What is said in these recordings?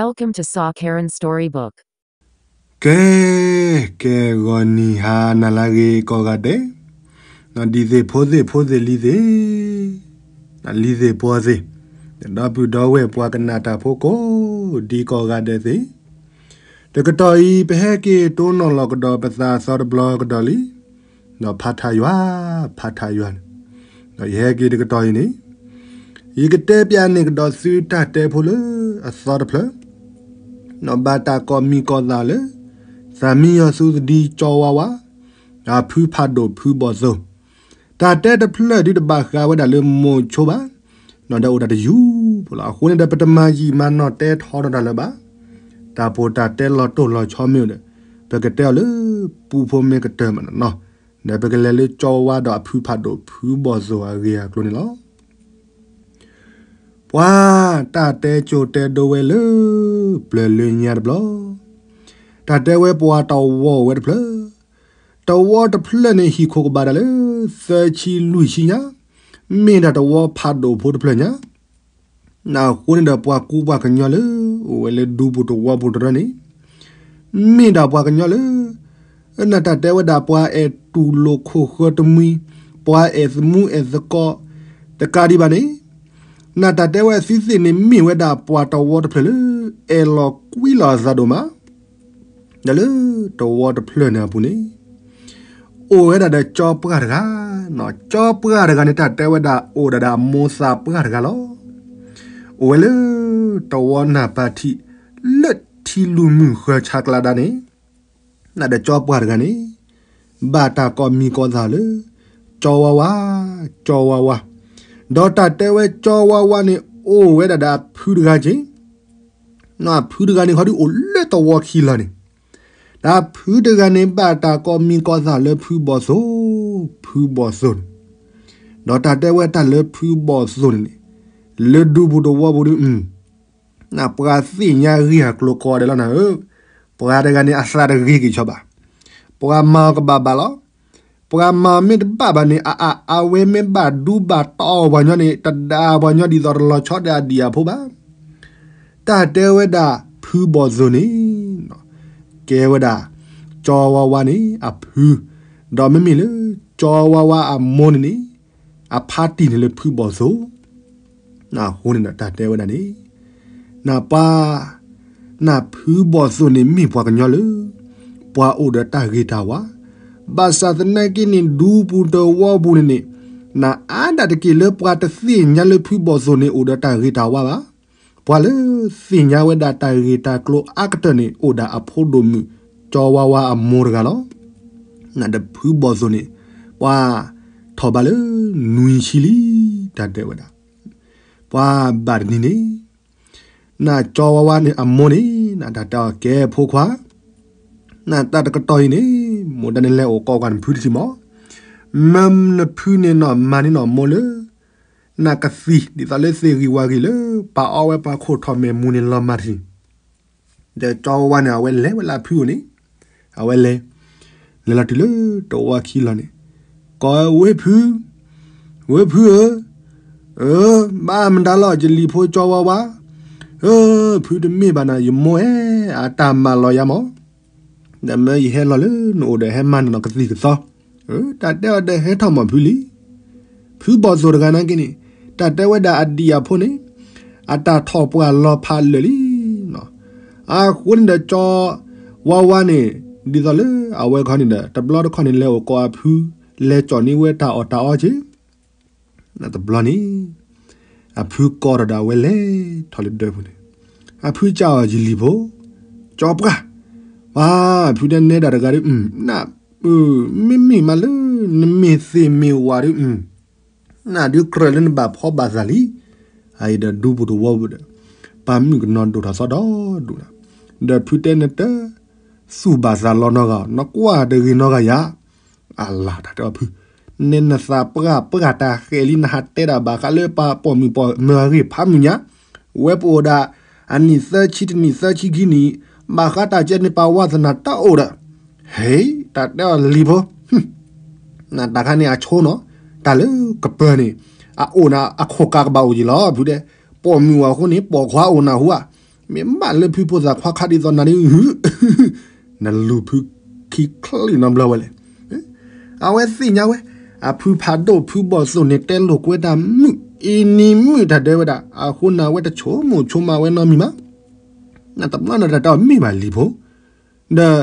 Welcome to Saw Karen Storybook. ကဲ, ကဲဂီၤနံၤဟါနၤလၢအဂ့ၤကိးဂၤဒဲး, ဒ်သ့ၣ်ဖိသ့ၣ်ဖိသ့ၣ်လံၤသ့ၣ်, လံၤသ့ၣ်ပှီၢ်သ့ၣ်, ဒီပုၢ်ဒီဝဲၢ်ပှၤကနၣ်တၢ်ဖိကိးဒံကိးဂၤဒဲးသ့ၣ်, တကတီၢ်အံၤ ပဟဲက့ၤတိၢ်နီၣ်လီၤကဒီးပသးအသီတဘျီကဒီးလံ, ဒီးဖးထးယွၤ, ဖးထးယွၤန့ၣ်, ဒီးယဟဲက့ၤတကတီၢ်အံၤန့ၣ်, ယကတဲပၠးန့ၢ်ကဒီးသုတၢ်တဲဖိလၢအသီတဖျၢၣ်, ဒီးဘၣ်တၢ်ကိးမံၤကိးသးလၢ သၣ်မံယီၤသူသဒံကၠီဝါဝါ, ဒီးဖုဖးဒိၣ်ဖုဘီၣ်သိၣ်, တၢ်တဲတဖျၢၣ်ဒုးတဘၣ်ဃးဝဲဒၣ်လၢမိၤဆိဘၣ်, ဒီးအိၣ်ဒၣ်တယူၢ်ဖိလီၤ. အဃိန့ၣ်ဒီး ပတမၤယံာ်မၤနီၢ်တဲထီဒီးတၢ်လၢၤဘၣ်. တၢ်ပီးတၢ်တဲလီၤတိၢ်လီၤဆီမ့ၢ်အိၣ်ဒီး ပကတဲအီၤလၢပူဖိမ့ၢ်ကတၢၢ်မးနီၤ, ဒီးပကလဲၤလၢကၠီဝါဝါဒီးအဖုဖးဒိၣ်ဖုဘီၣ်သိၣ်အဂ့ၢ်အကျိၤန့ၣ်လီၤ. ပှၤတၢ်တဲကၠိတဲဒိဝဲလၢ ပျၢၤလၢညါတဘျီ, တၢ်တဲဝဲပှၤတဝီအိၣ်ဝဲတဖျၢၣ်, တဝီတဖျၢၣ်န့ၣ် ဟံၣ်ခိၣ်ကဘၣ်တၢ်လၢ သၢဆံလွံၢ်ဆံညါ, မ့ၢ်ဒၣ်တဝီဖးဒိၣ်ဖိတဖျၢၣ်ညါ, အဃိန့ၣ်ဒီးပှၤကူပှၤကညီလၢ အိၣ်ဝဲလၢဒူပူၤတဝီပူၤတရၢန့ၣ်, မ့ၢ်ဒၣ်ပှၤကညီလၢ နတၢ်တဲဝဲဒၣ်ပှၤအဲၣ်တူၢ်လိာ်ခိၣ်ဃၢၤတမှံၤ, ပှၤအဲၣ်သမူအဲၣ်သကိးတကးဒံးဘၣ်န့ၣ်, နတၢ်တဲဝဲအသုသ့ၣ်န့ၣ် မ့ၢ်ဝဲဒၣ်ပှၤတဝီတဖျၢၣ်လၢ အဲၣ်လီၤကွံလီၤအသးဒိၣ်မး, ဒီးလၢတဝီတဖျၢၣ်န့ၣ်အပူၤန့ၣ် အိၣ်ဝဲဒၣ်ဒီးကၠီပှၢ်တဂၤ, ကၠီပှၢ်တဂၤန့ၣ် တၢ်တဲဝဲဒၣ်အိၣ်ဒၣ်ဒီးအမိၢ်သးပှၢ်တဂၤလီၤ. အိၣ်ဝဲလၢတဝီနၢ်ပၢၢ်ထံး လၢထံလူၤမုၢ်ဃၢၤဆးကျးဒၣ်န့ၣ်, နဒီးကၠီပှၢ်တဂၤန့ၣ် ဘၣ်တၢ်ကိးမံၤကိးသးလၢ ကၠီဝါဝါ, ကၠီဝါဝါ, ဒီးတၢ်တဲဝဲကၠီဝါဝါန့ၣ် အိၣ်ဝဲဒၣ်ဒီးအဖုတဂၤက့ၤ, အဖုတဂၤန့ၣ် ခီဒုးအိၣ်လၢတဝီခံလီၤန့ၣ်, ဒီးဖုတဂၤန့ၣ် ဘၣ်တၢ်ကိးမံၤကိးသးလၢဖုဘီၣ်သိၣ်, ဖုဘီၣ်သိၣ်န့ၣ်, ဒီးတၢ်တဲဝဲတၢ်လၢဖုဘီၣ်သိၣ်န့ၣ်န့ၣ်, လၢဒူပူၤတဝီပူၤဒုး ပှၤသ့ၣ်ညါဂ့ၢ်အကျိၤကိးဂၤဒဲးလီၤနၤဧၢ, ပှၤတဂၤန့ၣ် အသးတဂ့ၤက့ၤဆီဘၣ်, ပှၤမၤအီၤကဘၣ်ဘၣ်လီၤ. ပှၤမၤအီၤမ့ၢ်တဘၣ်ဘၣ်န့ၣ် အအဝဲမ့ၢ်ဘၣ်ဒူဘၣ်တီပှၤညီန့ၣ် တဒၣ်ပှၤညီဒ်သိးတလီၤဆီဒၣ်အဒံၣ်အဖိဘၣ်. တၢ်တဲဝဲဒၣ်ဖုဘီၣ်သိၣ်န့ၣ် ကဲဝဲဒၣ် ကၠီဝါဝါန့ၣ်အဖု, ဒီးမ့မ့ၢ်လၢ ကၠီဝါဝါအမိၢ်န့ၣ်န့ၣ် အဖါတံၢ်န့ၣ်လၢဖုဘီၣ်သိၣ်, အဃိန့ၣ်ဒီးတၢ်တဲဝဲဒၣ်န့ၣ်, နပှၤ, နဖုဘီၣ်သိၣ်န့ၣ်မ့ၢ်ပှၤကညီလၢ ပှၤအိၣ်ဒီးတၢ်ဂ့ၤတၢ်ဝါ, ဘၣ်ဆၣ်သနာ်က့န့ၣ် ဒူပူၤတဝီပူၤန့ၣ်န့ၣ်, နအါဒၣ်တက့ၢ်လၢပှၤတသ့ၣ်ညါလၢဖုဘီၣ်သိၣ်န့ၣ်အိၣ်ဒီးတၢ်ဂ့ၤတၢ်ဝါဘၣ်. ပှၤလၢသ့ၣ်ညါဝဲဒၣ်တၢ်ဂ့ၤတၢ်ကျိၤအါကတၢၢ်န့ၣ် အိၣ်ဒၣ်အဖိဒိၣ်မုၣ် ကၠီဝါဝါအမိၢ်တဂၤလီၤ. နဒီးဖုဘီၣ်သိၣ်န့ၣ် ပှၤထီၣ်ဘးလၢနွံဆံလံ, တၢ်တဲဝဲဒၣ်, ပှၤဘၣ်တနံၤန့ၣ်, နကၠီဝါဝါန့ၣ်အမိၢ်န့ၣ် နတၢ်တဲအီၤကဲဖိခွါ, နတၢ်တကတီၢ်အံၤန့ၣ် မိၢ်ဒၣ်န့ၣ်လဲၤအိၣ်ကိးကွၢ်နဖုတထံၣ်မး, မၢနဖုန့ၣ်နီၢ်မၤန့ၢ်နီၢ်မိၢ်လၢ နကသံၣ်ဒ်သိးလၢသ့ၣ်ဂံၢ်ဝၣ်ဂံၢ်လၢ ပာ်အီဝဲပှၤခိၣ်ထီၣ်မဲာ်မူန့ၣ်လီၤမၢ်တထံၣ်, ဒီးကၠီဝါဝါန့ၣ် အဝဲလဲၤဝဲလၢအဖုအိၣ်န့ၣ်, အဝဲလဲၤ, လဲၤလီၤတုၤလၢတဝီခံလီၤန့ၣ်, ကိးဝဲဖု, ဝဲဖုဧၢ, အၢ, ဘၣ်မတၤလီၤ ယလံၤဖိကၠီဝါဝါ, အၢ, ဖုတမ့ၢ်ဘၣ်နၤ ယမိၢ်ဧၢ, အတၢ်မၤလီၤယၤမး, ဒီးမၢယဟဲလီၤလၢနအိၣ်ဒီးဟဲမၤနနီၢ်ကသံၣ်ကသီ, တၢ်တဲအီၤဒီးဟဲထီၣ်မီၢ်ဖုလံ. ဖုဘီၣ်သိၣ်တဂၤနာ်က့န့ၣ်, တၢ်တဲဝဲဒၣ်အဒံၣ်အဖိန့ၣ်, အတၢ်ထီၣ်ပှၢ်လီၤဖးလၢာ်လံ. အဃိန့ၣ်ဒီးကၠီဝါဝါန့ၣ်, ဒ်သိးလၢအဝဲခီန့ၣ်ဒီး တဘျီတခီၣ်န့ၣ် လဲၤအိၣ်ကိးအဖု, လဲၤကၠီၣ်န့ၢ်ဝဲတၢ်အီၣ်တၢ်အီက့ၤ တဘျီန့ၣ်, အဖုကိးထီၣ်ဒီးအဝဲလဲၤထီၣ်လၢဒၢးပူၤန့ၣ်, အဖုကးအီၤယလံၤဖိ, ကၠီပှၢ်, ပှၤ, ဖုတဲနဲဒၣ်တဂၤဒီး, မ့မ့ၢ်မးလၢ နမ့ၢ်သ့ၣ်မ့ၢ်ဝၤဒီး, နဒုးကြၢးလၢနဘၣ်ဖီဘၣ်သးလံ. အအံၤဒီးဒူပူၤတဝီပူၤဒီး, ပာ်မုၣ်ကနီၤဒိၣ်ထီၣ်သီဒီဒူၣ်လီၤ. ဒီးဖုတဲနတ သူၣ်ဘၣ်သးလီနီတဂၤ, နကွၢ်တဂ့ၤနီတဂၤယၤ. အလၤတၢ်တဲအီၤဖု, နဲနသးပှၢ်ပှၢ်တၢ်ဃဲးလံ နဟးတဲဒၣ်ဘၣ်ဃးလၢပှၤပိာ်မုၣ်ပိာ်မၢၤအဂ့ၢ်ဖးမုၢ်ညါ, ဝဲပအိၣ်ဒၣ် အနံၣ်သၢဆံတနံၣ်သၢဆံခံနံၣ်, ဘၣ်ဃးတၢ်ကဲန့ၣ်ပှၤဝါသနာတအိၣ်ဒီး, ဟဲ, တၢ်တဲအီၤလံၤဖိ နတၢ်ခါန့ၣ်အဆိနီၤ, တၢ်လၢကပၢၤန့ၣ်, အအိၣ်နၤအခိၣ်ကးကဘၣ်အိၣ်ယံၤလီၤ ဖုတဲ, ပိာ်မုၣ်ဝဲအဃိန့ၣ် ပိာ်ခွါအိၣ်နၤဟူဧါ, မ့ၢ်ဘၣ်လၢဖုဖိသၣ်ခွါခါဒ်သိးနၤဒ်, နလူၤဖုခံချံနီတဘျီဝဲလဲၣ်. အဝဲသ့ၣ်ညါဝဲ, အဖုဖးဒိၣ်ဖုဘီၣ်သိၣ်န့ၣ်တဲလိာ်ကွဲတၢ်မုာ်, အံၤနံၤမုာ်တၢ်ဒဲးဝဲဒၣ်, အဃိန့ၣ် အဝဲတဆိကမိၣ်ဆိကမးဝဲနီတမံၤမး. တဘျီန့ၣ်တၢ်တဲအီၤမ့ၢ်ဘၣ်လံၤဖိ, ဒီး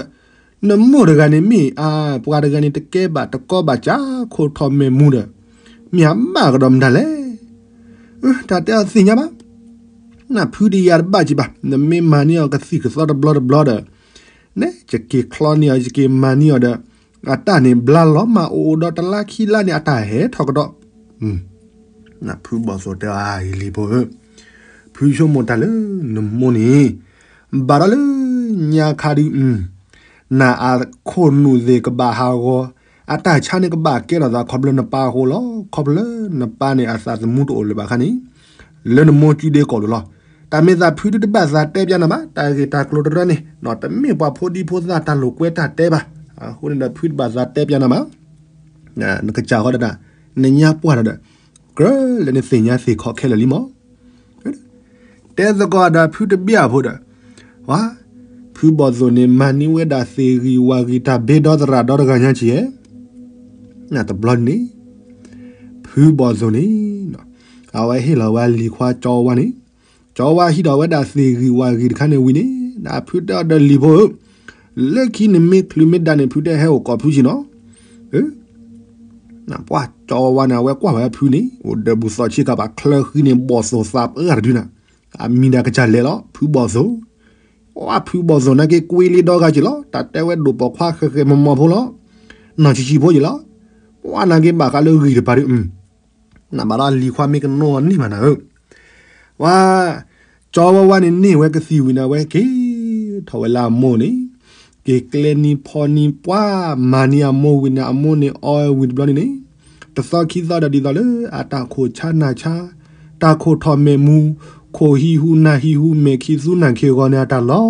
နမိၢ်တဂၤန့ၣ်မ့ၢ်အါ, ပှၤတဂၤန့ၣ်တကဲဘၣ်တကီဘၣ် ကၢခိၣ်ထီၣ်မဲာ်မူဒီး, မ့ၢ်အဘၣ်ကဒီးမတၤလဲၣ်. တၢ်တဲအီၤသ့ၣ်ညါဘၣ်. နဖုတယာ်တဘၣ်က့ၤဘၣ်, နမ့ၢ်မၤန့ၢ်အီၤကသံၣ်ကသီတဘျီတဘျီဒီး, နဲယက့ၤချီန့ၢ်အီၤ ယက့ၤမၤန့ၢ်အီၤဒီး, အတၢ်န့ၣ်ဘျါလီၤမးအိၣ်ဒီးတလါခံလါန့ၣ် အတၢ်ဟဲထီၣ်ကဒီး. ဖုဘီၣ်သိၣ်တဲအီၤ လံၤဖိဧၢ, ဖုဆိကမိၣ်တၢ်လၢနမိၢ်န့ၣ်, ဘၣ်ဒီးလၢညါခါဒု, နအခိၣ်နူာ်သ့ၣ်ကဘၣ်ဟးဂီၤ, အတၢ်ဆါန့ၣ်ကဘၣ်ကဲထီၣ်သးခီဖျိလၢနပၢ်အဃိလီၤ. ခီဖျိလၢနပၢ်န့ၣ်အသးသမူတအိၣ်လၢၤဘၣ်အခါန့ၣ်, လၢနမိၢ်စုဒ့ကီၢ်လိၤလီၤ. တၢ်မ့ၢ်သးဖုဒုတဘၣ်သးတဲပျးနၤဘၣ်, တၢ်ဂ့ၢ်တၢ်ကျိၤတရၢန့ၣ်, တမ့ၢ်ပှၤဖိဒံဖိသၣ်တၢ်လိာ်ကွဲတၢ်တဲဘၣ်. အဃိန့ၣ်ဒီးဖုတဘၣ်သးတဲပျးနၤဘၣ်. နကစၢ်ဃီဒီး, နညါပှၢ်ဒီး, ကြၢးလၢနသ့ၣ်ညါသ့ၣ်ခီခဲလၢာ်လံမး. တဲသကိးဒီးဖုတဘ့ၣ်အဖိဒီး, ဝါ, ဖုဘီၣ်သိၣ်န့ၣ် မၤန့ၢ်ဝဲဒၣ်သ့ၣ်ဂံၢ်ဝၣ်ဂံၢ်တၢ်ဘ့ဒီသရၣ်ဒီတဂၤညါက့ၤဧဲ. တဘျီန့ၣ်, ဖုဘီၣ်သိၣ်န့ၣ်, အဝဲဟ့ၣ်လီၤဝဲလံၤခွါကၠီဝါန့ၣ်, ကၠီဝါဟံးထီၣ်ဝဲဒၣ်သ့ၣ်ဂံၢ်ဝၣ်ဂံၢ်တခါန့ၣ်ဝံၤန့ၣ်, ဒီးဖုတဲအီၤဒီးလံၤဖိဧၢ, လၢခံန့ၣ်မ့ၢ်ချုးမ့ၢ်ဒၣ်န့ၣ် ဖုတဲဟဲအိၣ်ကိးဖုက့ၤနီၤ. ပှၢ်ကၠီဝါန့ၣ် အဝဲကွၢ်ဝဲဖုန့ၣ် အိၣ်ဒီးဘူးသီးဆ့ကၤဘၣ်ချၢဃံန့ၣ် ဘီၣ်သိၣ်သးပှၢ်တဒုနၤ, အမံၤဒၣ်ကစၢ်လဲၤလီၤ ဖုဘီၣ်သိၣ်. ဝါဖုဘီၣ်သိၣ်နာ်က့ကွ့လံဒီဂၤက့ၤလီၤ, တၢ်တဲဝဲဒိၣ်ပိာ်ခွါဃဲၤဃဲၤမီၤမီၤဖိလီၤ, နီၢ်ဆံးဆံးဖိက့ၤလီၤ. ဝါနာ်က့ဘၣ်ဃးလၢဂံၢ်တပၤဒု, နဘၣ်ဒီးလံၤခွါမ့ၢ်ကနိးန့ၢ်ဘၣ်နၤဧၢ. ဝါ, ကၠီဝါဝါန့ၣ်န့ၢ်ဝဲကသံၣ်ဝံၤန့ၣ် အဝဲက့ၤထီၣ်ဝဲလၢအမိၢ်န့ၣ်, က့ၤကျဲနံၤဖီနံၤပှၢ်မၤန့ၢ်အမိၢ်ဝံၤန့ၣ် အမိၢ်န့ၣ်အီဝဲဝံၤတဘျီန့ၣ်န့ၣ်, တသီခံသီဒီးဒ်သိးလၢအတၢ်ခိၣ်ဆါနၢ်ဆါ, တၢ်ခိၣ်ထီၣ်မဲာ်မူ, ခိၣ်ဟံးဟူနၢ်ဟံးဟူ မဲာ်ခံသူနၢ်ခံဂီၤန့ၣ် အတၢ်လီၤ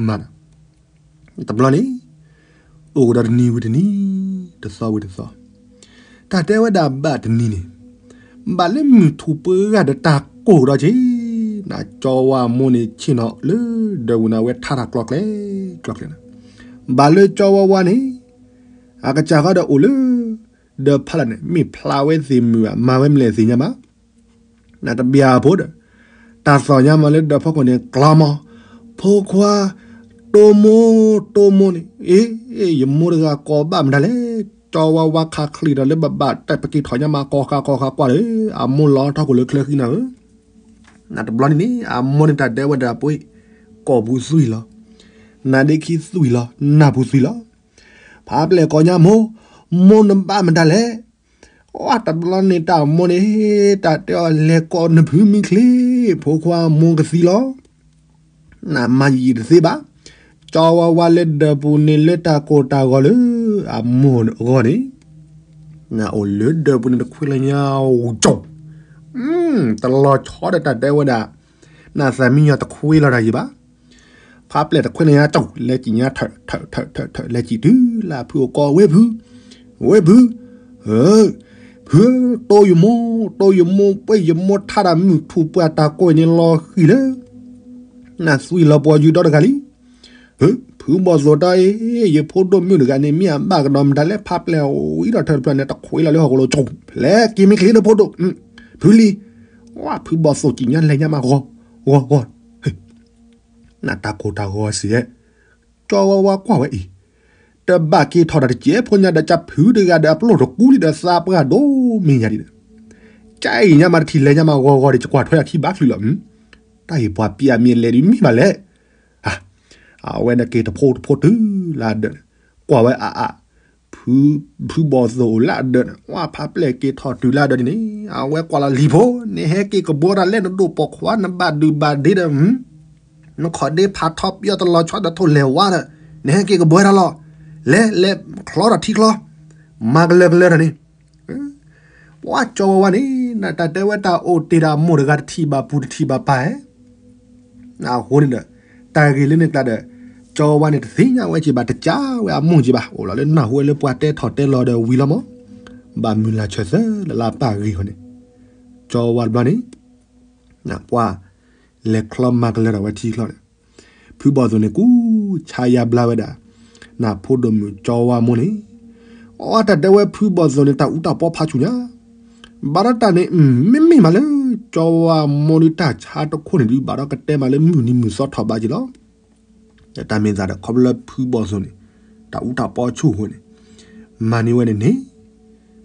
မၢ်ဒီး တဘျီန့ၣ်, အိၣ်ကဒီးတနံၤဝံၤတနံၤ, တသီဝံၤတသီ, တၢ်တဲဝဲဒၣ်ဘၣ်တနံၤန့ၣ်, ဘၣ်လၢမုၢ်ထူၣ်ပှဲၤဂၤဒီးတၢ်ကိၢ်ဒီးက့ၤ, နကၠီဝါအမိၢ်န့ၣ်ဆ့ၣ်နီၤလၢဒၢးပူၤန့ၣ် အဝဲထါတၢ်ကျီကျဲ, ကျီကျဲနၤ, ဘၣ်လၢကၠီဝါဝါန့ၣ်, အကစၢ်ဃီဒီးအိၣ်လၢ ဒၢးဖးလၢ်န့ၣ် မ့ၢ်ဖျါဝဲသ့ၣ်မုာ်ဘၣ် မၤဝဲမလဲၣ်သ့ၣ်ညါမး နတဘၣ်အဖိဒီး, တၢ်သီၣ်ညါမးလၢဒၢးဖီခိၣ်န့ၣ် ကျီမး, ဖိခွါ, တိၢ်မိၢ်, တိၢ်မိၢ်န့ၣ်, အ့, ယမိၢ်တဂၤကိးဘၣ်မတၤလဲၣ်, ကၠီဝါဝါခးချံးဒီးလၢဘၣ်ဘၣ်တၢ်ပက့ၤထီၣ်ညါမး ကိးဃာ်ကိးဃာ်ကွၢ်လၢ အမိၢ်လီၤထီၣ်ခိၣ်လၢချၢဃံနၤဧၢ, နတဘျီန့ၣ်န့ၣ် အမိၢ်န့ၣ်တၢ်ဒဲးဝဲဒၣ်ပှ့ၤ, ကိာ်ပူၤသွံၣ်လီၤ, နါဒ့ခံသွံၣ်လီၤ, နၢ်ပူၤသွံၣ်လီၤ, ဖးပျဲၢ်ကိးညါမိၢ်, မိၢ်နဘၣ်မတၤလဲၣ် ဝဲတဘျီန့ၣ်တၢ်မိၢ်န့ၣ်, တၢ်တဲအီၤလဲၤကိးနဖုမံချ့, ဖိခွါမိၢ်ကသံလီၤ, နမၤယံာ်တသ့ဘၣ်, ကၠီဝါဝါလၢဒၢးပူၤန့ၣ်လၢတၢ်ကိၢ်တၢ်ဂီၤလၢအမိၢ်အဂီၢ်န့ၣ်, နအိၣ်လၢဒၢးပူၤန့ၣ်တခွ့လၢညါ, ကၠီ, တလီၤဆီဒီးတၢ်တဲဝဲဒၣ်, နသးမံညီၤတခွ့လီၤတၢ်ယံာ်ဘၣ် ဖးပျဲၢ်တခွ့န့ၣ်ညါ ကၠီ လဲၤစံၣ်ညါထၢၣ်ထၢၣ်ထၢၣ်ထၢၣ်ထၢၣ် လဲၤစံၣ်တုၤလၢအဖုအိၣ်ကိးဝဲဖု, ဝဲဖု, ဖု, တိၢ်ယမိၢ်, တိၢ်ယမိၢ်, ပှ့ၤယမိၢ်ထါတၢ်မုၢ်ထူၣ်ပှၢ်တၢ်ကိၢ်န့ၣ်လီၤဃံၤလၢ နသွံၣ်လီၤပှီၤယုာ်ဒီတဂၤလံ, ဖုဘီၣ်သိၣ်တၢ်အံၤ, ယဖိဒိၣ်မုၣ်တဂၤန့ၣ် မ့ၢ်အဘၣ်ကဒီးမတၤလဲၣ် ဖးပျဲၢ်ဝံၤဒီးထၢၣ်တဖျၢၣ်န့ၣ် တခွ့လီၤလၢဟီၣ်ခိၣ်လိၤ ကၠီ လဲၤက့ၤမံချ့လၢဖိဒိၣ်, ဖုလံ, ဝဲဖုဘီၣ်သိၣ်စံၣ်ညါလဲၤညါမးဂီၤ, ဂီၤ, ဂီၤ နတၢ်ကိၢ်တၢ်ဂီၤစ့ၢ်, ကၠီဝါဝါကွၢ်ဝဲအံၤ, တဘၣ်က့ၤထီၣ်တၢ်တစဲးဖိညါဒီး ကၢ်ဖုတဂၤဒီးအပျိၢ်တကူလံဒီးသးပှၢ်ဒိၣ်မ့ၢ်ညါဒံးဒီး, ကၢ်အံၤညါမးတထံၣ်လဲၤညါမးဂီၤဂီၤဒီး ယကွၢ်ထွဲအခံဘၣ်ချုးလီၤ, တၢ်အံၤပှၤပျဲအမံၤအလဲၤဒုးမ့ၢ်ဘၣ်လဲၣ်, အဝဲန့ၣ်က့ၤတဖိတဖိတုၤလၢအဒၢးန့ၣ်, ကွၢ်ဝဲအအါ ဖုဘီၣ်သိၣ်အိၣ်လၢအဒၢးန့ၣ် ဝဲဖးပျဲၢ်က့ၤထီၣ်တုၤလၢအဒၢးန့ၣ်န့ၣ် အဝဲကွၢ်လီၤလံၤဖိ, နဟဲက့ၤကဘှီတၢ်လဲၣ် နဒိၣ်ပိာ်ခွါ နဘၣ်ဒုးဘၣ်ဒ့ဒီး, နခီၣ်ဒ့ဖးထီပယီၤတလီၤဆီဒီးထိၣ်လဲၤဝါဒီး, နဟဲက့ၤကဘှီတၢ်လီၤ, လဲၤလဲၤချီထီၣ်ထံချီ, မၤကလၢာ်ကလၢာ်တၢ်န့ၣ် ပှၤကၠီဝါဝါန့ၣ် နတၢ်တဲဝဲတၢ်အိၣ်တ့ၢ်ဒီးအမိၢ်တဂၤတထံၣ်ဘၣ်ပူၤတထံၣ်ဘၣ်ပၢ်ဧဲ, အဃိန့ၣ်ဒီး, တၢ်ဂ့ၢ်လၢန့ၣ်ကျါဒီး, ကၠီဝါဝါန့ၣ်တသ့ၣ်ညါဝဲက့ၤဘၣ် တကးဝဲအမိၢ်က့ၤဘၣ် အိၣ်လီၤလၢနၢ်ဟူဝဲလၢပှၤတဲထီၣ်တဲလီၤဒီးဝံၤလီၤမး, ဘၣ်မုၢ်လၢ်ဆၢသၢလၢ်လၢ်ပၢ်ဂ့ၢ်ဃီန့ၣ်, ကၠီဝါဝါတဘျီန့ၣ်, ပှၤ လဲၤချီမၤကလၢာ်ဒီးဝဲထံချီန့ၣ်, ဖုဘီၣ်သိၣ်န့ၣ် ကူၣ်ဆါယါဘျါဝဲဒၣ် နဖိဒိၣ်မုၣ်ကၠီဝါမိၢ်န့ၣ်, အတၢ်တဲဝဲဖုဘီၣ်သိၣ်န့ၣ် တၢ်အူတၢ်ပီဖးဆူၣ်ညါ, ဘၣ်ဒီးတၢ်န့ၣ် မ့မ့ၢ်မးလၢ ကၠီဝါမိၢ်ဒုးတၢ်ဆါတခိၣ်န့ၣ်ဒုး ဘၣ်ဒီးကတဲမးလၢမုၢ်နံၤမုၢ်သီထီၣ်ဘးက့ၤလီၤ. တၢ်မ့ၢ်သးဒီးခီဖျိလၢဖုဘီၣ်သိၣ်န့ၣ် တၢ်အူတၢ်ပီဆူၣ်အဃိန့ၣ်, မၤန့ၢ်ဝဲန့ၣ်န့ၣ်,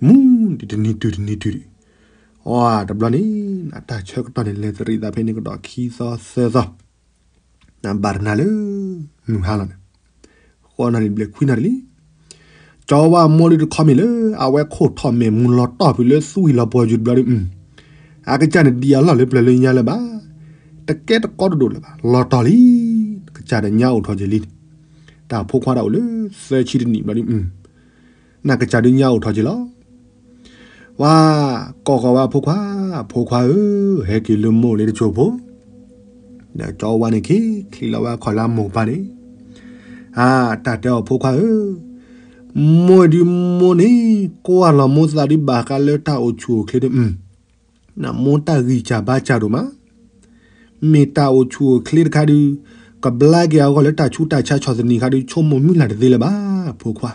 မူဒံးတနံၤတုၤတနံၤတုၤဒံး, အတဘျီန့ၣ် တၢ်ဆၢကတီၢ်န့ၣ် လဲၤတရံးသးဖဲန့ၣ်ကဒီးခံသီသၢသီ, ဘၣ်တနၤလၢ မုၢ်ဟါလီၤန့ၣ်, ဃိးနၣ်ရံၣ်ဘျဲၣ်ခွံနၣ်ရံၣ်လံ, ကၠီဝါမိၢ်ဒုးတခီမ့ၢ်လၢ အဝဲခိၣ်ထီၣ်မဲာ်မူလီၤတီၢ်ဖုးလၢသူအံၤလီၤပှီၢ်ယုၢ်တဘျီဒုး, အကစၢ်န့ၣ်ဒံးအလီၢ်လၢပျၢၤလၢညါလၢၤဘၣ်, တကဲတကီတဒိၣ်လၢၤဘၣ်, လီၤတီၢ်လံ, ကစၢ်ဒီးညါအိၣ်ထီၣ်က့ၤလံ, တၢ်ဖိခွါဒၣ်အိၣ်လၢသၢဆံတနံၣ်ဘျီဒုး, နကစၢ်ဒုးညါအိၣ်ထီၣ်က့ၤလီၤ. ဝါ, ကိးဃီၤဝဲအဖိခွါ, ဖိခွါဧၢ, ဟဲက့ၤလၢမိၢ်လၢတစိၢ်ဖိ, ဒီးကၠီဝါန့ၣ်က့ၤချံးလီၤဝဲအခီၣ်လၢအမိၢ်ကပၤန့ၣ်, အတၢ်တဲအီၤဖိခွါဧၢ, မိၢ်ဒုးမိၢ်န့ၣ် ကွၢ်လီၤမိၢ်သးဒုးဘၣ်ဃးလၢတၢ်အိၣ်ဆူၣ်အိၣ်ချ့ဒုး, မိၢ်တၢ်ဂံၢ်စၢ်ဘါစၢ်ဒိၣ်မး, မ့ၢ်တၢ်အိၣ်ဆူၣ်အိၣ်ချ့တခါဒုး, ကဘျါက့ၤအဂီၢ်လၢတၢ်ဆူးတၢ်ဆါဆီၣ်သနံးခါဒုး ဆိကမိၣ်မုၢ်လၢ်တသ့လၢၤဘၣ်, ဖိခွါ,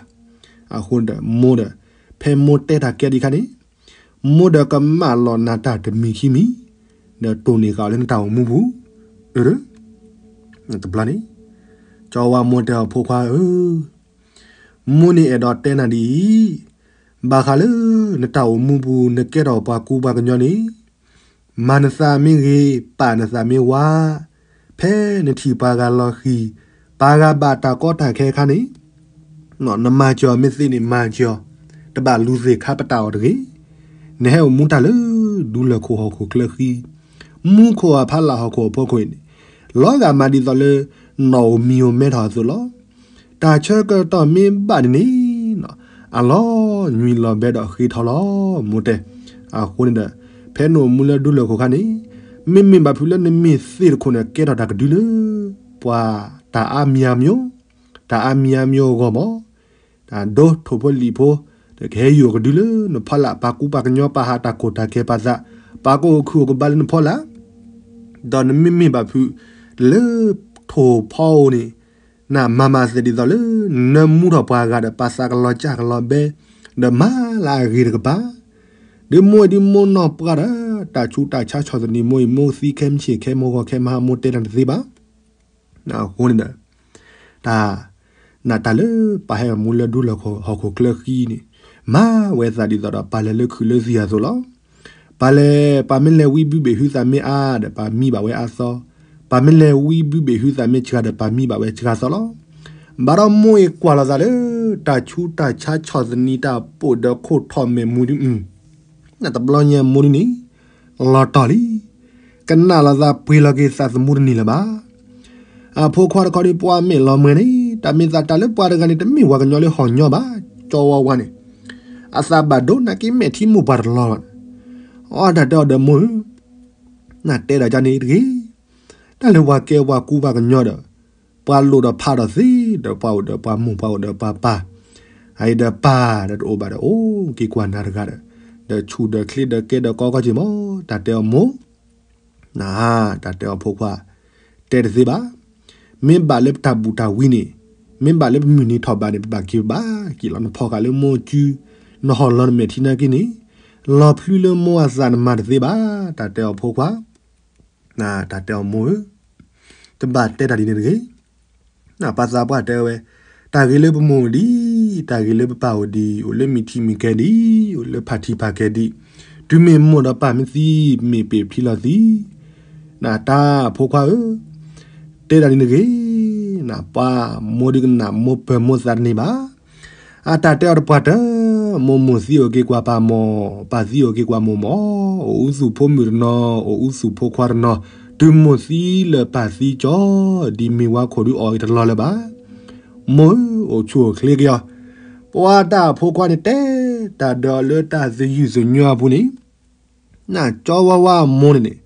အဃိဒီးမိၢ်ဒီး, ဖဲမိၢ်တဲတၢ်ကဲဒံးခါန့ၣ်, မိၢ်ဒီးကမၢလီၤနၤတၢ်တမံၤခံမံၤ, ဒီးတိၢ်န့ၢ်ဃာ်အီၤလၢနတၢ်အိၣ်မူပူၤ, အၢ, တဘျီန့ၣ်, ကၠီဝါမိၢ်တဲအီၤဖိခွါဧၢ, မိၢ်န့ၣ်အဲၣ်ဒိးတဲနၤဒ်အံၤ, ဘၣ်ဃးလၢ နတၢ်အိၣ်မူပူၤ နကဲထီၣ်ပှၤကူပှၤကညီန့ၣ်, မၤနသးမ့ၢ်ဂ့ၤ, ပာ်နသးမ့ၢ်ဝါ, ဖဲနထံၣ်ပှၤဂၤလီၤဃံၤ, ပှၤဂၤဘၣ်တၢ်ကီတၢ်ခဲခါန့ၣ်, နမၤစၢၤအီၤမ့ၢ်သ့န့ၣ်မၤစၢၤအီၤ, တဘၣ်လူၤသ့ၣ်ခါပတာ်အီၤတဂ့ၤ. နဟဲအိၣ်မူတၢ်လၢ ဒူလၢၢ်ခိၣ်ဟီၣ်ခိၣ်ချၢဃံ, မူခိၣ်အဖီလာ်ဟီၣ်ခိၣ်အဖီခိၣ်အံၤန့ၣ်, လီၤဂာ်မးဒ်သိးလၢ နီၣ်ဧိၤမံၤဧိၤမဲထီၣ်အသိးလီၤ. တၢ်ဆၢကတီၢ်မ့ၢ်ဘၣ်ဒ်န့ၣ်, အလီၤညွံးလီၤဘဲဒီးဃ့ထီလီၤ, မိၢ်တဲ. အဃိန့ၣ်ဒီး, ဖဲနအိၣ်မူလၢဒူလၢၢ်ခိၣ်ခါန့ၣ်, မ့မ့ၢ်ဘၣ်ဖုးလၢနမ့ၢ်သ့ၣ်တခိၣ်န့ၣ် ကဲထီၣ်တၢ်ကဒုလၢ ပှၤတၢ်အါမံၤအါမံၤ, တၢ်အါမံၤအါမံၤအဂီၢ်မး, တၢ်ဒိထိၣ်ဖိလံာ်ဖိ, ဒီးကဟဲယိာ်ကဒုလၢနဖီလာ်, ပာ်ကူပာ်ကညီ ပာ်ဟးတၢ်ကိၢ်တၢ်ဂီၤပာ်သး, ပာ်ကအိၣ်ခုၣ်အိၣ်ကဘါလၢနဖီလာ်, ဒီးနမ့မ့ၢ်ဘၣ်ဖုးလၢထိၣ်ဖီဧိၤန့ၣ်, နမၤမၤသ့ၣ်ဒ်သိးလၢ နမူထီၣ်ပှၤဂၤဒီး ပာ်သးကလီၤကၢ်ကလီၤဘဲ, ဒီးမၤလၢအဂ့ၤတကပၤ, ဒုးမိၢ်အံၤဒုးမိၢ်နီၢ်ပှၢ်ဒီး တၢ်ဆူးတၢ်ဆါဆီၣ်သနံးမိၢ်အံၤ မိၢ်သံခဲမုၢ်ဆ့ၣ်ခဲမုၢ်ဂီၤခဲမုၢ်ဟါ မိၢ်တဲနၤတသ့ဘၣ်. အဃိန့ၣ်ဒီး, တၢ်, နတၢ်လၢပၢ်ဟဲအိၣ်မူလၢဒူလၢၢ်ခိၣ်ဟီၣ်ခိၣ်ချၢဃံန့ၣ်, မၤဝဲသးဒ်သိးဒီး ပၢ်လဲၤလၢခုးလၢသံၣ်အသိးလီၤ. ပၢ်လဲၤ, ပၢ်မ့ၢ်လဲၤဝံဘုဘ့ၣ်ဟုသးမ့ၢ်အါဒီး ပၢ်မံဘၣ်ဝဲအါသီ, ပၢ်မ့ၢ်လဲၤဝံဘုဘ့ၣ်ဟုသးမ့ၢ်စှၤဒီး ပၢ်မံဘၣ်ဝဲစှၤသီလီၤ. ဘၣ်ဒီးမိၢ်အံၤကွၢ်လီၤသးလၢ တၢ်ဆူးတၢ်ဆါဆီၣ်သနံးတၢ်ပိာ်ဒီးခိၣ်ထီၣ်မဲာ်မူဒု တဘျီညါမိၢ်ဒုန့ၣ်, လီၤတီၢ်လံ, ကနၣ်လီၤသးပှ့ၤလီၤက့ၤသးသမူတန့ၢ်လၢၤဘၣ်. အဖိခွါတခီဒုး ပှၤမဲာ်လီၤမှဲၤန့ၣ် တၢ်မ့ၢ်သးတၢ်လၢပှၤတဂၤန့ၣ် တမ့ၢ်ပှၤကညီလၢဟီၣ်ညီဘၣ်, ကၠီဝါဝါန့ၣ်, အသးဘၣ်ဒိနာ်က့မဲာ်ထံမိၢ်ပှၢ်တလီၤလီၤ. အီတၢ်တဲအီၤဒီးမိၢ်ဧၢ, နတဲဒၣ်ကန့ၣ်တဂ့ၤ, တၢ်လၢပှၤကဲပှၤကူပှၤကညီဒီး ပှၤလိၣ်ဒီးဖးဒီးသ့, ဒီးပှၤအိၣ်ဒီးပှၤမိၢ်ပှၤအိၣ်ဒီးပှၤပၢ်, အအံၤဒီးပၢ်ဒီးတအိၣ်ဘၣ်ဒီးအိၣ်က့ၤကွၢ်နၤတဂၤဒီး, ဒီးဆူၣ်ဒီးချ့ဒီးကဲဒီးကီကီက့ၤမး, တၢ်တဲအီၤမိၢ်, န, တၢ်တဲအီၤဖိခွါ, တဲတသ့ဘၣ်. မ့ၢ်ဘၣ်လၢပတၢ်ဘူၣ်တၢ်ဝံန့ၣ်, မ့ၢ်ဘၣ်လၢပမုၢ်နံၤထီၣ်ဘးန့ၣ် ပဘၣ်က့ၤပဘၣ်က့ၤလီၤ. နဖီၣ်ဃာ်လၢမိၢ်စု, နဟီၣ်လီၤနမဲာ်ထံနာ်က့န့ၣ်, လီၤဖျုလၢမိၢ်အသးနမၤတသ့ဘၣ်, တၢ်တဲအီၤဖိခွါ, တၢ်တဲအီၤမိၢ်ဧၢ, တဘၣ်တဲတၢ်ဒ်န့ၣ်တဂ့ၤ. ပှၤသးပှၢ်တဲဝဲ, တၢ်ဂ့ၤလၢပမိၢ်အိၣ်ဒံး, တၢ်ဂ့ၤလၢပပၢ်အိၣ်ဒံး, အိၣ်လၢမုၢ်ထံမုၢ်ကဲဒံး, အိၣ်လၢဖးထံဖးကဲဒံး, တုၤမ့ၢ်မိၢ်ဒီးပၢ်မ့ၢ်သံ, မ့ၢ်ပ့ၤဖံလီၤသံ, နတၢ်ဖိခွါဧၢ, တဲတၢ်ဒ်န့ၣ်တဂ့ၤ. ပှၤမိၢ်ဒုကနၣ်မိၢ်ပၢၤမိၢ်သးတန့ၢ်ဘၣ်. အတၢ်တဲအီၤတပှၢ်တၢၢ်, မိၢ်မိၢ်သံအိၣ်က့ၤကွၢ်ပၢ်မီၢ်, ပၢ်သံအိၣ်က့ၤကွၢ်မိၢ်မီၢ်, အိၣ်အူသူၣ်ဖိမုၣ်တနီၤ, အိၣ်အူသူၣ်ဖိခွါတနီၤ, တုၤမိၢ်သံလၢာ်ပၢ်သံကၠီ, ဒ်မ့ၢ်ဝါခိၣ်ဒုးအီၣ်အံၤတလီၤလၢၤဘၣ်. မိၢ်ဧၢ, အိၣ်ဆူၣ်အိၣ်ချ့က့ၤအီၤ. ပှၤတၢ်ဖိခွါန့ၣ်တဲ, တၢ်ဒီးလၢတၢ်သယုၢ်သညိအပူၤန့ၣ်, နကၠီဝါဝါအမိၢ်န့ၣ်န့ၣ်,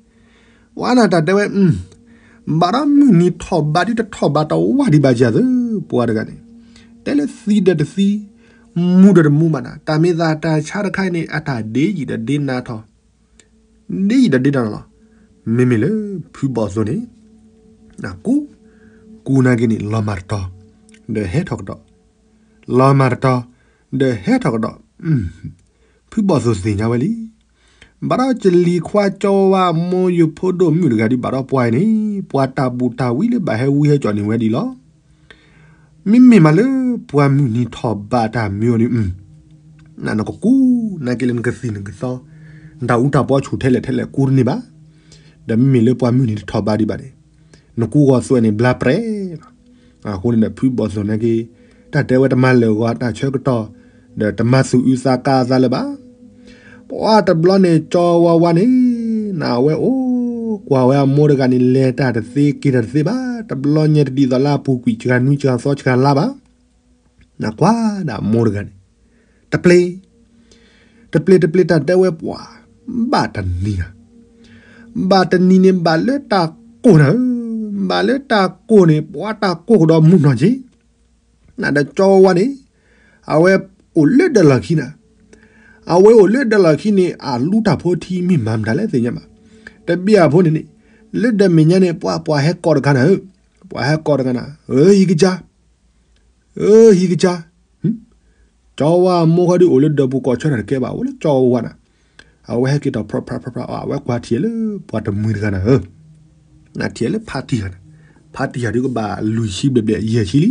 ဝဲနတၢ်တဲဝဲ, ဘၣ်ဒီးမုၢ်နံၤထီၣ်ဘးဒုတထီၣ်ဘးတဝါဒံးဘၣ်ကသၢ, ပှၤတဂၤန့ၣ်, တဲလၢသံဒီးတသံ, မူဒီးတမူဘၣ်နၤ, တၢ်မ့ၢ်သးတၢ်ဆါတခါအံၤန့ၣ် အတၢ်ဒ့ယံာ်ဒီးဒ့နၤထီၣ်, ဒ့ယံာ်ဒီးဒ့နၤလီၤ. မ့မ့ၢ်လၢဖုဘီၣ်သိန့ၣ် ကူ, ကူနာ်က့န့ၣ် လီၤမၢ်တတီၤ ဒီးဟဲထီၣ်ကဒီး, လီၤမၢ်တတီၤ ဒီးဟဲထီၣ်ကဒီး, ဖုဘီၣ်သိသ့ၣ်ညါဝဲလံ. ဘၣ်ဒီးကလံၤခွါကၠီဝါအမိၢ်ယိၤဖိဒိၣ်မုၣ်တဂၤဒုးဘၣ်ဒီးပှၤအံၤန့ၣ် ပှၤတၢ်ဘူၣ်တၢ်ဝံလၢဘၣ်ဟဲဝံဟဲကၠီၣ်န့ၣ်ဝဲဒ်လီၤ. မ့မ့ၢ်မးလၢပှၤမုၢ်နံၤထီၣ်ဘးတၢ်မံၤအီၤန့ၣ်, နကကူနာ်က့လၢနကသံၣ်နကသီ, နတၢ်အူတၢ်ပီဆူၣ်ထဲလဲၣ်ထဲလဲၣ်ကူတန့ၢ်ဘၣ်. ဒီးမ့မ့ၢ်လၢပှၤမုၢ်နံၤတထီၣ်ဘးဒံးဘၣ်န့ၣ်, နကူဂီၤသွဲၣ်န့ၣ်ဘျါပြဲၤလီၤ. အဃိန့ၣ်ဒီးဖုဘီၣ်သိနာ်က့ တၢ်တဲဝဲတမၤလၢာ်ဂီၤတၢ်ဆၢကတီၢ်, ဒီးတမၤသူၣ်အုးသးကါအသးလၢၤဘၣ်. ပှၤတဘျီန့ၣ်ကၠီဝါဝါန့ၣ် နဝဲအိၣ်ကွၢ်ဝဲအမိၢ်တဂၤန့ၣ် လဲၤတၢ်တသ့က့ၤတၢ်တသ့ဘၣ်. တဘျီညါတဒ်သိးလၢအပူၤကွံာ်စှၤနွံစှၤသီစှၤလါဘၣ်. နကွၢ်ဒၣ်အမိၢ်တဂၤန့ၣ် တပျ့ၤ တပျ့ၤတပျ့ၤတၢ်တဲဝဲပှၤ ဘၣ်တနံၤဧါ, ဘၣ်တနံၤန့ၣ် ဘၣ်လၢတၢ်ကိၢ်နၤဧၢ, ဘၣ်လၢတၢ်ကိၢ်န့ၣ် ပှၤတၢ်ကိၢ်ကဒီးမုၢ်နီၢ်က့ၤ, နဒီးကၠီဝါဝါန့ၣ် အဝဲအိၣ်လၢဒၢးလီၢ်ခံနၤ, အဝဲအိၣ်လၢဒၢးလီၢ်ခံန့ၣ် အလူတၢ်ဖိထံမ့ၢ်မၤမတၤလဲၣ်သ့ၣ်ညါဘၣ်. တဘ့ၣ်အဖိန့ၣ်န့ၣ် လၢဒၢးမဲာ်ညါန့ၣ် ပှၤပှၤဟဲကိးတခါနၤဧၢ, ပှၤဟဲကိးတခါနၤ, အၢ ဟံးကစၢ် အၢ ဟံးကစၢ်, ကၠီဝါအမိၢ်ဃီဒုးအိၣ်လၢဒၢးပူၤကိးဆၢတၢ်တကဲဘၣ် အိၣ်လၢကၠီဝါနၤ, အဝဲဟဲက့ၤထီၣ်ဖြီဖြီဖြီဖြီ အဝဲကွၢ်ထံၣ်လၢပှၤတမှံၤတဂၤနၤဧၢ, နထံၣ်လၢဖါတံၢ်ဂၤန့ၣ်, ဖါတံၢ်ဂၤဒုးကဘၣ်လွံၢ်ဆံဘျဲၣ်ဘျဲၣ်ယဲၢ်ဆံလံ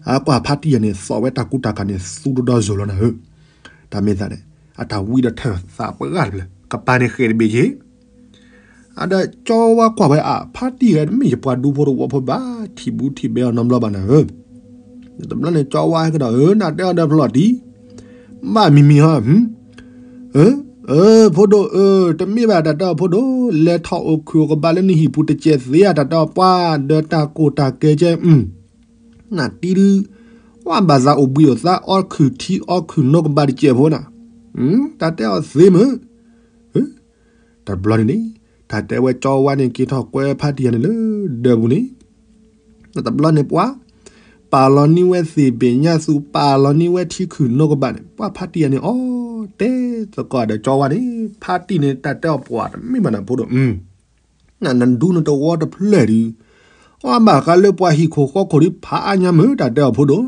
အကွၢ်ဖါတံၢ်ဂၤန့ၣ် သီၣ်ဝဲတၢ်ကူတၢ်ကၤန့ၣ် သူတဒီစိၤလီၤနၤဧၢ, တၢ်မ့ၢ်သးန့ၣ် အတၢ်ဝံဒီးထၢၣ်သးပှဲၤဂၤတဖျၢၣ် ကပၤန့ၣ်ဃဲၣ်တဘ့ၣ်က့ၤ အဒီးကၠီဝါကွၢ်ဝဲအါ ဖါတံၢ်ဂၤတမ့ၢ်ယပှၤဒူဖိတဝီဖိဘၣ် ထံၣ်ဘူးထံၣ်ဘဲအီၤနီတဘျီဘၣ်နၤဧၢ, တဘျီန့ၣ်ကၠီဝါဟဲကဒီး အၢ နတဲအီၤဒီးဖျီၣ်တံၢ် ဘၣ်မံၤမံၤဟီ အၢ အၢ ဖိဒိၣ်အၢ တမ့ၢ်ဘၣ်တၢ်တဲအီၤဖိဒိၣ် လဲၤထီၣ်အိၣ်ခုၣ်အိၣ်ကဘၣ်လၢနဟံၣ်ပူၤတစဲးသ့ဧါ တၢ်တဲအီၤပှၤ ဒီးတၢ်ကိၢ်တၢ်ကဲကဲ နတံၤဒုး ဝဲဘၣ်သးအိၣ်ဘှံးအိၣ်သါအီၣ်ခုၣ်ထံအီၣ်ခုၣ်နိကဘၣ်တစဲးဖိနၤ, တၢ်တဲအီၤသ့မ့ၢ် တဘျီန့ၣ်န့ၣ် တၢ်တဲဝဲကၠီဝါန့ၣ်က့ၤထီၣ်ကွဲဖါတံၢ်ဂၤန့ၣ်လၢဒၢးပူၤန့ၣ်, တဘျီန့ၣ်ပှၤ ပာ်လီၤန့ၢ်ဝဲသ့ၣ်ဘ့ၣ်ညါသူ ပာ်လီၤန့ၢ်ဝဲထံခုၣ်နိကဘၣ်န့ၣ် ပှၤဖါတံၢ်ဂၤန့ၣ် အီၣ်တဲသကိးဒီးကၠီဝါန့ၣ် ဖါတံၢ်န့ၣ် တၢ်တဲအီၤပှၤတမ့ၢ်ဘၣ်နၤဖိဒိၣ် နဒူနတဝီတဖျၢၣ်ဒုး အီၣ်ဘၣ်ဃးလၢပှၤဟံၣ်ခိၣ်ဃီခိၣ်ဒုးဖးအါညါမ့ၢ်တၢ်တဲအီၤဖိဒိၣ်,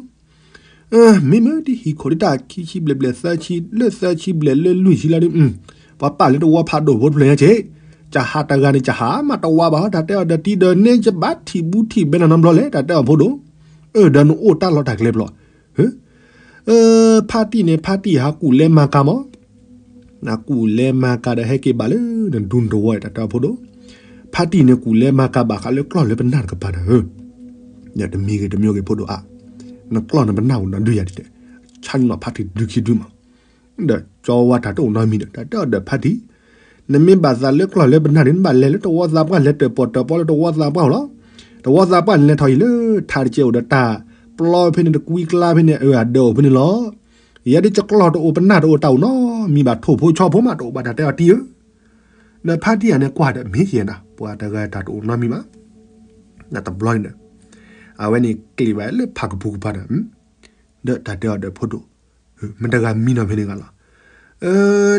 မ့မ့ၢ်တဟံၣ်ခိၣ်ဒုးတၢ်ခံဆံဘျဲၣ်ဘျဲၣ်သၢဆံ လၢသၢဆံဘျဲၣ်လၢလွံၢ်ဆံလီၤဒုး, ပှၤပာ်လၢတဝီဖးဒိၣ်ဖိတဖျၢၣ်ညါက့ၤ, ကဟးတဂၤန့ၣ် ကဟးမးတဝါဘၣ် တၢ်တဲအီၤဒီးတံၤဒီးန့ၣ် ယဘၣ်ထံၣ်ဘူးထံၣ်ဘဲနၤနီတဘျီလဲၣ် တၢ်တဲအီၤဖိဒိၣ်, အၢ ဒီးနအိၣ်တၢ်လီၢ်တၢ်ကျဲပျီ ဖါတံၢ်န့ၣ် ဖါတံၢ်ဟးကူၣ်လဲၤမၤကၤမး, နကူၣ်လဲၤမၤကၤဒီးဟဲက့ၤဘၣ်လၢနဒူနတဝီတၢ်တဲအီၤဖိဒိၣ်, ဖါတံၢ်န့ၣ်ကူၣ်လဲၤမၤကၤဘၣ်ဃးလၢကျီၢ်လၢပနၢ်တကပၤနၤဧၢ, တမံၤဂ့ၤတမံၤဂ့ၤဖိဒိၣ်အါ, နကျီၢ်နပနၢ်အိၣ်နဒုယၤဒ်လဲၣ်, ဆါနုာ်လီၤဖါတံၢ်ဒုခံဒုမး ဒီးကၠီဝါတၢ်တအိၣ်နီတမံၤဒီး တၢ်တဲအီၤဒီးဖါတံၢ်, နမ့ၢ်ဘၣ်သးလၢကျီၢ်လၢပနၢ်န့ၣ် နဘၣ်လဲၤလၢတဝီသးပှၢ် လဲၤတၢၣ်ပီၣ်တၢၣ်ပီလၢတဝီသးပှၢ်လီၤ. တဝီသးပှၢ်န့ၣ်လဲၤထီၣ်အံၤလၢထးတကဲးအိၣ်ဒီးတၢ်ပျီဖဲန့ၣ် တကွံကျါဖဲန့ၣ် အၢ အဒၢးအိၣ်ဖဲန့ၣ်လီၤ. ယဲဒ်ကကျီၢ်တအိၣ်ပနၢ်တအိၣ်တၢ်အိၣ်နီတမံၤဘၣ် ထိၣ်ဖိဆီဖိမးတအိၣ်ဘၣ် တၢ်တဲအီၤတံၢ်ဧၢ, ဒီးဖါတံၢ်ဂၤန့ၣ်ကွၢ်ဒီးမ့ၢ်ယဲနၤ ပှၤတဂၤတၢ်တအိၣ်နီတမံၤဘၣ်, တဘျီန့ၣ်ဒီး အဝဲန့ၣ်ကျ့ၤဘၣ်လၢဖးကပူၤကပၤဒီး ဒီးတၢ်တဲအီၤဒီးဖိဒိၣ်, မတၤတဂၤမံနီၤဖဲန့ၣ်ဂၤလီၤ.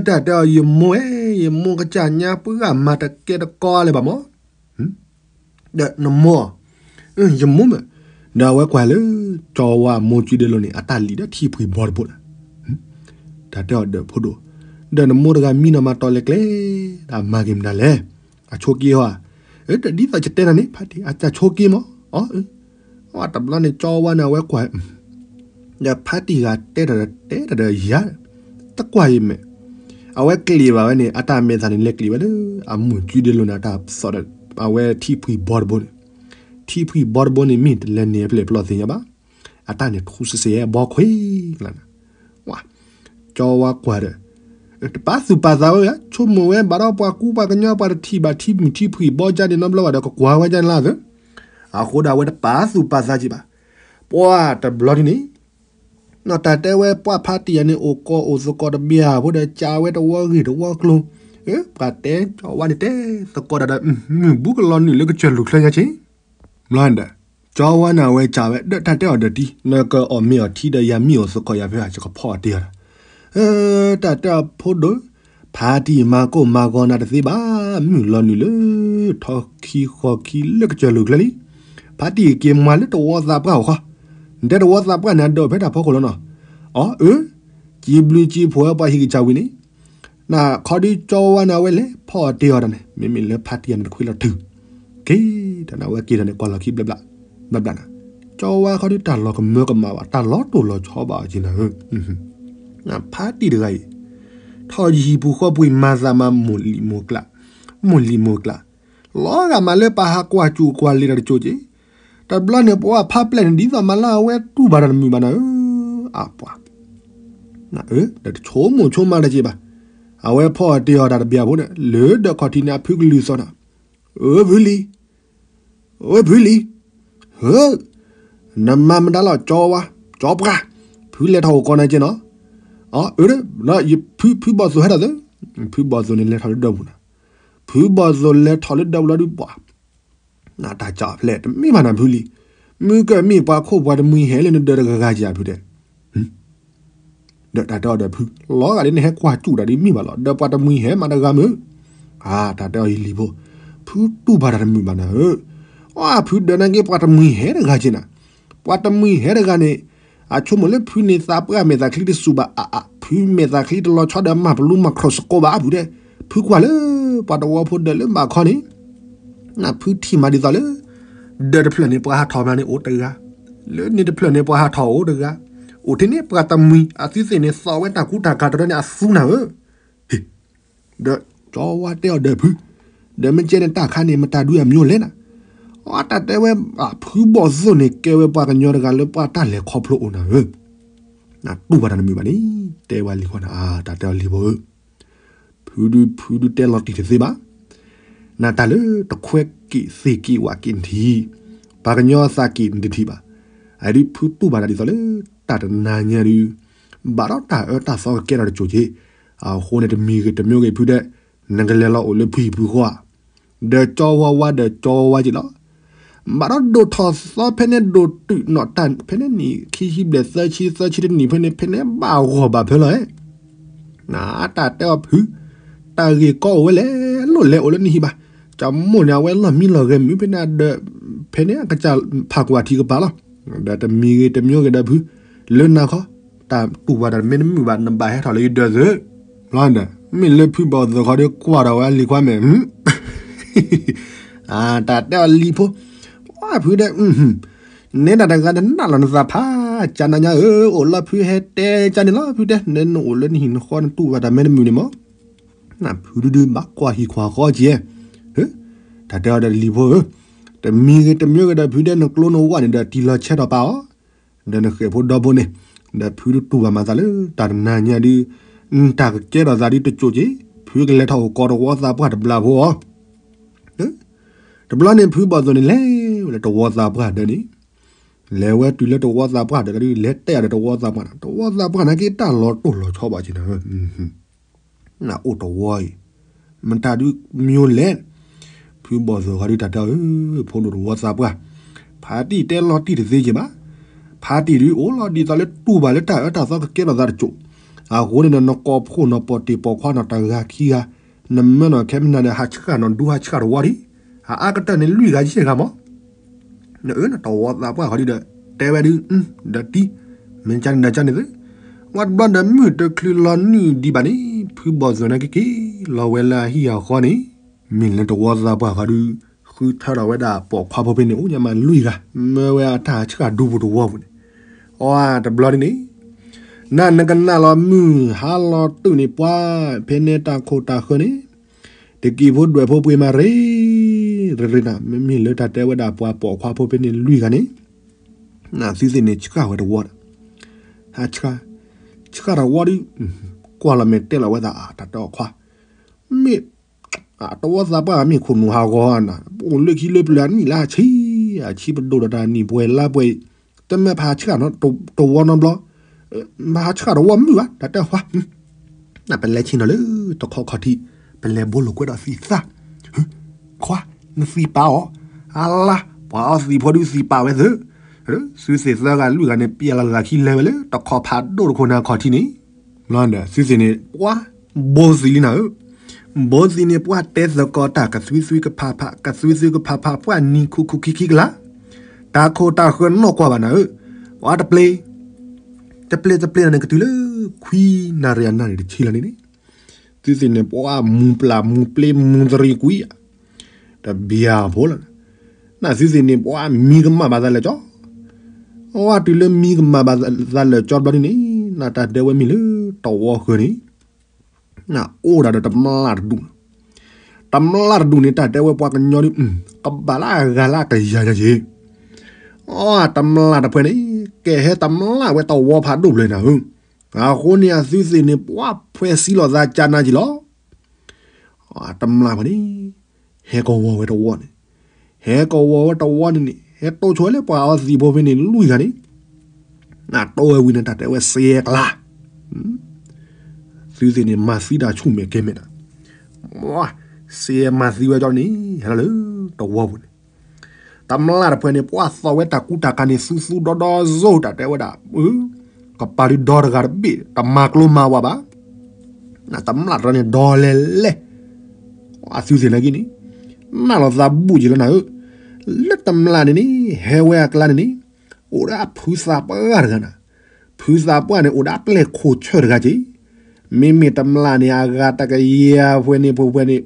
တၢ်တဲအီၤ ယမိၢ်ဧၢ, ယမိၢ်ကစၢ်ညါပှၤဂၤမၤတကဲတကီလၢၤဘၣ်မး, ဒီးနမိၢ်, ယမိၢ်မ့ၢ်, ဒီးအဝဲကွၢ်လၢ ကၠီဝါမိၢ်ကုဒဲလိၤန့ၣ် အတၢ်လံၣ်ဒီးထံဖှံၣ်ဘီတဘိန့ၣ်, တၢ်တဲအီၤဒီးဖိဒိၣ်, ဒီးနမိၢ်တဂၤမံနီၤမၤတီၤလဲၤကျဲ, တၢ်မၤက့ၤမနုၤလဲၣ်, အဆိးက့ဟီဧါ, တဒ်သိးယတဲနၤန့ၣ် ဖါတံၢ် အဆိးက့မး, အတဘျီန့ၣ် ကၠီဝါန့ၣ် အဝဲကွၢ်, ဒီးဖါတံၢ်ဂၤတဲတၢ်ဒီးတဲတၢ်ဒီးယၤ, တကွၢ်ယမဲာ်, အဝဲကျ့ၤဘၣ်ဝဲန့ၣ် အတၢ်မဲာ်သးန့ၣ် လဲၤကျ့ၤဝဲလၢ အမိၢ်ကုဒဲလိၤန့ၣ် အတၢ်သိးဒီး အဝဲထံဖှံၣ်ဘီတဘိန့ၣ်, ထံဖှံၣ်ဘီတဘိန့ၣ် မ့ၢ်တလဲၤန့ၢ်အပျဲၢ်ပျီသ့ၣ်ညါဘၣ်, အတၢ်န့ၣ်ထူစဲစဲဘီခွံလၢ်နၤ ကၠီဝါကွၢ်ဒီး, တပာ်သူၣ်ပာ်သးဝဲ ဆိကမိၣ်ဝဲ ဘၣ်ဒီးပှၤကူပှၤကညီ ပှၤတထံၣ်ဘၣ်ထံမုၢ်ထံဖှံၣ်ဘီကၢ်န့ၣ် နီတဘျီဘၣ်ဒီး ကကွၢ်ဝဲကၢ်န့ၣ်လၢအသး, အဃိဒီးအဝဲတပာ်သူၣ်ပာ်သးက့ၤဘၣ်, ပှၤတဘျီန့ၣ်န့ၣ်, တၢ်တဲဝဲ ပှၤဖါတံၢ်ဂၤန့ၣ် အိၣ်ကီၢ်အိၣ်သကိးတဘ့ၣ်ဧါ ဖိဒီး ကးဝဲတဝီဂ့ၢ်တဝီကျိၤ, ပှၤတဲကၠီဝါန့ၣ် တဲသကိးတၢ်ဒီး မုၢ်ဘူးကလီၤနုာ်လၢကစၢၢ်လူၤချၢညါက့ၤ, ဘျီဒီး ကၠီဝါန့ၣ် အဝဲကးဝဲ ဒီးတၢ်တဲအီၤဒီးတံၢ် နကအီၣ်မ့ၤအီၣ်ထံဒီးယၤမ့ၢ်အိၣ်သကိးယၤဖဲ ယကဖီအီၤတ့ၢ်အီၤဒီး, တၢ်တဲအီၤဖိဒိၣ်, ဖါတံၢ်မၤကိၢ်မၤဂီၤနၤတသ့ဘၣ် မုၢ်လီၤနုာ်လၢ ထီခံဃီခံလၢကစၢၢ်လိာ်ကျဲလံ. ဖါတံၢ်က့ၤမၤလၢတဝီသးပှၢ်အဃီ, နတဲတဝီသးပှၢ်န့ၣ် အဒၢးအိၣ်ဖဲတၢ်ဖီခိၣ်လီၤနီၤ. အီၤ အၢ, စံးဘျုးစံးဖှိၣ်ဝဲပှၤဟံၣ်ကစၢ်ဝံၤန့ၣ်, နခီဒုးကၠီဝါန့ၣ် အဝဲလဲၤဖီအီၣ်တ့ၢ်အီၤတၢ်န့ၣ် မ့မ့ၢ်လၢဖါတံၢ်အန့ၣ်တခွံလီၤထုး, က့ၤတၢ်န့ၣ် အဝဲက့ၤတၢ်န့ၣ် ကွၢ်လီၤခံဘျီဘျီ, ဘျီဘျီနၤ, ကၠီဝါခီဒုးတၢ်လီၤကမၢကမၣ်ဘၣ် တၢ်လီၤတိၢ်လီၤဆီဘၣ်အီၤက့ၤနၤဧၢ ဖါတံၢ်တဂၤအံၤ, ထီၣ်ယဟံၣ်ပူၤဃီပူၤအံၤ မၤသးမၤမိၢ်လံၣ်မိၢ်ကျး, မိၢ်လံၣ်မိၢ်ကျး, လီၤဂာ်မးလၢပှၤဟးကွၢ်စူၣ်ကွၢ်လ့ၤတၢ်တစိၢ်က့ၤ, တဘျီန့ၣ် ပှၤဖါပျဲၢ်န့ၣ် ဒ်သိးမၤလၢအဝဲတူၢ်ဘၣ်တၢ်တမုာ်ဘၣ်နၤဧၢ, အပှၤ, အၢ ဒီးတဆိကမိၣ်ဆိကမးတက့ၤဘၣ်, အဝဲဖီအီၣ်တ့ၢ်အီၤတၢ်တဘျီဖိန့ၣ် လၢဒီးခီၣ်ထံးန့ၣ် အဖုကလုၢ်သီၣ်နၤ, အၢ ဖုလံၤ အၢ ဖုလံၤ, ဧၢ, နမၤမတၤလီၤ ကၠီဝါ, ကၠီပှၢ်, ဖုလဲၤထီၣ်အိၣ်ကီးနၤက့ၤနီၤ, အၢ ဖု ဖုဘီၣ်သိၣ်ဟဲထီၣ်သ့, ဖုဘီၣ်သိၣ်န့ၣ်လဲၤထီၣ်လၢဒၢးပူၤနၤ, ဖုဘီၣ်သိၣ်လဲၤထီၣ်လၢဒၢးပူၤလီၤဒုးပှၤ, နတၢ်ကၠီဖျဲးတမ့ၢ်ဘၣ်နၤဖုလံၤ, မုၢ်ကၢၢ်မ့ၢ်ပှၤခိၣ်ပှၤတမှံၤဟဲလၢနဒၢးတဂၤဂၤက့ၤဧါဖုတဲ ဒီးတၢ်တဲအီၤဒီးဖု လီၤဂာ်ဒ်နဟဲကွၢ်စူၣ်တၢ်ဒ်မ့ၢ်ဘၣ်လီၤ ဒီးပှၤတမှံၤဟဲမးတဂၤမုၢ်, အါ တၢ်တဲအီၤယလံၤဖိ, ဖုတူၢ်ဘၣ်တၢ်တမုာ်ဘၣ်နၤဧၢ, အီ ဖုဒၢးနာ်က့ပှၤတမှံၤဟဲတဂၤက့ၤနၤ, ပှၤတမှံၤဟဲတဂၤန့ၣ်, အဆိကမိၣ်လၢဖုန့ၣ်သးပှၢ်မဲာ်သၣ်ချံတစူၢ်ဘၣ်အါအါ ဖုမဲာ်သၣ်ချံတလီၤဆီဒီးမၤပလူမၤခရီၣ်စကိးဘၣ်အါဖုတဲ, ဖုကွၢ်လၢ ပှၤတဝီဖိဒၢးလၢဘၣ်ခီန့ၣ် နဖုထံၣ်မးဒ်သိးလၢ ဒၢးတဖျၢၣ်န့ၣ် ပှၤဟးထီၣ်မးန့ၣ်အိၣ်တဂၤ, လၢန့ၣ်တဖျၢၣ်န့ၣ် ပှၤဟးထီၣ်အိၣ်တဂၤ, အိၣ်ထဲန့ၣ် ပှၤတမှံၤအသုသ့ၣ်န့ၣ် သီၣ်ဝဲတၢ်ကူတၢ်ကၤတရၢန့ၣ် အသူနၤဧၢ, ဒီးကၠီဝါတဲအီၤဒီးဖု, ဒီးမ့ၢ်ကဲန့ၣ်တၢ်ခါန့ၣ် မတၤဒုးအမံၤလဲၣ်နၤ, အတၢ်တဲဝဲ ဖုဘီၣ်သိၣ်န့ၣ် ကဲဝဲပှၤကညီတဂၤလၢပှၤတၢ်လဲၤခီဖျိအိၣ်နၤဧၢ, နတူၢ်ဘၣ်တၢ်တမုာ်ဘၣ်န့ၣ် တဲဝဲလံၤခွါန့ၣ် အါ တၢ်တဲအီၤလံၤဖိဧၢ ဖုဒု ဖုဒုတဲလီၤတံၢ်တသ့ဘၣ်, နတၢ်လၢတခွဲက့ၤသ့ၣ်က့ၤဝးက့ၤနထံၣ်, ပှၤကညီသးက့ၤနတထံၣ်ဘၣ်, အဒုးဖုတူၢ်ဘၣ်တၢ်ဒ်သိးလၢ တၢ်တနၤညါဒုး, ဘၣ်ဒီးတၢ်အၢတၢ်သီကကဲထီၣ်တစိၢ်က့ၤ, အဃိန့ၣ်တမံၤဂ့ၤတမံၤဂ့ၤဖုဒဲး, နကလဲၤလီၤအိၣ်လၢဖုဟံၣ်ဖုဃီဧါ ဒီးကၠီဝါဝါဒီးကၠီဝါဝါက့ၤလီၤ. ဘၣ်ဒီးဒိၣ်ထီၣ်သီဖဲန့ၣ်ဒိၣ်တုာ်နီၣ်တၢ်ဖဲန့ၣ်နံၣ်ခံဆံဘျဲၣ်သၢဆံသၢဆံတနံၣ်ဖဲန့ၣ် ဖဲန့ၣ်ဘၣ်ဂီၢ်ဘၣ်ဖၢလီၤဧၢ, နတၢ်တဲအီၤဖု, တၢ်ဂ့ၢ်ကီအိၣ်ဝဲလဲၣ်လိၣ်လဲၣ်အိၣ်လၢနဟံၣ်ဘၣ်, ကၠီမိၢ်န့ၣ် အဝဲလီၢ်မံလီၢ်ဂဲၤမုၢ်ဖဲန့ၣ်ဒီး, ဖဲန့ၣ်အကစၢ်ဖးကွၢ်ထံကပၤလီၤ, ဒီးတမံၤဂ့ၤတမံၤဂ့ၤဒီးဖု, လၢနၤခီ, တၢ်တူၢ်ဘၣ်တၢ်မ့ၢ်တမုာ်ဘၣ် နဘၣ်ဟဲထီၣ်လၢယဒၢးသုး, လီၤဒီး မ့ၢ်လၢဖုဘီၣ်သိၣ်ခီဒီးကွၢ်ဒီးဝဲလံၤခွါမဲာ် တၢ်တဲအီၤလံၤဖိ, ဝါဖုဒဲး, နဲဒၣ်တဂၤနနးလီၤနသးဖး, ကၢ်နၤညါဧၢ, အိၣ်လီၤဖုဟဲတဲကၢ်န့ၣ်လီၤဖုတဲ, နဲနအိၣ်လၢနဟံၣ်နဃီနတူၢ်ဘၣ်တၢ်မ့ၢ်တမုာ်န့ၣ်မး, နဖုဒုဒုဘၣ်ကွၢ်ဟံၣ်ခွါဃီက့ၤ, တၢ်တဲအီၤဒီးလံၤဖိဧၢ, တမံၤဂ့ၤတမံၤဂ့ၤဒီးဖုဒဲးနကျိနဝါန့ၣ်ဒီးတံၢ်လီၤဆဲးထီၣ်ပာ်အီၤ, ဒီးနဃဲၣ်ဖိဒီဖိန့ၣ်, ဒီးဖုဒုတူၢ်ဘၣ်မၤသးလၢတၢ်တနၤညါဒု, တၢ်ကကဲထီၣ်သးဒုတစိၢ်က့ၤ, ဖုကလဲၤထီၣ်အိၣ်ကီးတဝီသးပှၢ်တဘျီဖိအီၤ တဘျီန့ၣ် ဖုဘီၣ်သိၣ်န့ၣ်လဲၤဝဲလၢတဝီသးပှၢ်ဒီးန့ၣ်, လဲၤဝဲတုၤလၢတဝီသးပှၢ်ဒီးန့ၣ် လဲၤတဲအီၤဒီးတဝီသးပှၢ်န့ၣ်, တဝီသးပှၢ်န့ၣ်က့ၤတၢ်လီၤတိၢ်လီၤဆီဘၣ်က့ၤနၤ, နအိၣ်တဝီအံၤ, မတၤဒုးမံၤလဲၣ်, ဖုဘီၣ်သိၣ်ဃီဒုတၢ်တဲအီၤ, ဖိဒိၣ်တဝီသးပှၢ်, ဖါတံၢ်တဲလီၤတံၢ်တသ့က့ၤဘၣ်, ဖါတံၢ်ဒုးအိၣ်လီၤဒ်သိးလၢတူၢ်ဘၣ်လၢတၢ်အၢတၢ်သီကကဲထီၣ်သးတစိၢ်, အဃိန့ၣ်ဒီးနကိးဖှိၣ်နီၢ်ပီၢ်တ့ၢ်ပိာ်ခွါနီၢ်တဂၤခံဂၤ, နမၢနီၢ်ခဲမနၤဒီးဟးဆှၣ်နီၢ်ဒူဟးဆှၣ်တဝီဒံး, အအါကတၢၢ်န့ၣ်လွံၢ်ဂၤယဲၢ်ဂၤမး နအၢနတဝီသးပှၢ်ဃီဒုဒီး, တဲဝဲဒု, ဒီးတံၢ်, မ့ၢ်ကန့ၣ်ဒီးကန့ၣ်သ့, ဝဲတဘျီဒီးမုၢ်တချုးလီၤနုာ်ဒံးဘၣ်န့ၣ်, ဖုဘီၣ်သိၣ်န့ၣ်က့ၤက့ၤလီၤဝဲလၢအဟံၣ်အဃီန့ၣ်, မ့ၢ်လၢတဝီသးပှၢ်ဃီဒု, ဃုထၢထီၣ်ဝဲဒၣ်ပိာ်ခွါဖိဖဲန့ၣ် အိၣ်ညါမးလွံၢ်ဂၤ, မၢဝဲအတၢ်ဆှၣ်ဒူပူၤတဝီပူၤန့ၣ်, အတဘျီဒ်န့ၣ် နနကနၣ်လီၤမုၢ်ဟါလီၤတုၤန့ၣ်ပှၤ, ဖဲန့ၣ်တၢ်ခိၣ်တၢ်ဃၢန့ၣ်, တကံၢ်ဖိဒွဲၣ်ဖိပှ့ၤမးရ့, ရ့ရ့နၤ, မ့မ့ၢ်လၢတၢ်တဲဝဲဒၣ်ပှၤပိာ်ခွါဖိဖဲန့ၣ် လွံၢ်ဂၤန့ၣ်, နသုသ့ၣ်န့ၣ်ဆှၣ်ဝဲတဝီဒီး, ဟးဆှၣ်, ဆှၣ်တဝီဒု, ကွၢ်လီၤမဲာ်တဲလီၤဝဲသးအတၢ်တဲအီၤခွါ, မ့ၢ် တဝီသးပှၢ်မ့ၢ်ခိၣ်နူာ်ဟးဂီၤနၤ, အိၣ်လၢခံလၢပျၢၤအနံၣ်လၢအဆံ, အဆံပဒိၣ်ဒီးတၢ်နံၣ်ပှဲၤလါပှဲၤ, တမ့ၢ်ဖးဆှၣ်နီတဝီနီဘျီ, ဖးဆှၣ်တဝီမုၢ်ဘၣ် တၢ်တဲခွါ, ပလဲၤဆ့ၣ်နီၤလၢတခီခီၣ်ထံး, ပလဲၤဘိလိာ်ကွဲဒီးသံၣ်သၣ်, ခွါ, နသံၣ်ပာ်အီၤ, အလါ, ပှၤအီသံၣ်ဖိဒုသံၣ်ပာ်ဝဲသၢ, သုသ့ၣ်သၢဂၤလွံၢ်ဂၤန့ၣ် ပျဲလီၤလၢခံလဲၤဝဲလၢတခီဖးဒိၣ်တခိၣ်နၤခီၣ်ထံးန့ၣ်, သုသ့ၣ်န့ၣ် ပှၤ, ဘိသံၣ်လံနၤဧၢ, ဘိသံန့ၣ်ပှၢ်တဲသကိးတၢ်ကသွံသွံကဖးဖး ကသွံသွံကဖးဖး ပှၢ်နံၤခူခူခံခံကလါ, တၢ်ခိၣ်တၢ်ဃၢၤနီၢ်ကွၢ်ဘၣ်နၤဧၢ, ပှၢ်တပျ့ၤ, တပျ့ၤတပျ့ၤန့ၣ်ကတုၤလၢ ခွံနၣ်ရံၣ်အနၣ်ရံၣ်တဆံလီၤန့ၣ်န့ၣ်, သုသ့ၣ်န့ၣ်ပှၢ်မူၤပျၢ်မူၤပျ့မူၤတရံးကွံာ်ဧါ, တဘျီဖိလီၤ, နသုသ့ၣ်န့ၣ်ပှၢ်မံကမၣ်ဘၣ်သးလၢာ်ကၠီ, အဝဲတုၤလၢမံကမၣ်ဘၣ်သးလၢာ်ကၠီတဘျီန့ၣ်န့ၣ် နတၢ်တဲဝဲမ့ၢ်လၢတဝီဃၢၤန့ၣ် နအိၣ်ဒၣ်ဒီးတမျၢ်တဒူၣ်, တမျၢ်တဒူၣ်န့ၣ် တၢ်တဲဝဲပှၤကညီဒ် ကဘၣ်လၢအဂၤလၢအကယၤယၤက့ၤ, အတမျၢ်တဖုန့ၣ် ကဲဟဲတမျၢ်ဝဲတဝီဖးဒိၣ်ဖျၢၣ်နၤဧၢ, အဃိန့ၣ်အသုသ့ၣ်န့ၣ် ပှၢ်ဖှဲးစံလီၤသးကၠါနါက့ၤလီၤ. တမျၢ်ဖဲန့ၣ် ဟဲကဝီၤဝဲတဝီန့ၣ်, ဟဲကဝီၤဝဲတဝီန့ၣ်န့ၣ် ဟဲတိၢ်ဆိဝဲလၢပှၤအီသံးဖိဖဲန့ၣ်လွံၢ်ဂၤန့ၣ်, နတိၢ်ဝဲဝံၤန့ၣ် တၢ်တဲဝဲစဲးကျါ, သုသ့ၣ်န့ၣ် မၤသံတၢ်ဆူၣ်မဲာ်ကဲမဲာ်နၤ, စဲးမၤသံဝဲကၠီန့ၣ် ဟဲလီၤလၢတဝီပူၤန့ၣ်, တမျၢ်တဖုန့ၣ် ပှၢ်သီၣ်ဝဲတၢ်ကူတၢ်ကၤန့ၣ် သူသူဒီဒီစိၤ တၢ်တဲဝဲဒၣ် ကပၤဒုဒီတဂၤတဘ့ၣ် တမၤကျိမၤဝးဘၣ်, တမျၢ်တဖုန့ၣ် ဒီလဲၤလဲၤ, အသုသ့ၣ်နာ်က့န့ၣ် နၢ်လီၤသးဘူၣ်က့ၤလီၤနၤဧၢ, လၢတမျၢ်န့ၣ်န့ၣ် ဟဲဝဲအကျါန့ၣ်န့ၣ် အိၣ်ဒၣ်ဖုသးပှၢ်တဂၤနၤ, ဖုသးပှၢ်န့ၣ် အိၣ်ဒၣ်ပျဲၢ်ခိၣ်ဆၢၣ်တဂၤက့ၤ, မ့မ့ၢ်တမျၢ်န့ၣ် အဂၤတကယၤဖဲန့ၣ် ဖဲန့ၣ်,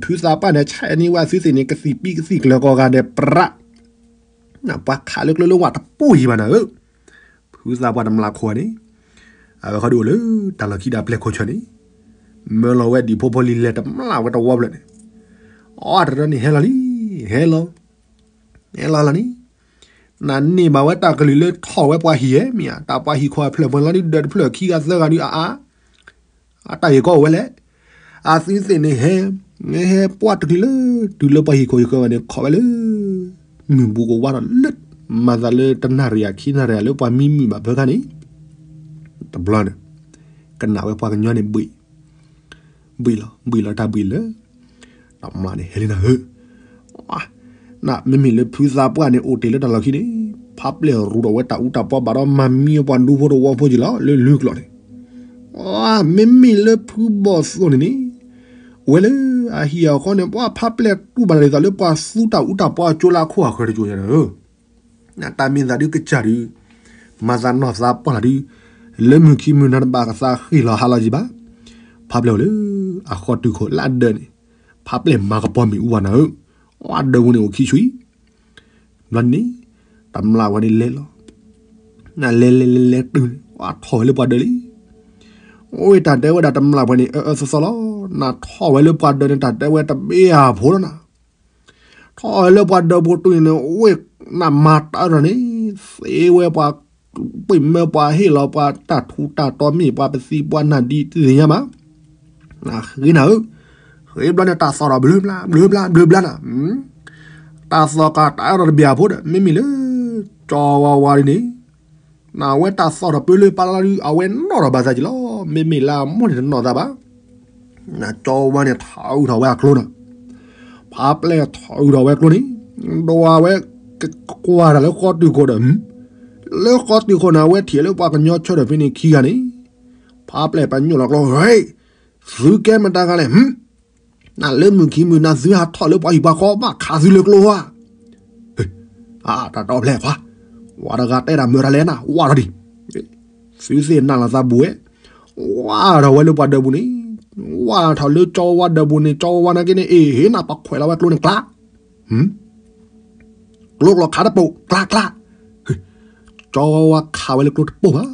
ဖုသးပှၢ်န့ၣ် ဆဲးန့ၢ်ဝဲအသုသ့ၣ်န့ၣ် ကသံၣ်ပံကသံၣ်ကျၢၤကိးဂၤဒဲးပြး ပှၤခးလၢကျိလၢဝဲတပိၢ်ယံၤဘၣ်နၤဧၢ, ဖုသးပှၢ်တမျၢ်ခိၣ်န့ၣ်, အဝဲခီဒုးအိၣ်လၢတၢ်လီၢ်ခံဒီးပျဲၢ်ခိၣ်ဆၢၣ်န့ၣ်, မၢလီၤဝဲဒံးဖိဖိလံၤလဲၤတမျၢ်ဝဲတဝီဖျၢၣ်န့ၣ်, အတရၢန့ၣ်ဟဲလီၤလံ, ဟဲလီၤ, ဟဲလီၤလီၤန့ၣ်, နန့ၢ်ဘၣ်ဝဲတၢ်ကလုၢ်လၢထီၣ်ဝဲပှၤဟံၣ်ဧါ မ့ၢ်ဧါ, တၢ်ပှၤဟံၣ်ခိၣ်အဖျၢၣ်ပှဲၤလီၤဒုး ဒၢးတဖျၢၣ်ခံဂၤသၢဂၤဒုးအါအါ အတၢ်ဂ့ၢ်ကီအိၣ်ဝဲလဲၣ်, အသုသ့ၣ်န့ၣ်ဟဲ, ဟဲပှၢ်တကလုာ်လၢ တုၤလၢပှၤဟံၣ်ခိၣ်ဟံၣ်ဃၢၤဘၣ်န့ၣ် ခိးဝဲလၢ မုၢ်ဘူးကဝါဒီးလၢ မၤသးလၢတနၣ်ရံၣ်အခံနၣ်ရံၣ်အလၢပှၤမံမုာ်ဘၣ်ဖၢခါန့ၣ်, တဘျီန့ၣ် ကနၣ်ဝဲပှၤကညီန့ၣ်ဘှံး ဘှံးလီၤ ဘှံးလီၤတၢ်ဘှံးလၢ တမျၢ်န့ၣ်ဟဲလံနၤဧၢ, နမ့မ့ၢ်လၢဖုသးပှၢ်န့ၣ် အိၣ်တ့ၢ်လၢတၢ်လီၢ်ခံန့ၣ် ဖးပျဲၢ်ရူးဒီးဝဲတၢ်အူတၢ်ပီဘၣ်ဒီးမၤမံပှၤဒူဖိတဝီဖိက့ၤလီၤ လၢလုၢ်ကျိာ်န့ၣ်, မ့မ့ၢ်လၢဖုဘီၣ်သိၣ်န့ၣ်န့ၣ်, ဝဲလၢအဟံၣ်အဃီန့ၣ် ပှၤဖးပျဲၢ်တူၢ်ဘၣ်တၢ်ဒ်သိးလၢပှၤသူတၢ်အူတၢ်ပီအကၠိလၢအခိၣ်အဃၢၤတကၠိညါန့ၣ်ဧၢ နတၢ်မ့ၢ်သးဒုးကစၢ်ဒုး မၤသးနီၢ်သးပှၢ်လီၤဒုး, လၢမုၢ်ခံမုၢ်နၤတဘၣ်ကသးဃ့ၢ်လီၤဟးလီၤယံၤဘၣ်, ဖးပျဲၢ်အိၣ်လၢ အဃီတုၤခိၣ်လၢအဒၢးန့ၣ်, ဖးပျဲၢ်မၤကပီၤမ့ၣ်အူဘၣ်နၤဧၢ, အဒၢးပူၤန့ၣ်အိၣ်ခံဆံ, ဘျီန့ၣ်, တမျၢ်ဝဲန့ၣ်လဲၤလီၤ, နလဲၤလဲၤလဲၤလဲၤတုၤန့ၣ် အထီၣ်ဝဲလၢပှၤဒၢးလံ, အိၣ်တၢ်တဲဝဲဒၣ်တမျၢ်ပှဲၤန့ၣ် အၢအၢသီသီလီၤ, နထီၣ်ဝဲလၢပှၤဒၢးန့ၣ် တၢ်တဲဝဲတဘ့ၣ်အဖိလီၤနၤ ထီၣ်ဝဲလၢပှၤဒၢးပူၤတုၤန့ၣ် အိၣ်နမၤတၢ်ဒီးန့ၣ်, သ့ဝဲပှၤ, ပှ့ၤမၢပှၤဟ့ၣ်လီၤပှၤတၢ်ထူးတၢ်တီၤမ့ၢ်ပှၤပသံပှၤနၢ်ဒ်တသ့ၣ်ညါဘၣ်, နဃ့နၤဧၢ, ဃ့ဘျီန့ၣ်တၢ်သီၣ်ဒီးဘျုးဘျါ ဘျုးဘျါ ဘျုးဘျါနၤ, တၢ်သီၣ်ကးတၢ်အဲၣ်ဒီးတဘ့ၣ်အဖိဒီး မ့မ့ၢ်လၢ ကၠီဝါဝါဒ်န့ၣ် နဝဲတၢ်သီၣ်ဒီးပၢလၢပၢလီၤဒုး အဝဲနီၣ်ဒီးဘၣ်သးက့ၤလီၤ, မ့မ့ၢ်လၢအမိၢ်န့ၣ်တနီၣ်သးဘၣ်, နကၠီဝါဝါန့ၣ် ထီၣ်အုးထီၣ်ဝဲအကျိနၤ, ဖးပျဲၢ်ထီၣ်အုးထီၣ်ဝဲကျိန့ၣ်, ဒွးဝဲ, ကွၢ်တၢ်လၢဃီတုၤခိၣ်ဒီး, လၢဃီတုၤခိၣ်န့ၣ် အဝဲထံၣ်လၢပှၤကညီဆၢထၢၣ်ဖဲန့ၣ်ခံဂၤန့ၣ်, ဖးပျဲၢ်ပညိၣ်လီၤကျိ, သုကဲမတၤတဂၤလဲၣ်, နလၢမုၢ်ခံမုၢ်နၤသုဟးထီၣ်လၢပှၤဟံၣ်ပှၤဃီဘၣ်ခးသုလၢကျိဧါ, တၢ်တီဖျဲၣ်ခွါ, ဝၤတဂၤတဲတၢ်မုာ်တၢ်လဲၣ်နၤ ဝါထီၣ်ဒံး, သုသ့ၣ်နၢ်လီၤသးဘူးဝဲ, ဝါထီၣ်ဝဲလၢပှၤဒၢးပူၤန့ၣ်, ဝါထီၣ်လၢကၠီဝါဝါဒၢးပူၤန့ၣ် ကၠီဝါဝါနာ်က့န့ၣ် အ့ၣ် ဟ့ၣ်နၤပခွဲးလီၤဝဲကျိန့ၣ်ကျါ, ကျိကျိခးတပိာ် ကျါကျါ, ကၠီဝါဝါခးဝဲလၢကျိတပိာ်ဘၣ်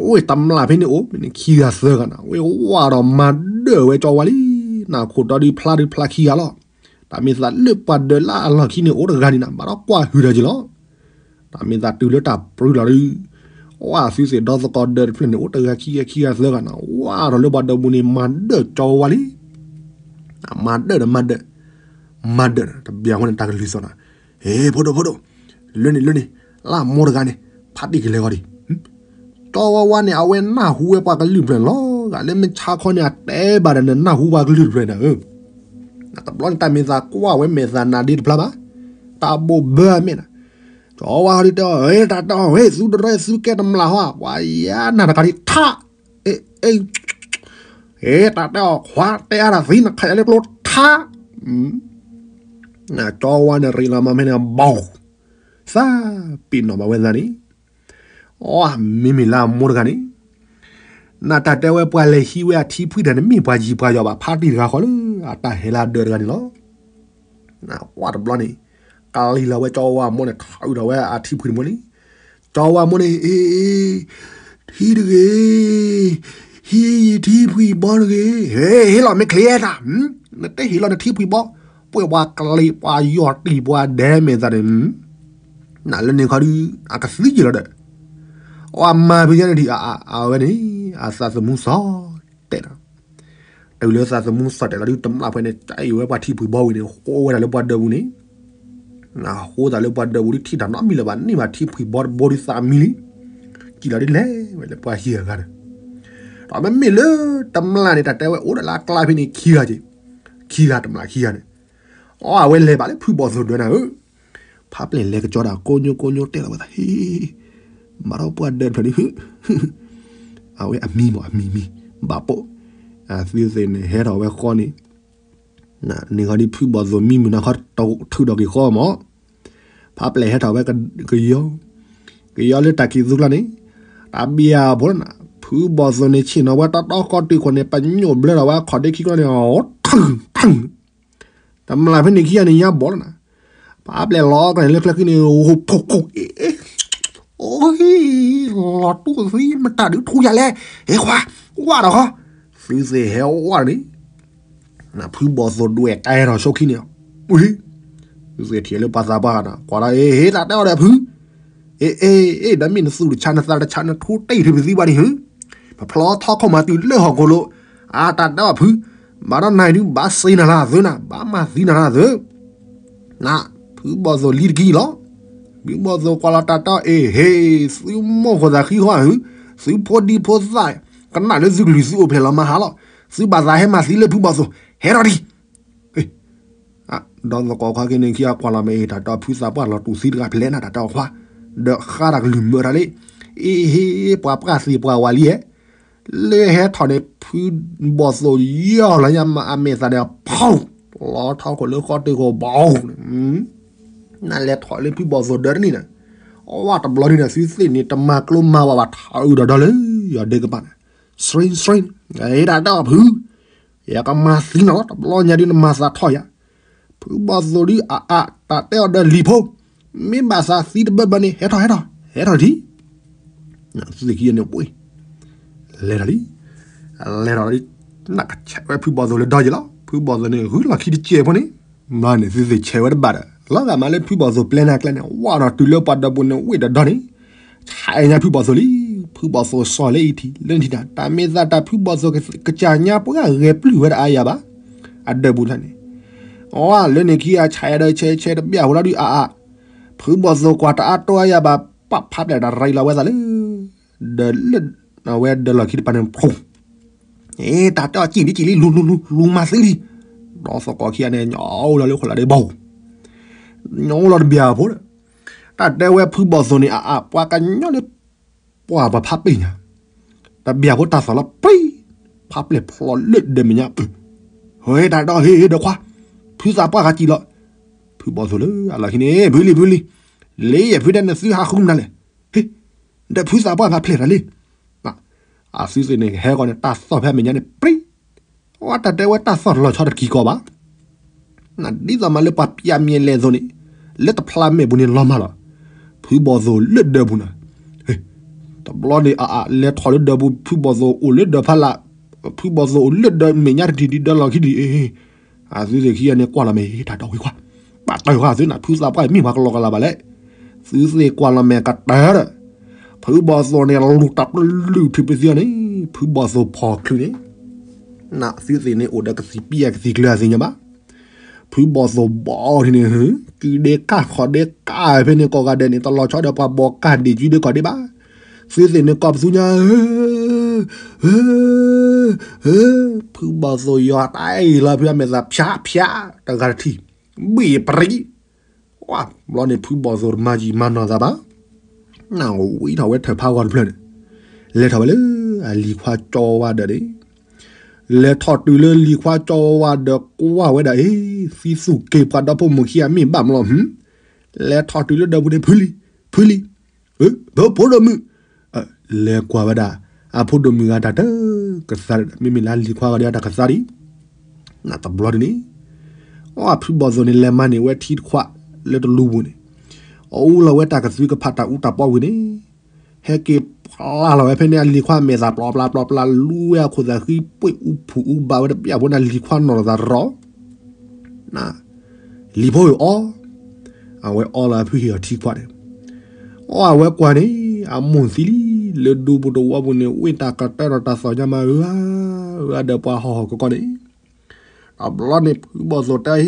ဝဲတမျၢ်ဖဲန့ၣ်အိၣ် မ့ၢ်န့ၣ်ခံဂၤသၢဂၤနၤ ဝဲဝါဒီးမၤဒၢၣ်ဝဲကၠီဝါလံ, နခိၣ်တီဒုးဖျါဒုးဖျါခံဂၤလီၤ, တၢ်မ့ၢ်သးလၢပှၤဒၢးလၢအလီၢ်ခံန့ၣ် အိၣ်တဂၤန့ၣ်နၤ ဘၣ်ဒီးကွၢ်ဟုၣ်တၢ်က့ၤလီၤ, တၢ်မ့ၢ်သးတုၤလၢတၢ်ပြူလီၤဒုး, ဝဲသုသ့ၣ်ဒီသကိးဒၢးတဖျၢၣ်န့ၣ် အိၣ်တဂၤခံဂၤခံဂၤသၢဂၤနၤ ဝါဒီးလၢပှၤဒၢးပူၤန့ၣ် မၤဒၢၣ်ကၠီဝါလံ မၤဒၢၣ်ဒီးမၤဒၢၣ်, မၤဒၢၣ်တဘျီအဃိန့ၣ် တၢ်ကလုၢ်သီၣ်နၤ, ဟ့ၣ် ဖိဒိၣ်ဖိဒိၣ်, လၢန့ၣ်လၢန့ၣ်, လၢမိၢ်တဂၤန့ၣ်, ဖးတံၢ်ကလဲၤဂီၤဒံး, ကၠီဝါဝါန့ၣ် အဝဲနၢ်ဟူဝဲပှၤကလုၢ်တဖျၢၣ်လီၤ, ဂၤလၢမုၢ်ဆါခီန့ၣ် အတဲဘၣ်ဒီးနနၢ်ဟူပှၤကလုၢ်တဖျၢၣ်နၤဧၢ, တဘျီန့ၣ် တၢ်မ့ၢ်သးကွၢ်ဝဲမဲာ်သးနၤဒ့တဖျါဘၣ်, တၢ်ဘိၣ်ဘၢအမဲာ်နၤ, ကၠီဝါဒုးတဲအီၤ တၢ်တဲအီၤ ဝဲသုတရၢသုကဲတမျၢ်ဟီ, ပှၤယါနၢ်တကးဒံးထး, အ့, အ့, ဟဲတၢ်တဲအီၤခွါတဲအါတၢ်သံ နခးယၤလၢကျိထါ, ကၠီဝါန့ၣ်ရ့လီၤမၤဖဲန့ၣ်ဘီ, သးပ့ၤနီၣ်ဘၣ်ဝဲသးန့ၣ်, အီ မ့မ့ၢ်လၢအမိၢ်တဂၤန့ၣ်, နတၢ်တဲဝဲပှၤလဲၤဟံးဝဲအထံဖှံတၢ်န့ၣ် မ့ၢ်ပှၤယံၤပှၤယီၤဘၣ် ဖါတံၢ်တဂၤဃီလၢ အတၢ်ဟဲလၢအဒၢးတဂၤန့ၣ်လီၤ. ကွၢ်တဘျီန့ၣ်, ကလံၤလီၤဝဲကၠီဝါအမိၢ်န့ၣ် ထးအုးထီၣ်ဝဲအထံဖှံတဘိန့ၣ်, ကၠီဝါအမိၢ်န့ၣ် အ့ အ့ ထံတဂ့ၤ, ဟံးယထံဖှံဘီတဂ့ၤ, ဟ့ၣ်လီၤမ့ၢ်ချ့တၢ်, နတဟ့ၣ်လီၤနထံဖှံဘီ, ပှဲၤပှၤကလံၤပှၤယီၤတံၢ်ပှၤဒဲမဲာ်သးန့ၣ်, နလၢန့ၣ်ခီဒုး အကသံယံာ်လီၤဒီး, အီ အမၤဖဲညါန့ၣ်ဒံး အဝဲန့ၣ် အသးသမူစီၣ်တဲာ်လီၤ. တုၤလၢသးသမူစီၣ်တဲာ်လီၤဒုး တမျၢ်ဖဲန့ၣ် ကဲအံၤဝဲပှၤထံဖှံဘီဝံၤန့ၣ် ဃိဝဲဒၣ်လၢပှၤဒၢးပူၤန့ၣ်, ဃိသးလၢပှၤဒၢးပူၤဒုး ထံၣ်တၢ်နီတမံၤလၢၤဘၣ် န့ၢ်ဘၣ်ထံဖှံဘီတဘိဒုးသးမံလံ, ကံၣ်လီၤဒ်လဲၣ်ဝဲလၢပှၤဟံၣ်အဂၤန့ၣ်, ဒီးမ့မ့ၢ်လၢတမျၢ်န့ၣ် တၢ်တဲဝဲအိၣ်ဒီးလၢအကျါဖဲန့ၣ်ခံဂၤက့ၤ, ခံဂၤတမျၢ်ခံဂၤန့ၣ်, အီ အဝဲလဲၤဘၣ်လၢဖုဘီၣ်သိၣ်ဒၢးနၤဧၢ, ဖးပျဲၢ်လဲၤကကၠီတၢ်ကိညိကိညိတဲလီၤဝဲသး ဟ့ၣ် မၤထီၣ်ပှၤဒၢးတဖျၢၣ်ဒုး, အဝဲအမံၤမး အမံၤမံၤ, ဘၣ်ပိာ်, အသုသ့ၣ်န့ၣ် ဟဲထီၣ်ဝဲဃီန့ၣ်, န့ၣ်ခီဒ် ဖုဘီၣ်သိၣ်မံမုၢ်နၤခီ ထုးထီၣ်က့ၤဃီမး, ဖးပျဲၢ်ဟဲထီၣ်ဝဲကယီ, ကယီလၢတၢ်ခံးသူကျါန့ၣ်, တၢ်ဘံၣ်အဖိလၢနၤ, ဖုဘီၣ်သိၣ်န့ၣ် ဆ့ၣ်နီၤဝဲတၢ်တီကီၢ်တုၤခိၣ်န့ၣ် ပညိၣ်ဘျၢထီၣ်ဝဲအခီၣ်ဒ့ခံကျါန့ၣ်, ထုးထုး တမျၢ်ဖဲန့ၣ်ခံဂၤန့ၣ်ညါဘီလီၤနၤ, ဖးပျဲၢ်လီၤကျါန့ၣ်လၢချၢခံန့ၣ် ဟိၣ်ဖိခိၣ်အ့ၣ်, အိၣ်, လီၤတူၢ်သံမတၤဒုးထူယၤလဲၣ်, ဟဲခွါ, ဝၣ်ဒီးဃီ, သုသ့ၣ်ဟဲဝၣ်န့ၣ်, ဖုဘီၣ်သိၣ်ဒွဲၣ်ကဲထီၣ်ဆိခံန့ၣ်, သုသ့ၣ်ထံၣ်လၢပှၤသးပှၢ်ဂၤန့ၣ် ကွၢ်လီၤ အ့ၣ် ဟ့ၣ်တၢ်တဲအီၤဒီးဖု အ့ၣ် အ့ၣ် အ့ၣ် ဒီးမ့ၢ်နသူၣ်တဆါနသးတဆါနထူတ့ၢ်ဖဲပသံဘၣ်န့ၣ်ဧၢ, ပဖျီထီခိၣ်မၤတုၤလၢဟီၣ်ခိၣ်လိၤ, အတၢ်တဲအီၤဖု, ဘၣ်ဒီးနၤဒုးဘၣ်စ့နၤလၢအသၢနၤ ဘၣ်မၤသံနၤလၢအသၢ, န, ဖုဘီၣ်သိၣ်လံတကံလီၤ, ဖုဘီၣ်သိၣ်ကွၢ်လီၤတၢ်တဲအီၤ အ့ၣ် ဟ့ၣ် သုမိၢ်ဃိသးဃံဃီဧၢ, သုဖိဒံဖိသၣ်, ကနၣ်လၢသုကလုၢ်သုအိၣ်ဖျဲၣ်လီၤမၤဟးလီၤ, သုဘၣ်သးဟဲမၤသံလၢဖုဘီၣ်သိၣ်, ဟဲထီၣ်ဒံး ဒီးသကိးခွါက့ၤန့ၣ်ခံဂၤကွၢ်လီၤမ့ၢ်အ့ၣ်တၢ်တဲအီၤဖုသးပှၢ်လီၤတူၢ်သံတဂၤဖဲလဲၣ်နၤတၢ်တဲအီၤခွါ, ဒီးဃါတၢ်ကလုၢ်မၢတၢ်လံ, အ့ၣ် ဟ့ၣ် ပှၤပှၢ်သ့ၣ်ပှၤဝၤလံဧါ, လၢဟဲထီၣ်န့ၣ် ဖုဘီၣ်သိၣ်ယီၢ်လီၤညါမၤအမဲာ်သးဒီးဖီၣ်, လီၤထီခိၣ်လၢဃီတ့ၢ်ခိၣ်ဘီၣ်န့ၣ်, နလဲၤထီၣ်လၢဖုဘီၣ်သိၣ်ဒၢးတန့ၣ်နၤ, အဝဲတဘျီန့ၣ်ဒီး သုသ့ၣ်န့ၣ် တမၤကျိမၤဝဲဘၣ် ထးအုးဒီးဒီလၢယီၤဒ့ကပၤန့ၣ်, စရ့စရ့, အ့ၣ်တၢ်တဲအီၤဖု ယကမၤသံနၤလီၤ တဘျီညါဒုးနမၤသးထီၣ်ယၤ, ဖုဘီၣ်သိၣ်ဒုးအအါ တၢ်တဲအီၤဒီးလံၤဖိ, မ့ၢ်ဘၣ်သးသံတဘၢဘၢန့ၣ် ဟဲထီၣ် ဟဲထီၣ် ဟဲထီၣ်ထံ, သုသ့ၣ်ခံဂၤန့ၣ်ပှ့ၤ, လဲၤထီၣ်လံ, လဲၤထီၣ်လံ, နကဆဲးဝဲဖုဘီၣ်သိၣ်လၢဒီယံၤလီၤ ဖုဘီၣ်သိၣ်န့ၣ် ဂုၢ်လီၢ်ခံတစဲးဖိန့ၣ်, မၤန့ၣ်သုသ့ၣ်ဆဲးဝဲတဘၣ်ဒီး လီၤဂာ်မးလၢဖုဘီၣ်သိၣ်ပျဲနၤကျဲန့ၣ် ဝၣ်ဒီးတုၤလၢပှၤဒၢးပူၤန့ၣ် ဝ့ၢ်ဒီးဒီန့ၣ် ဆဲးညါဖုဘီၣ်သိၣ်လံ, ဖုဘီၣ်သိၣ်စီၤလၢအံၤထံၣ် လၢနထံၣ်တၢ် တၢ်မ့ၢ်သးတၢ်ဖုဘီၣ်သိၣ်ကစၢ်ညါပှၤဂဲၤပျုၢ်ဝဲဒၣ်အါယၤဘၣ်, အဒၢးပူၤတၢ်န့ၣ်, အီ လၢန့ၣ်ခံဂၤဆဲးဒီးဆဲးဆဲးတဘၣ်အဃိလီၤဒုးအါအါ, ဖုဘီၣ်သိၣ်ကွၢ်တအါတီအါယၤဘၣ် ပာ်ဖးပျဲၢ်တၢ်ရံးလီၤဝဲသးလၢ ဒီးလၢ အဝဲဒီးလီၢ်ခံတပၤန့ၣ်ဖူ အ့ တၢ်တဲအီၤစံၣ်လံစံၣ်လံ လူၤလူၤလူၤလူၤမၤသံလံ, ဒီးသကိးခံဂၤန့ၣ် ညီအိၣ်လီၤလၢဃိးလၢဒဲးဘီ, ညီအိၣ်လီၤတဘၣ်အဖိဒီး, တၢ်တဲဝဲဖုဘီၣ်သိၣ်န့ၣ် အအါ ပှၤကညီလၢ ပှၤပှၤဖးပ့ၢ်ညါ, တဘၣ်အဖိတၢ်သီၣ်လီၤပြံ, ဖးပျဲၢ်ဖျိးလၢဒၢးမဲာ်ညါ, ဟဲတၢ်ဒီးဟ့ၣ်ဟ့ၣ်ဒီးခွါ, ဖုသးပှၢ်ဂၤစံၣ်လီၤ, ဖုဘီၣ်သိၣ်လၢအလီၢ်ခံန့ၣ် ဖုလံဖုလံ, လ့ယဲၢ်ဖုဒဲးနသုဟးဃုမနုၤလဲၣ် ဟ့ၣ်, ဒီးဖုသးပှၢ်ဂၤဖျဲၣ်တၢ်လံ, အသုသ့ၣ်န့ၣ် ဟဲဃီန့ၣ် တၢ်သီၣ်ဖဲမဲာ်ညါန့ၣ် ပြံ, အဝဲတၢ်တဲဝဲတၢ်သီၣ်တလီၤဆီတကံၤကီးဘၣ်, ဒ်သိးမးလၢပှၤပျၢ်မံၤလဲၣ်သိးန့ၣ်, လၢတဖျါမဲာ်ပူၤန့ၣ်လီၤမၢ်လီၤ, ဖုဘီၣ်သိၣ်လၢဒၢးပူၤနၤ, တဘျီန့ၣ်အအါလဲၤထီၣ်လၢဒၢးပူၤ ဖုဘီၣ်သိၣ်အိၣ်လၢဒၢးဖးလၢ်, ဖုဘီၣ်သိၣ်အိၣ်လၢဒၢးမဲာ်ညါတထံၣ်ဒ်ဒီးလီၢ်ခံဒ်အ့ အသုသ့ၣ်ခံဂၤန့ၣ်ကွၢ်လီၤမဲာ်တၢ်ဒီးဝံၤကွၢ်, ပာ်တၢ်ဃာ်သုနၤ ဖုသးပှၢ်မ့ၢ်ပှၤကလီကလီဘၣ်လဲၣ်, သုသ့ၣ်ကွၢ်လီၤမဲာ်ကတၢၢ်ဒီး, ဖုဘီၣ်သိၣ်န့ၣ်လူၤတၢ်ပလုၢ်ထံပသံအီၤန့ၣ်, ဖုဘီၣ်သိၣ်ဖီၣ်ချုးန့ၣ်, နသုသ့ၣ်န့ၣ်အိၣ်ဒီးကသံၣ်ပံယၤကသံၣ်ကျၢၤအသ့ၣ်ညါဘၣ် ဖုဘီၣ်သိၣ်ဘီထံန့ၣ်, ကုဒ့ကၢ်ခီၣ်ဒ့ကၢ်ဖဲန့ၣ် ကိးဂၤဒဲးန့ၣ် တလီၤဆီဒီးပှၤဘီကၢ်ဒ့ၣ်ကုဒ့ကီၢ်ဒ့ၣ်ဘၣ်, သုသ့ၣ်န့ၣ်ကိးပသူညါ, ဖုဘီၣ်သိၣ်ယွၤတၢ်အံၤလီၤ ဖုအမဲာ်သးဖၠးဖၠး, တဂၤတထံၣ်, ဘ့ၣ်ပရံ, ဝါ, ဘျီန့ၣ်ဖုဘီၣ်သိၣ်တမၤယံာ်မၤနီၢ်သးဘၣ်, နဝံထီၣ်ဝဲထၢၣ်ဖးဂီၤတဖျၢၣ်န့ၣ်, လဲၤထီၣ်ဝဲလၢအလံၤခွါကၠီဝါဒၢးန့ၣ်, လဲၤထီၣ်တုၤလၢလံၤခွါကၠီဝါဒီးကွၢ်ဝဲဒၣ်အံၤ, သံသူၣ်က့ၤပှၤဒီဖိမိၢ်ခံဂၤမ့ၢ်ဘၣ်မလီၤ. လဲၤထီၣ်တုၤလၢဒီးပူၤန့ၣ် ဖုလံၤ, ဖုလံၤ, ဖိဒိၣ်မုၣ်, လဲၤကွၢ်ဝဲဒၣ် အဖိဒိၣ်မုၣ်ဂၤတၢ်တကသါ, မ့မ့ၢ်လၢလံၤခွါဂၤဒီးတၢ်ကသါဒံး, နတဘျီဒ်န့ၣ်, အဖုဘီၣ်သိၣ်န့ၣ် လဲၤမၤန့ၢ်ဝဲထံတခွးလၢတလူပူၤန့ၣ်, အအူလီၤဝဲတၢ်ကသွံကဖးတၢ်အူတၢ်ပီဝံၤန့ၣ်, ဟဲက့ၤဖျါလီၤဝဲဖဲန့ၣ်အလံၤခွါမဲာ်သၣ်ပျီပျါပျီပျါ လူဝဲအခိၣ်သးဃံပှ့ၢ်အူဖုၣ်အူဘၣ်ဝဲတဘျီဖိန့ၣ် လံၤခွါနီၢ်လီၤသးရီ, လံၤဖိအီၤ, အဝဲအီလီၤအဖုဟ့ၣ်အီၤထံခွးန့ၣ်, အီအဝဲကွၢ်န့ၣ်, အမိၢ်သံလံ, လၢဒူပူၤတဝီပူၤန့ၣ် ဝ့ၢ်တၢ်ကတၢၢ်ဒီးတၢ်သီၣ်ညါမးဧါ, ဧါဒီးပှၤဟီၣ်ဟီၣ်ကကီန့ၣ် တဘျီန့ၣ် ဖုဘီၣ်သိၣ်တဲအံၤ,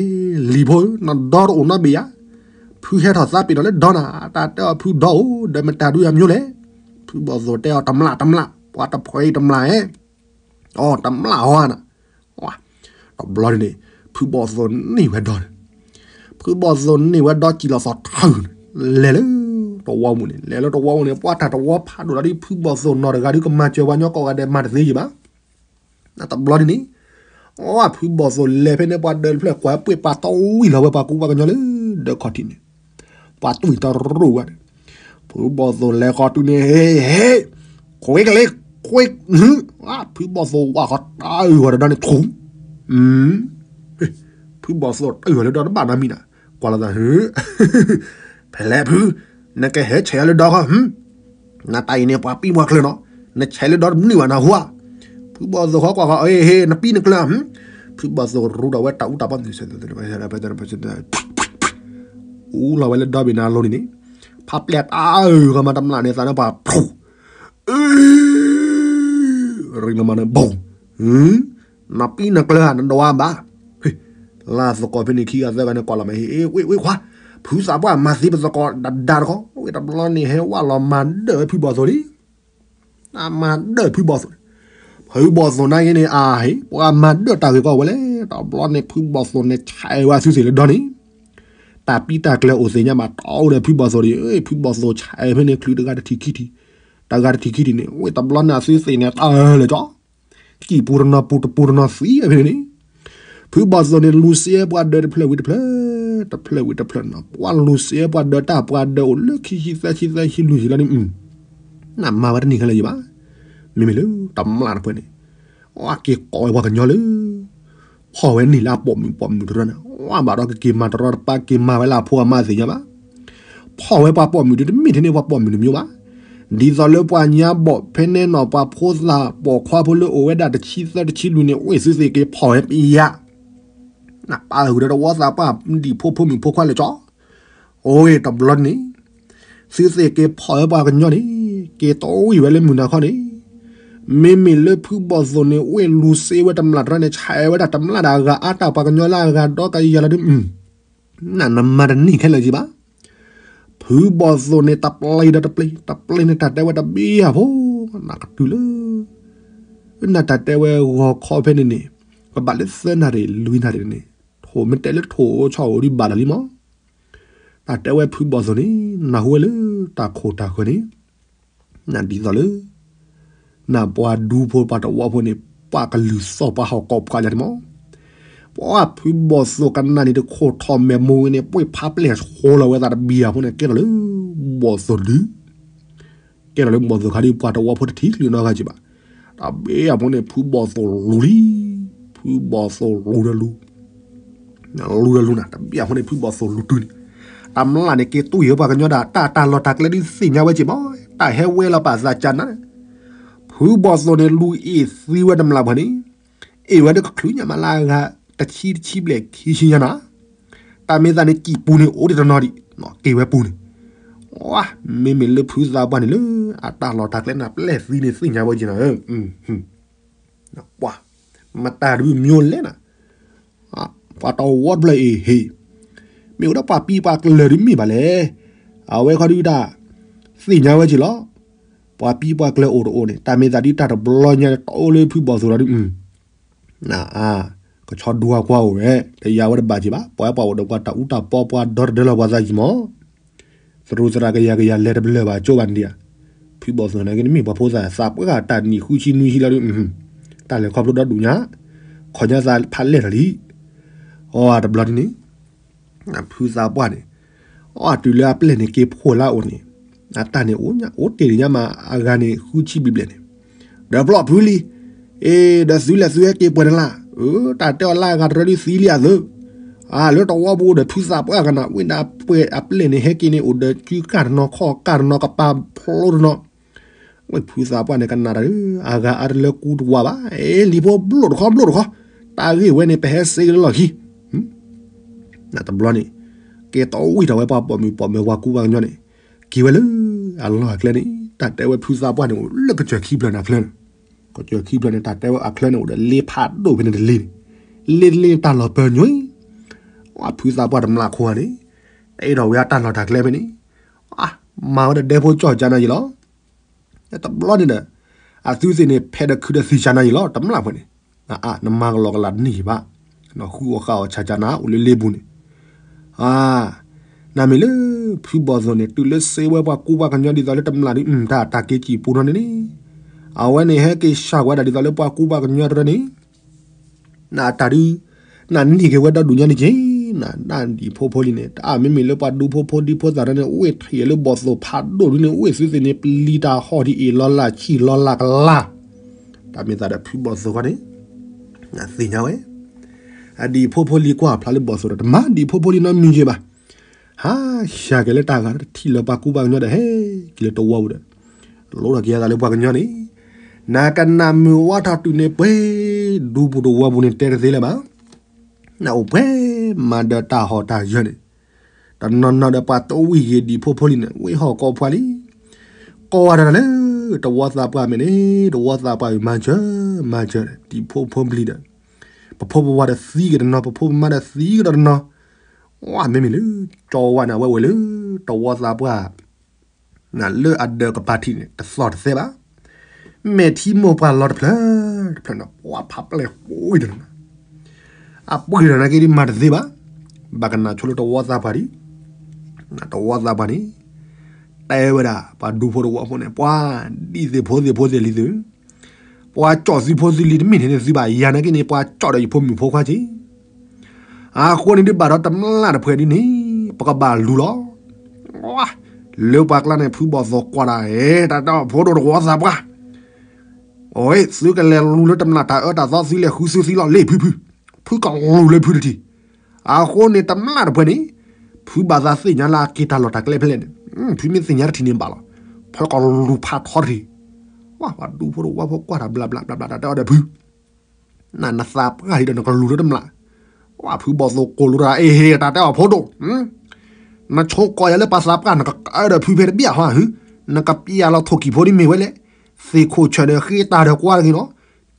လံၤဖိဧၢ, နဒီတအိၣ်နီတဘ့ၣ်ဧါ, ဖုဟဲထီၣ်သးပ့ၤနီၣ်လၢဒီနၤ, တၢ်တဲအီၤဖုဒီအိၣ်, ဒီးမတၤဒုးယၤမၠိလဲၣ်, ဖုဘီၣ်သိၣ်တဲအီၤ တမျၢ်တမျၢ်, ပှၤတဖှဲးအံၤတမျၢ်ဧဲ, အီတမျၢ်ဟီဧါနၤ, တဘျီန့ၣ်, ဖုဘီၣ်သိၣ်န့ၢ်ဝဲဒီန့ၣ်, ဖုဘီၣ်သိၣ်န့ၢ်ဝဲဒီစံၣ်လီၤသီထၢၣ်န့ၣ်, လဲၤလၢတဝီပူၤန့ၣ်, လဲၤလၢတဝီပူၤန့ၣ် ပှၤတၢ်တဝီဖးဒိၣ်လီၤဒ် ဖုဘီၣ်သိၣ်နီၢ်တဂၤဒုးကမၤစၢၤပှၤညီကိးဂၤဒဲးမၤတသ့ယံၤဘၣ် တဘျီဒ်န့ၣ်, အီ ဖုဘီၣ်သိၣ်လဲၤဖဲန့ၣ် ပှၤဒၢးတဖျၢၣ်ကွၢ်ပှ့ၤပာ်တီဝံၤလီၤဝဲပှၤကူပှၤကညီလၢဒၢးခီၣ်ထံးန့ၣ်, ပှၤတွံၢ်တရူးဝဲန့ၣ်, ဖုဘီၣ်သိၣ်လဲၤဃီၤတုၤန့ၣ် ဟ့ ဟ့ ခွ့ကလ့ ခွ့, ဖုဘီၣ်သိၣ်ဝၢ်ဃီၤတၢ်အုၣ်ဃီၤဒီးဒီန့ၣ်ထူ, ဖုဘီၣ်သိၣ်တၢ်အုၣ်ဃီၤလၢဒီတဘၣ်နီတမံၤနၤ, ကွၢ်လီၤသး ဖဲလဲၣ်ဖု, နကဟဲဆဲးအီၤလၢဒီဃီ, နတၢ်အံၤန့ၣ် ပှၤပံပှၤကျၢၤနီၤ, နဆဲးလၢဒီတမနုၤဘၣ်နဟူဧါ, ဖုဘီၣ်သိၣ်ဃီကွၢ်ဃီၤ ဟ့ ဟ့ နပံနကျၢၤ, ဖုဘီၣ်သိၣ်ရူဒီးဝဲတၢ်အူတၢ်ပီ အူလီၤဝဲလၢဒီဘ့ၣ်နၤလိၤန့ၣ်န့ၣ်, ဖးပျဲၢ်တၢ်အုၣ်ဃီၤမးတမျၢ်န့ၣ် သးန့ၣ်ပှၤဖူ, ရံၣ်လီၤမးန့ၣ် ဘီ, နပံနကျၢၤဧါ နဒွးဘၣ်, လၢသကိးဖဲန့ၣ်ခံဂၤသၢဂၤန့ၣ် ကွၢ်လီၤမး ဟ့ ဝ့ၢ်ဝ့ၢ်ခွါ, ဖုသးပှၢ်မၤသံပသကိးဒၣ်ဒၣ်တခီ, ဝ့ၢ်တဘျီန့ၣ် ဟဲဝဲလီၤမၤဒၢၣ်ဝဲဖုဘီၣ်သိၣ်လံ အမၤဒၢၣ်ဖုဘီၣ်သိၣ်န့ၣ်, ဖုဘီၣ်သိၣ်နာ်က့န့ၣ် အဟ့ၣ် ပှၤမၤဒၢၣ်တၢ်ဂ့ၢ်ကီဝဲလဲၣ်, တဘျီန့ၣ် ဖုဘီၣ်သိၣ်န့ၣ် ဆဲးဝဲအသုသ့ၣ်လၢဒီန့ၣ်, တၢ်ပံတၢ်ကျၢၤအိၣ်သ့ၣ်ညါဘၣ် တီအိၣ်ဒီးဖုဘီၣ်သိၣ်ဒီး, ဖုဘီၣ်သိၣ်ဆဲးဖဲန့ၣ် ချုးတဂၤတထံၣ်ခံထံၣ်, တဂၤတထံၣ်ခံထံၣ်န့ၣ် ဝ့ၢ်တဘျီန့ၣ် အသုသ့ၣ်န့ၣ် တၢ်လၢာ်ကီ ကံၢ်ပူၤတနီၤပူၤတပူၤတနီၤသံဖဲန့ၣ်န့ၣ်, ဖုဘီၣ်သိၣ်န့ၣ် လူၤစ့ပှၤဒၢးတဖျၢၣ်ဝံၤတဖျၢၣ်, တဖျၢၣ်ဝံၤတဖျၢၣ်နီၤ, ပှၤလူၤစ့ပှၤဒၢးတၢ်ပှၤဒၢးအိၣ်လၢခံဆံသၢဆံသၢဆံလွံၢ်ဆံလီၤန့ၣ်, နမၤဝဲတန့ၢ်ခဲလၢာ်ယံၤဘၣ်, မ့မ့ၢ်လၢတမျၢ်တဖၣ်န့ၣ်, အက့ၤကိးဝဲပှၤကညီလၢ ဖီၣ်ဝဲန့ၢ်လၢအပိာ်မုၣ်ပိာ်မုၣ်တရၢန့ၣ်, ဝဲဘၣ်ဒီးကက့ၤမၤတရီတပါ က့ၤမၤဝဲလၢအဖိအမါသ့ၣ်ညါဘၣ်, ဖီၣ်ဝဲပှၤပိာ်မုၣ်ဒုးတမ့ၢ်ထဲန့ၣ်ပှၤပိာ်မုၣ်တမံၤဘၣ်, ဒ်သိးလၢပှၤညါဘီၣ်ဖဲန့ၣ်နီၤ ပှၤဖိသၣ်ပိာ်ခွါဖိလၢအိၣ်ဝဲဒၣ်တဆံသၢတဆံလွံၢ်န့ၣ် အိၣ်သုသ့ၣ်က့ၤဖီၣ်ဝဲပယါ နပာ်ဃုာ်ဒီးတဝီသးပှၢ်ဒံၣ်ဖိဖိမုၣ်ဖိခွါလၢကၠီ, အိၣ်တဘျီန့ၣ်, သုသ့ၣ်က့ၤဖီၣ်ဝဲပှၤကညီန့ၣ်, က့ၤတီဝံၤဝဲလၢမုၢ်နၤခီန့ၣ်, မ့မ့ၢ်လၢဖုဘီၣ်သိၣ်န့ၣ် ဝ့ၢ်လူၤစ့ဝဲတမျၢ်တရၢန့ၣ် ဆဲးဝဲဒၣ်တမျၢ်ဒၣ်အဂၤအါတၢ်ပှၤကညီလၢအဂၤဒီကယၤလီၤဒုး, နနမၤတန့ၢ်ခဲလၢာ်ယံၤဘၣ်, ဖုဘီၣ်သိၣ်န့ၣ် တပျ့ၤဒီးတပျ့ၤ, တပျ့ၤန့ၣ် တၢ်တဲဝဲတဘ့ၣ်အဖိ, နကတုၤလၢ နတၢ်တဲဝဲဂီၤခီဖဲန့ၣ်န့ၣ်, ကဘၣ်လၢသၢနၣ်ရံၣ်လွံၢ်နၣ်ရံၣ်န့ၣ်, ထိၣ်မ့ၢ်တဲလၢထိၣ်အိၣ်ဆီအိၣ်ဒံးဘၣ်လီၤလံမး, တၢ်တဲဝဲဖုဘီၣ်သိၣ်န့ၣ် နၢ်ဟူဝဲလၢတၢ်ခိၣ်တၢ်ဃၢၤန့ၣ်, နဒ်သိးလၢ နပှၤဒူဖိပှၤတဝီဖိန့ၣ် ပှၤကလုၢ်သီၣ်ပှၤဟီၣ်ကိးပှၤလၢတမီၤ, ပှၤဖုဘီၣ်သိၣ်ကနၣ်န့ၣ်တခိၣ်ထီၣ်မဲာ်မိၢ်ဝဲန့ၣ် ပှ့ၤဖးပျဲၢ်ဆိလီၤဝဲသးတဘံၣ်အဖိန့ၣ် ကဲထီၣ်လၢ ဘီၣ်သိၣ်ဒုး ကဲထီၣ်လၢဘီၣ်သိၣ်ခါဒ်ပှၤတဝီဖိတထံၣ်ချုးနီတဂၤက့ၤဘၣ်, တဘ့ၣ်အဖိန့ၣ် ဖုဘီၣ်သိၣ်လူၤလံ, ဖုဘီၣ်သိၣ်လူၤဒီးလူၤ လူၤဒီးလူၤနၤ တဘ့ၣ်အဖိန့ၣ် ဖုဘီၣ်သိၣ်လူၤတုၤန့ၣ်, တမျၢ်န့ၣ် က့ၤတူၢ်ယံၤပှၤကညီဒၣ် တၢ်တၢ်လီၢ်တၢ်ကျဲဒုးသ့ၣ်ညါဝဲက့ၤမး, တၢ်ဟဲဝဲလီၤပာ်သးကၢ်နၤ, ဖုဘီၣ်သိၣ်န့ၣ် လူၤအ့ၣ်သံဝဲတမျၢ်ပှၤန့ၣ်, အ့ၣ်ဝဲဒၣ်ကချုးညါမးလၢအဂၤ တဆံတဆံဘျဲၣ်ခံဆံညါနၤ, တၢ်မ့ၢ်သးန့ၣ် ကံၢ်ပူၤန့ၣ် အိၣ်ဒံးတနီၤဒံး, က့ၤဝဲပူၤန့ၣ်, မ့မ့ၢ်လၢဖုသးပှၢ်န့ၣ်လၢ အတၢ်လီၢ်တၢ်ကျဲနၤ ပျဲၢ်သံန့ၣ် သ့ၣ်ညါဝဲက့ၤနၤ မတၤဒုးမ့ၢ်လဲၣ်နၤ, ပှၤတဝီတဖျၢၣ်အံၤဟ့ၣ်, မ့ၢ်အိၣ်ဒီးပှၤပံပှၤကျၢၤဒုးမ့ၢ်ဘၣ်လဲၣ်, အဝဲခီဒုးတၢ် သ့ၣ်ညါဝဲက့ၤလီၤ, ပှၤပံပှၤကျၢၤအိၣ်တအိၣ်န့ၣ် တၢ်မ့ၢ်သးဒုးတၢ်တဘျီညါတအိၣ်လၢဖုဘီၣ်သိၣ်လီၤဒုး နအါ, ကဆီဒူအကွၢ်အိၣ်ဝဲ, တယၤဝဲတဘၣ်က့ၤဘၣ်, ပှၤပှၤအိၣ်ဒီးပှၤတၢ်အူတၢ်ပီပှၤဒီတဒၢလီၤပှၤသးယံၤမး, သရူးသရၣ်ကယၤကယၤလဲၤတဘျၢဘၣ်ကၠိဘၣ်န့ၣ်ဒံးဧါ, ဖုဘီၣ်သိၣ်နာ်က့န့ၣ်မ့ၢ်ပှၤဖိသၣ်သးပှၢ်တၢ်နံၣ်ဃုဆံနွံဆံလီၤဒုး, တၢ်လဲၤခီဖျိဒီဒူၣ်ညါ, ခီၣ်ညါသးဖးလဲၢ်ထီၣ်လံ. အီတဘျီဒ်န့ၣ် ဖုသးပှၢ်န့ၣ် အီတုၤလၢအပျဲၢ်န့ၣ်က့ၤဖှိၣ်လၢအအိၣ်န့ၣ် အတၢ်န့ၣ်အိၣ်တ့ၢ်တညါမး အဂၤန့ၣ်ဃုဆံဘျဲၣ်ဘျဲၣ်န့ၣ်, ဒီးပျီၢ်ဖုလံ, အ့ ဒီးသုလဲၤသုဟဲက့ၤပှဲၤနၤလၢ်, တၢ်တဲအီၤလၢအဂၤတရၢဒုးသံလံအသုး, အလၢတဝီပူၤဒီးဖုသးပှၢ်ကနၣ် ဝ့ၢ်ဒၣ်ပှဲၤအပျဲၢ်န့ၣ် ဟဲက့ၤန့ၣ် အိၣ်ဒီးကုကၢ်တနီၤ ခီၣ်ကၢ်တနီၤ ကပာ်ဖျိတနီၤ ဝဲဖုသးပှၢ်န့ၣ် ကနၣ်တၢ်ဒီး အဂၤအါတလၢကူတဝးဘၣ်, အ့ လံၤဖိဘျိၣ်တခီဘျိၣ်တခီ, တၢ်ဂ့ၢ်ဝဲန့ၣ် ပဟဲစ့ကလၢလီၢ်ခံ, တဘျီန့ၣ် ကဲတီဝံၣ်ထီၣ်ဝဲပှၤပိာ်မုၣ်ပိာ်မၢၤပှၤကူပှၤကညီန့ၣ်, က့ၤဝဲလၢအလီၢ်အကျဲန့ၣ် တၢ်တဲဝဲဖုသးပှၢ်န့ၣ် အိၣ်လၢကစၢၢ်ခံဖျၢၣ်န့ၣ်အချၢန့ၣ်, ကစၢၢ်ခံဖျၢၣ်န့ၣ် တၢ်တဲဝဲအချၢန့ၣ် အိၣ်ဒီးလ့ဖးဒိၣ်ဖဲန့ၣ်တလ့န့ၣ်, လ့တလ့န့ၣ်တၢ်လီၢ်ပၢၤညိ, ဝဲဖုသးပှၢ်တမျၢ်ခိဧါန့ၣ်, တအဲၣ်ဒိးဝဲအတၢ်လီၢ်တၢ်ကျဲဖဲန့ၣ်, မၤဝဲဒီးဒဲဖိကၠီၣ်ကၠါနၤယံၤလီၤ. တဘျီန့ၣ်ဒီး အသုသ့ၣ်န့ၣ် ဖဲးဒီးခုးဒီးသံၣ်ကၠါနၤယံၤလီၤ တမျၢ်ဖဲန့ၣ်, နမၤကလီကလးတန့ၢ်ဘၣ်, ဃုအီၣ်ဃာ်အီၣ်ဆးကၠါနၤ အိၣ်လၢလ့ပူၤန့ၣ်, နမ့ၢ်လၢ ဖုဘီၣ်သိၣ်န့ၣ် တုၤလၢစ့ဝဲပှၤကူပှၤကညီဒ်သိးလၢတမျၢ်ဒုး တၢ်တၢ်က့ၤစံၣ်ပူၤနီၤန့ၣ်န့ၣ်, အဝဲန့ၣ်ဟဲက့ၤဆှၢဝဲဒၣ်ဒ်သိးလၢပှၤကူပှၤကညီတရၢန့ၣ် နတၢ်ဒုး နန့ၢ်က့ၤဝဲဒီဒူၣ်ညါန့ၣ်က့ၤ, နဒၣ်ဒံၣ်ဖိဖိလံန့ၣ် တၢ်မ့မ့ၢ်လၢပှၤဒူဖိဖိဒံဖိသၣ်တရၢန့ၣ် အိၣ်ထံၣ်လၢဘီၣ်သိၣ်ဖးဒိၣ်ဒုန့ၣ် အိၣ်သုသ့ၣ်န့ၣ် ပျံၤတၢ်ဟီၣ်ဒ်အံၤလီၤလၢ်ဆံၣ်လီၤလၢ်ကလၢ်, တၢ်မ့ၢ်သးဒီးဖုဘီၣ်သိၣ်ဃီန့ၣ် နသ့ၣ်ညါဝဲ, အဒံၣ်ဖိဖိလံကွၢ်ဖျါလၢဘီၣ်သိၣ်ဒီး တမၤဒံၣ်ဖိဖိလံနီတမံၤက့ၤဘၣ်, ဟး ဟးက့ၤလၢတၢ်ဂၤတထံၣ်လၢပှၤကူပှၤကညီဒီးဟဲက့ၤလၢတဝီပူၤဒီး လိၣ်ထီၣ်က့ၤအသးလၢပှၤကညီန့ၣ်, နကနၣ်မုာ်ဝါထီၣ်တုၤန့ၣ်ပှဲၤ, ဒူပူၤတဝီပူၤန့ၣ်တဲတသ့လၢၤဘၣ်, နအိၣ်ပှဲၤမၤဒီးတၢ်ဟီၣ်တၢ်ယၢၤန့ၣ်, တနီၤနီၤဒီးပှၤတဝံၣ်ဂ့ၤဒံၣ်ဖိဖိလံန့ၣ် ဝံဟီၣ်ကိးပှၤလံ, ကိးဝဲဒၣ်လၢ တဝီသးပှၢ်မ့ၢ်န့ၣ် တဝီသးပှၢ်အံၤ မၤစၢၤ မၤစၢၤ ဒံၣ်ဖိဖိပျံၤဒီး ပဖိပဝၤဒီးသံကဒီးတနီၤ ပဖိပမါဒီးသံကဒီးတနီၤ, ဝဲမ့မ့ၢ်လၢ ကၠီဝါန့ၣ် အဝဲဝဲလၢ တဝီသးပှၢ် လၢအဒၢးကပၤထံးန့ၣ် တသီၣ်တသဲဘၣ်, မဲာ်ထံမိၢ်ပှၢ်လီၤတဖျၢၣ်တဖျၢၣ်န့ၣ် ပှၤဖးပျဲၢ်ပှ့ၤဒီး အပှ့ၤဒီးနာ်က့ဒ်မၤတသ့ဘၣ်, ဘၣ်ကနၣ်ဆိလၢတဝီသးပှၢ်ဒံး, တဝီသးပှၢ်န့ၣ် တဲဝဲဒၣ် ပှၤဒူဖိတဝီဖိန့ၣ် ပှၤဒ်သ့ၣ်ဖိသ့ၣ်ဖိသ့ၣ်လံသု, ပှၤကၠီၣ်သုဖိသုလံၤတမ့ၢ်န့ၣ်သုဘၣ်ယၤနာ်က့န့ၣ် ပှၤကၠီၣ်ဒီးယဖိမုၣ်ဖိခွါက့ၤ အဃိန့ၣ်ဒုးဘၣ်ဒီးတမျၢ်တဖှဲးဒ်န့ၣ် ပကဘၣ်လူၤလီၤ. လၢပှၤကျါန့ၣ် ဖုဘီၣ်သိၣ်ကွၢ်ဒၣ် ဟဲ တၢ်တဲအီၤဖိဒိၣ်တဝီသးပှၢ်, အိ သုကလဲၤလူၤလၢတမျၢ်တၢ်အၢတၢ်သီ သုလဲၤဃုသုသံလီၤ လ့ၣ်ဖုဖု, ဖုကလူၤလၢဖုတထံၣ်. အဃိန့ၣ်တမျၢ်တဖှဲးန့ၣ် ဖုဘၣ်သးသ့ၣ်ညါလၢအက့ၤတၢ်လီၢ်တၢ်ကျဲဖဲလဲၣ်န့ၣ်, ဖုမ့ၢ်သ့ၣ်ညါတထံၣ်န့ၣ်ဘၣ်လီၤ. ဖုကလူၤဖးထီတထံၣ်. ပှၤဒူဖိတဝီဖိကွၢ်တၢ်ဘျးဘျးဘျးဘျး တၢ်တဲအီၤဒီးဖု နနသးပှၢ်ဟံးဒီးနကလူၤလၢတမျၢ်, ဝဲဖုဘီၣ်သိၣ်ကိးလိာ်တၢ် အ့ဟ့ တၢ်တဲအီၤဖိဒိၣ်, နဆိကီၢ်ယၤလၢပှၤသးပှၢ် နကအၢဒီးဖုဖဲတဘၣ်ဟီဧါ, နကပျဲလီၤထိၣ်ကံၢ်ဖိဒ်မ့ၢ်ဝဲလဲၣ်, သ့ၣ်ခိၣ်ဆၢၣ်ဒီးဃ့တၢ်ဒီးကွၢ်တဂ့ၤနီၤ,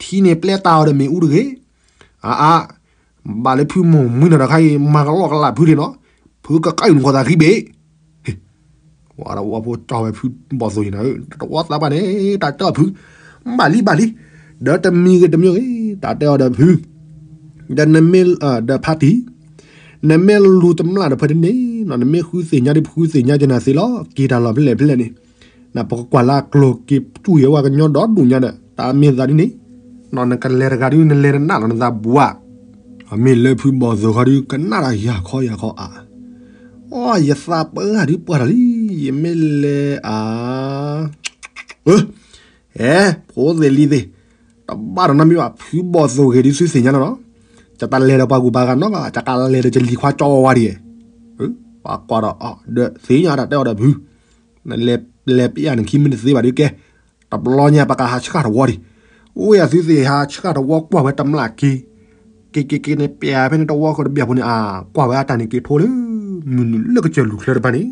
ထံန့ၣ်ပျဲတၢ်အီၤဒီးမ့ၣ်အူတဂ့ၤ, အါအါ, ဘၣ်လၢဖုမိၢ်မှံနီၤဒီးခါအံၤ မၤကလီကလးဖုဒၣ်နီၤ, ဖုကကဲနုာ်ဃီသးဃံဘ့ၣ် ဝဲဒၣ်ဝဲဖိကၠီၣ်ဝဲဖုဘီၣ်သိၣ်အံၤန့ၣ် တဝီသးပှၢ်န့ၣ် တၢ်တဲအီၤဖု, ဘၣ်လံဘၣ်လံ, ဒီးတမံၤဂ့ၤတမံၤဂ့ၤ တၢ်တဲအီၤဒီးဖု, ဒီးနမ့ၢ် ဒီးဖါတံၢ်, နမ့ၢ်လူၤတမျၢ်တဖှဲးဒ်န့ၣ်နီၤ နမ့ၢ်ဃုသ့ၣ်ညါဒ်ဖုဃုသ့ၣ်ညါကနၣ်သ့လီၤ က့ၤတၢ်လီၢ်ဖဲလဲၣ်ဖဲလဲၣ်န့ၣ်, နပကကွၢ်လၢအကျိၤက့ၤတူၢ်ယဲဝဲကညီဒီဒူၣ်ညါဒီး တၢ်မ့ၢ်သးဒ်န့ၣ်, နကလဲၤတဂၤဒ်နလဲၤတနးလီၤနသးဘှါ အမ့ၢ်လၢဖုဘီၣ်သိၣ်ခီဒုးကနၣ်တၢ်ယၤခီယၤခီအါ, အိ ယသးပှၢ်ဒုးပှၢ်တၢ်လံ, ယမ့ၢ်လဲၤအါ, အဲ ဖိသ့ၣ်လံၤသ့ၣ်, တဘၣ်ဒီးနီတမံၤဘၣ် ဖုဘီၣ်သိၣ်ဂ့ၤဒ်သုသ့ၣ်ညါလီၤနီၤ, ယတလဲၤဒီးပှၤဂုၤပှၤဂၤနီတဂၤ ယကလဲၤဒီးယလံၤခွါကၠီဝါဒ်, ပှၤကွၢ်ဒီး ဒီးသ့ၣ်ညါတၢ်တဲအီၤဒီးဖု, နလဲၤပျဲနခံမ့ၢ်တသ့ဘၣ်ဒုးကဲ, တဘျီညါပကဟးဆှၣ်တဝီဒံး, အိ ယသုသ့ၣ်ဟးဆှၣ်တဝီကွၢ်ဝဲတမျၢ်က့ၤ, က့ၤက့ၤက့ၤန့ၣ် ပျဲဖဲန့ၣ်တဝီဃီတဘျီဖိန့ၣ် အါ ကွၢ်ဝဲအတၢ်န့ၣ်က့ၤထိလၢ မုၢ်နုာ်လၢကစၢၢ်လူၢ်ချၢတဖၣ်န့ၣ်,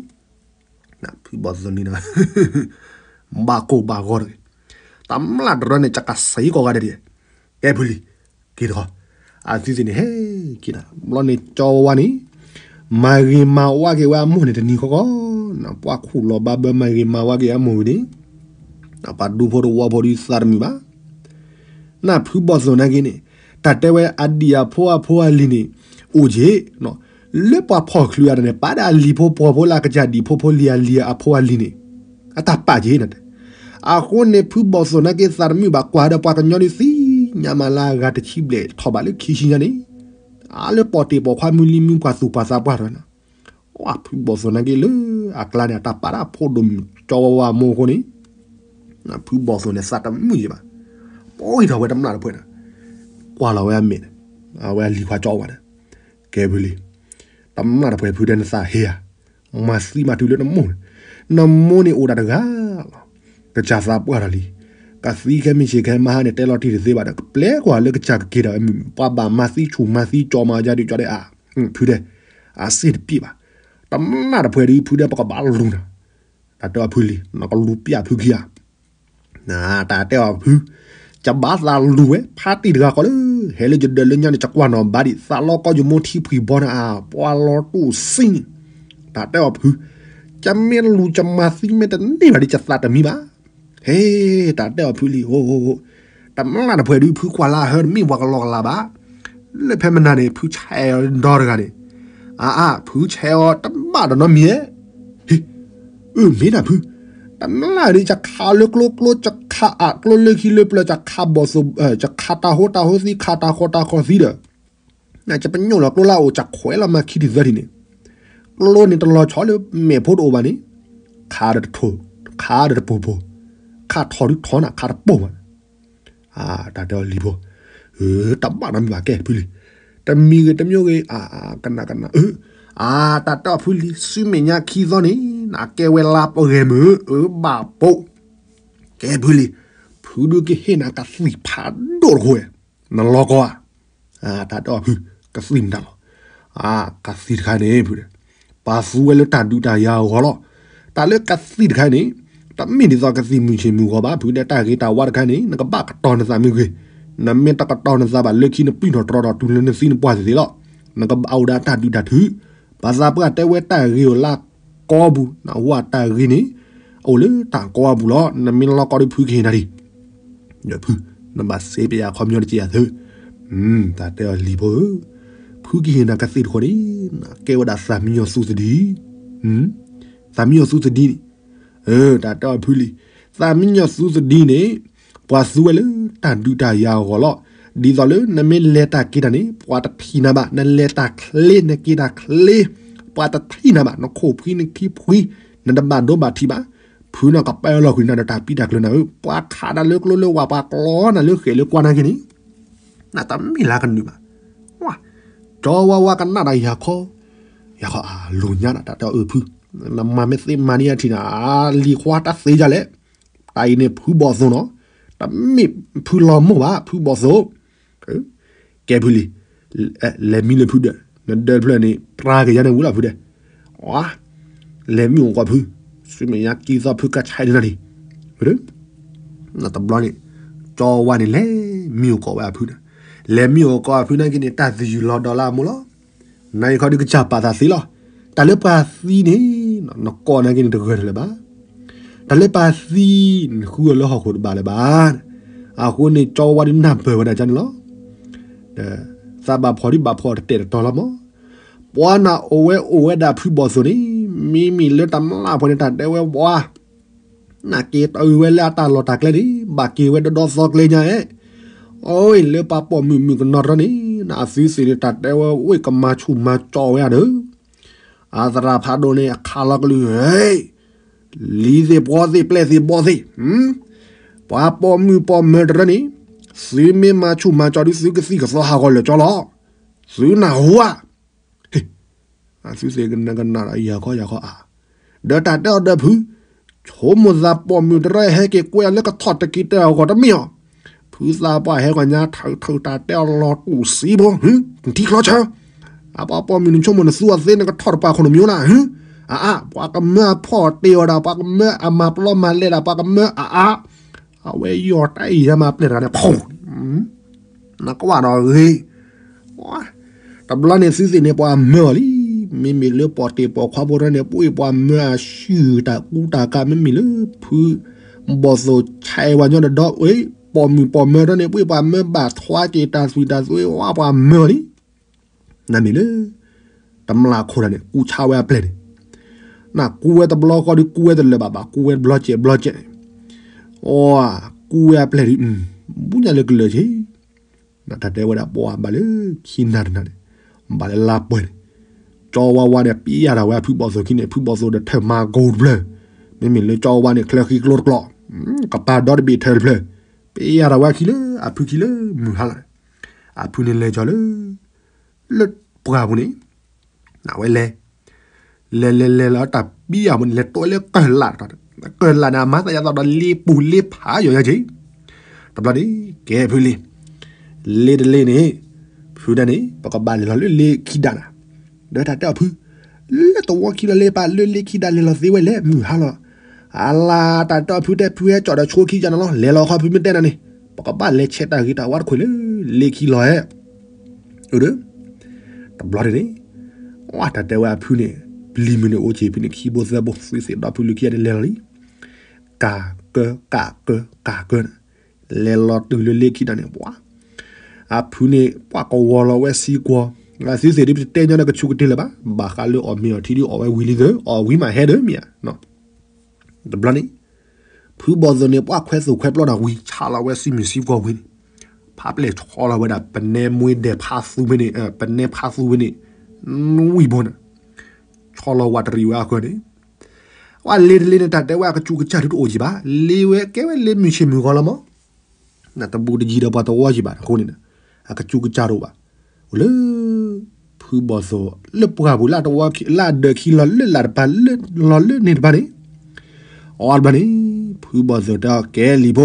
ဖုဘီၣ်သိၣ်န့ၣ်ဒီး ဘၣ်ကိၢ်ဘၣ်ဂီၤတဂ့ၤ, တမျၢ်တရၢန့ၣ် ကကစဲးကိးဂၤဒဲးဒံး, ကဲဖုလံၤ, က့ၤတခီ, အသုသ့ၣ်န့ၣ်ဟဲက့ၤနၤ ဘျီန့ၣ်ကၠီဝါန့ၣ်, မၤဂ့ၤမၤဝါက့ၤဝဲအမိၢ်န့ၣ်တနံၤဃီဃီ, ပှၤခူၣ်လီၤဘၣ်ဘၢမၤဂ့ၤမၤဝါက့ၤအမိၢ်ဝံၤန့ၣ်, ပှၤဒူဖိတဝီဖိဒုးသးတမုာ်ဘၣ် နဖုဘီၣ်သိၣ်နာ်က့န့ၣ်, တၢ်တဲဝဲအဒံၣ်အဖိအဖိအလံၤန့ၣ်, အိၣ်က့ၤ, လၢပှၤဖီၣ်ချုးအတၢ်န့ၣ် ပာ်ဒၣ်အလံၤဖိပှီၤဖိလၢအကစၢ်ဒံၣ်ဖိဖိလံၤအလံၤအဖိအလံၤန့ၣ်, အတၢ်ပာ်က့ၤနတဲ, အဃိန့ၣ်ဖုဘီၣ်သိၣ်နာ်က့သးတမုာ်ဘၣ်ကွၢ်ဒီးပှၤကညီဒုးသံ ညါမးလၢအဂၤတဆံဘျဲၣ်ထီၣ်ဘးလၢခံဆံညါန့ၣ်, အါလၢပီၢ်တ့ၢ်ပီၢ်ခွါမုၢ်လံမုၢ်ပှၤသူၣ်ပှၤသးပှၢ်ထီၣ်နၤ, ဝဲဖုဘီၣ်သိၣ်နာ်က့လၢအကျါန့ၣ် အတၢ်ပာ်ဒၣ်ဖိဒိၣ်ကၠီဝါဝါမိၢ်အဃိန့ၣ်, ဖုဘီၣ်သိၣ်န့ၣ်သးတမုာ်ယံၤဘၣ်, ပီၢ်ဂံၢ်ထီၣ်ဝဲတမျၢ်တဖှဲးန့ၣ်, ကွၢ်လီၤဝဲအမဲာ်န့ၣ်, အဝဲအလံၤခွါကၠီဝါန့ၣ်, ကဲဖုလံ, တမျၢ်တဖှဲးဖုတဲနသးဟ့ဧါ, မၤသံမၤတုၤလၢနမိၢ်န့ၣ်, နမိၢ်န့ၣ်အိၣ်ဒၣ်တဂၤလီၤ, ကစၢ်သးပှၢ်ထီၣ်လံ, ကသံခဲမုၢ်ဆ့ၣ်ခဲမုၢ်ဟါန့ၣ် တဲလီၤတံၢ်တသ့ဘၣ်ဒီး ကပျဲကွၢ်လၢကစၢ်ကက့ၤဒီး ပှၤဘၣ်မၤသံဆူၣ်မၤသံကၠီမၤယါဒုးကၠီဒဲးအါ, ဖုတဲ, အစ့ၣ်တပျံၤဘၣ်, တမျၢ်တဖှဲးဒုးဖုတဲပကဘၣ်လူၤနၤ, တၢ်တဲအီၤဖုလံ နကလူၤပျၢ်ဖုခံဂၤ တၢ်တဲအီၤဖု, ယဘၣ်သးလူၤဝဲ ဖါတံၢ်တဂၤဃီလၢ ဟဲလၢယဒၢးလၢညါန့ၣ် ယကွၢ်နီၣ်ဘၣ်ဒံး သးလီကီယမိၢ်ထံဖှံၣ်ဘီန့ၣ်အါ ပှၤလီၤတူၢ်စံန့ၣ်, တၢ်တဲအီၤဖု, ယမ့ၢ်လူၤယမၤသံမ့ၢ်တန့ၢ်ဘၣ်ဒံး ယသးတမံဘၣ်, ဟဲ, တၢ်တဲအီၤဖုလံ, တမျၢ်တဖှဲးဒုး ဖုကွၢ်လၢအဟၢတမ့ၢ်ပှၤကလီကလီဘၣ်, လၢဖဲမနၤန့ၣ် ဖုဆဲးအီၤဒီတဂၤန့ၣ်, အါအါ ဖုဆဲးအီၤတဘၣ်ဒီးနီတမံၤဧဲ ဟ့, အၢ မ့ၢ်ဒၣ်ဖု, တမျၢ်ဒုး ယခးလၢကျိကျိ ယခးအကျိလၢခံလၢပျၢၤ ယခးဘီၣ်သိၣ်, ယခးတၢ်ဟိတၢ်ဟိသံ ခးတၢ်ဃီတၢ်ဃီသံဒီး, ယပညိၣ်လီၤကျိလၢအအိၣ် ယခွဲးလီၤမၤခံထံၣ်သၢထံၣ်န့ၣ်, ကျိန့ၣ်တလီၤဆီလၢမဲာ်ဖိတအိၣ်ဘၣ်န့ၣ်, ခးဒီးတထိၣ်, ခးဒီးတပိာ်ပိာ်, ခးထီၣ်ဒုးထီၣ်နၤ ခးတပိာ်ဘၣ် တၢ်တဲအီၤလံၤဖိ, တဘၣ်နီတမံၤဘၣ်ကဲဖုလံ, တမံၤဂ့ၤတမံၤဂ့ၤ, ကနၣ်ကနၣ်, အါ တၢ်တဲအီၤဖုလံ ဆူမဲာ်ညါခံသီန့ၣ် နကဲဝဲလါပဂဲၤမုၢ် အၢဘၣ်ပိာ်, ကဲဖုလံ, ဖုဒုးကဟ့ၣ်နၤကသံၣ်ဖးဒိၣ်တဃိ, နလီၤကီဧါ, တၢ်တဲအီၤဖု, ကသံၣ်မတၤလီၤ, ကသံၣ်တခါန့ၣ်ဖု ပာ်သူဝဲလၢတၢ်ဒုးတၢ်ယၤအဂီၢ်လီၤ. တၢ်လၢကသံၣ်တခါန့ၣ်, တမ့ၢ်ဒ်သိးကသံၣ်မုၢ်ဆ့ၣ်မုၢ်ဂီၤဘၣ်, ဖုဒဲတၢ်ဂ့ၤတၢ်ဝါတခါန့ၣ် နကဘၣ်ကတီၤနသးမ့ၢ်ဂ့ၤ, နမ့ၢ်တကတီၤနသးဘၣ်လၢခံနပျုၢ်ထီၣ်တြီထီၣ်တုၤလၢနသံနပှၢ်သ့ၣ်သ့ၣ်လီၤ. နကဘၣ်အိၣ်ဒၣ်တၢ်ဒုးတၢ်ထု, ပှၤသးပှၢ်တဲဝဲတၢ်ဂ့ၤအိၣ်လၢကီပူၤ, နဟူအတၢ်ဂ့ၤန့ၣ်, အိၣ်လၢတၢ်ကီအပူၤလီၤ. နမ့ၢ်လီၤကီဒီးဖုကဟ့ၣ်နၤဒံး ဒီးဖု, နဘၣ်စ့ပယၤခီပညီတက့ယၤသု, တၢ်တဲအီၤလံၤဖိဧၢ, ဖုကဟ့ၣ်နၤကသံၣ်တဃိန့ၣ်, ကဲဝဲဒၣ်သးမံညီၤသူသဒံ, သးမံညီၤသူသဒံန့ၣ်, တၢ်တဲအီၤဖုလံၤ, သးမံညီၤသူသဒံန့ၣ်, ပှၤသူဝဲလၢတၢ်ဒုးတၢ်ယၤအဂီၢ်လီၤ. ဒ်သိးလၢနမ့ၢ်လဲၤတၢ်က့ၤတၢ်န့ၣ် ပှၤတထံၣ်နၤဘၣ်, နလဲၤတၢ်ချ့နက့ၤတၢ်ချ့, ပှၤတထံၣ်နၤဘၣ်, နခိၣ်ဖှံနခံဖှံ, နတဘၣ်ဒိဘၣ်ထံးဘၣ်, ဖုန့ၣ်ကပာ်လီၤဃုာ်နၤဒီးတၢ်ပံးတၢ်ကျၢၤနၤဧၢ, ပှၤခးနၤလၢကျိလၢဝၤ ပှၤကျီနၤလၢဃဲၣ်လၢကွၢ်နာ်က့န့ၣ်, နတမ့ၢ်လၢကနုာ်ဘၣ်. ကၠီဝါဝါကနၣ်ဒီးယၤခီ, ယၤခီအလိၤညါနၤ တၢ်တဲအီၤအၢဖု, နမၤမ့ၢ်သ့မၤန့ၢ်အထံၣ်နၤ, လံၤခွါတၢ်သ့ဒ်လဲၣ်, တၢ်အံၤန့ၣ်ဖုဘီၣ်သိၣ်နီၤ, တမ့ၢ်ဖုလီၤမိၢ်ဘၣ် ဖုဘီၣ်သိၣ် ကဲဖုလံၤ, လဲၤမံလၢဖုဒၢး, နဒၢးတဖျၢၣ်န့ၣ် ပြါက့ၤယါန့ၣ်ဝံၤလီၤဖုဒၢး, လဲၤမံအိၣ်ကီးဖု, ဆူမဲာ်ညါကံသီဖုကဆဲးန့ၢ်နၤဒံး, တဘျီန့ၣ်, ကၠီဝါန့ၣ်လဲၤမံအိၣ်ကီးဝဲအဖုန့ၣ်, လဲၤမံအိၣ်ကီးအဖုနာ်က့န့ၣ် တၢ်သယုၢ်လီၤဒီးလၢအမိၢ်လီၤ. နၤအံၤခီဒုးကစၢ်ပာ်သးသ့လီၤ. တၢ်လၢပှၤသံန့ၣ်, နကိးနာ်က့န့ၣ်တဂၢၢ်တလၢၤဘၣ်. တၢ်လၢပှၤသံ, နဃုအီၤလၢဟီၣ်ခိၣ်တဘၣ်လၢၤဘၣ်. အဃိန့ၣ် ကၠီဝါဒုးနၢ်ပၢၢ်ဝဲဒၣ်ကန့ၣ်လီၤ. သးဘၣ်ဖှီၣ်ဒ်ဘၣ်ဖှီၣ်တတဲာ်တတီၤလီၤမး. ပှၤနၤအိၣ်ဝဲအိၣ်ဝဲဒၣ်ဖုဘီၣ်သိၣ်န့ၣ်, မ့မ့ၢ်လၢတမျၢ်ဖဲန့ၣ် တၢ်တဲဝဲပှၤ နာ်က့တအုးဝဲလၢအတၢ်လီၢ်တၢ်ကျဲန့ၣ် ဘၣ်က့ၤဝဲဒီဒီသီကျဲညါဧဲ. အိၣ်လၢပှၤပိာ်မုၣ်မုၣ်ကနီၤတရီန့ၣ် နအသုသ့ၣ်န့ၣ် တၢ်တဲဝဲအိၣ် ကမၤဆူၣ်မၤကၠီဝဲဧါဒီး အသရၣ်ဖးဒိၣ်န့ၣ် အခးလီၤကလုၢ်, လံၤသ့ၣ်ပှီသ့ၣ်ပျဲၢ်သ့ၣ်ဘီသ့ၣ်, ပှၤပိာ်မုၣ်ပိာ်မၢၤတရီန့ၣ် သုမ့ၢ်မၤဆူၣ်မၤကၠီဒုး သုကသံၣ်ကသီဟးဂီၤလၢာ်ကၠီလီၤ. သုနၢ်ဟူဧါ. အသုသ့ၣ်ကနၣ်ကနၣ်ဒီးယၤခီယၤခီအါ, ဒီးတၢ်တဲအီၤဒီးဖု, ဆိကမိၣ်သးပိာ်မုၣ်တရီဟဲက့ၤကွဲအီၤလၢကထီၣ်တက့ၤတၢ်အဂီၢ်တမ့ၢ်အီၤ, ဖုသးပှၢ်ဟဲဂီၤညါထၢၣ်ထၢၣ်တၢ်တဲအီၤလီၤတူာ်စံဖိ, နထံချီဆၢ, အပှၤပိာ်မုၣ်နဆိကမိၣ်နသူအီၤသ့ နကထီၣ်တပၤခိၣ်နမံၤနၤ, အါအါ, ပှၤကမၢအဖီၣ်တ့ၢ်အီၤဒၣ် ပှၤကမၢအမၤပျီမၤလဲဒၣ် ပှၤကမၢအါအါ အဝဲယီၤတၢ်အံၤယါမၤပျဲၢ်တဂၤန့ၣ် နကွၢ်ဒီးဂ့ၤ, တဘျီန့ၣ်သုသ့ၣ်န့ၣ် ပှၤမၢအီၤလံ. မ့မ့ၢ်လၢပီၣ်တ့ၢ်ပီၣ်ခွါဖိတရီန့ၣ် ပှ့ၤပှၤမၢအဆူၣ်တၢ်ကူတၢ်ကး မ့မ့ၢ်လၢဖုဘီၣ်သိၣ်ဆဲးဝဲညီဒီးဒီး ပိာ်မုၣ်ပိာ်မၢၤတရီန့ၣ် ပှ့ၤပှၤမၢဘၣ်ထွါက့ၤတၢ်သွံၣ်တၢ်သွဲဝါ ပှၤမၢအီၤလံ. နမ့ၢ်လၢ တမျၢ်ခိၣ်တၢ်န့ၣ် ကူဆါဝဲအပျဲၢ်န့ၣ်, နကူဝဲတဘျီဃီဒီး ကူဝဲတလၢာ်ဘၣ်ဘၣ် ကူဝဲတဘျီကဲးဘျီကဲးန့ၣ်, အိ ကူဝဲအပျဲၢ်ဒီး ဘူးညါလၢကလၢာ်ဆ့ တၢ်တဲဝဲဒၣ်ပှၤဘၣ်လၢခံနၤတနၤန့ၣ်, ဘၣ်လၢလါပှဲၤန့ၣ်, ကၠီဝါဝါန့ၣ် ပျံၤယၤတၢ်ဝဲအဖုဘီၣ်သိၣ်ခံန့ၣ် ဖုဘီၣ်သိၣ်ဒီးထၢၣ်မၤကိၢ်တဖျၢၣ်, မ့မ့ၢ်လၢကၠီဝါဝါန့ၣ် ချၢဃံကျိတကျိး, ကပၤဒီတဘ့ၣ်ထၢၣ်တဖျၢၣ်, ပျံၤယၤတၢ်ဝဲအခံလၢအဖုခံလၢမုၢ်ဟါလီၤန့ၣ်, အဖုန့ၣ်လဲၤကၠီၤလၢ လၢပှၢ်ပူၤန့ၣ်, နဝဲလဲၤ လဲၤလဲၤလဲၤလီၤတၢ်ပံယၤမ့ၢ်န့ၣ် လဲၤတိလၢကၢၢ်လးတခီ, ကၢၢ်လးန့ၣ် အမၤသးယၤသးဒီးလ့ပူၤလ့ဖးယီၤယၤက့ၤ, တဘျီန့ၣ် ကဲဖုလံၤ, လ့တလ့န့ၣ်, ဖုဒၣ်န့ၣ် ပကဘၣ်လဲၤလီၤလၢလ့ခံဒၣ်နၤ, ဒီးတၢ်တဲအီၤဖု, လၢတဝီခံလီၤလ့ပာ်လၢလ့ခံဒၣ်လဲၤလီၤသ့ဝဲလဲၣ် မုၢ်ဟါလီၤ, အလါတၢ်တဲအီၤဖုတဲဖုဟဲကၠီၣ်ဒီးဆိခံကၢ်နၤလီၤ လဲၤလီၤခီဖုမ့ၢ်တဲနၤန့ၣ်, ပကဘၣ်လဲၤဆဲးတၢ်ဂ့ၤတၢ်ဝါတခိၣ်လၢလ့ခံလီၤဟဲ အဒီး, တဘျီန့ၣ်န့ၣ်, တၢ်တဲဝဲအဖုန့ၣ်, ပျံၤမုၢ်န့ၣ်အိၣ်က့ၤဖုန့ၣ် ခံဘိသၢဘိ သုသ့ၣ်ဒီဖုလၢခံဂၤန့ၣ်လဲၤလီၤလံ, ကၢ်ကၢကၢ်ကၢကၢန့ၣ်, လဲၤလီၤတုၤလၢလ့ခံဒၣ်န့ၣ် ပှၤ, အဖုန့ၣ် ပှၤကဝီၤလီၤဝဲစံကွီၤ, သုသ့ၣ်ဒ်ပတဲညီဒီးကဆူးကတ့ၢ်လၢၤဘၣ်, ဘၣ်ဃးလၢအီၣ်မ့ၤအီၣ်ထံဒ်အီၣ်ဝဲဝံၤလံသၢ အီၣ်ဝံၤမးဟဲဒီးမ့ၢ်ဧါ တဘျီန့ၣ်, ဖုဘီၣ်သိၣ်န့ၣ် ပှၤခွဲးသိၣ်ခွဲးပျီတၢ်ဝံၤ ဆးလီၤဝဲစံမုၢ်စံကွီၤဝံၤန့ၣ်, ဖးပျဲၢ်ဆီလီၤဝဲဒၣ် ပနဲမွ့ဒဲးဖးသူဝဲန့ၣ်, ပနဲဖးသူဝဲန့ၣ်, နွံဘိန့ၣ်, ဆီလီၤဝးတရံးဝဲအဃၢၤန့ၣ်, ပှၤလ့တလ့န့ၣ် တၢ်တဲဝဲအကစူးကစၢ်ဒုးတအိၣ်ကံဘၣ်, လ့ဝဲကဲဝဲလ့မုၢ်ဆ့ၣ်မုၢ်ဂီၤလီၤမး နတဘူးတယံၤဒီးပှၤတဝီယံၤဘၣ် အဃိန့ၣ်, အကစူးကစၢ်တအိၣ်ဘၣ်, အိၣ်လၢ ဖုဘီၣ်သိၣ် လၢပှၢ်ပူၤလၢတဝီခံ လၢအဒၢးခံလီၤလၢလၢ်တပၤလၢ လီၤလၢန့ၣ်တပၤန့ၣ်, အီတဘျီန့ၣ်, ဖုဘီၣ်သိၣ်တဲအီၤကဲလံၤဖိ,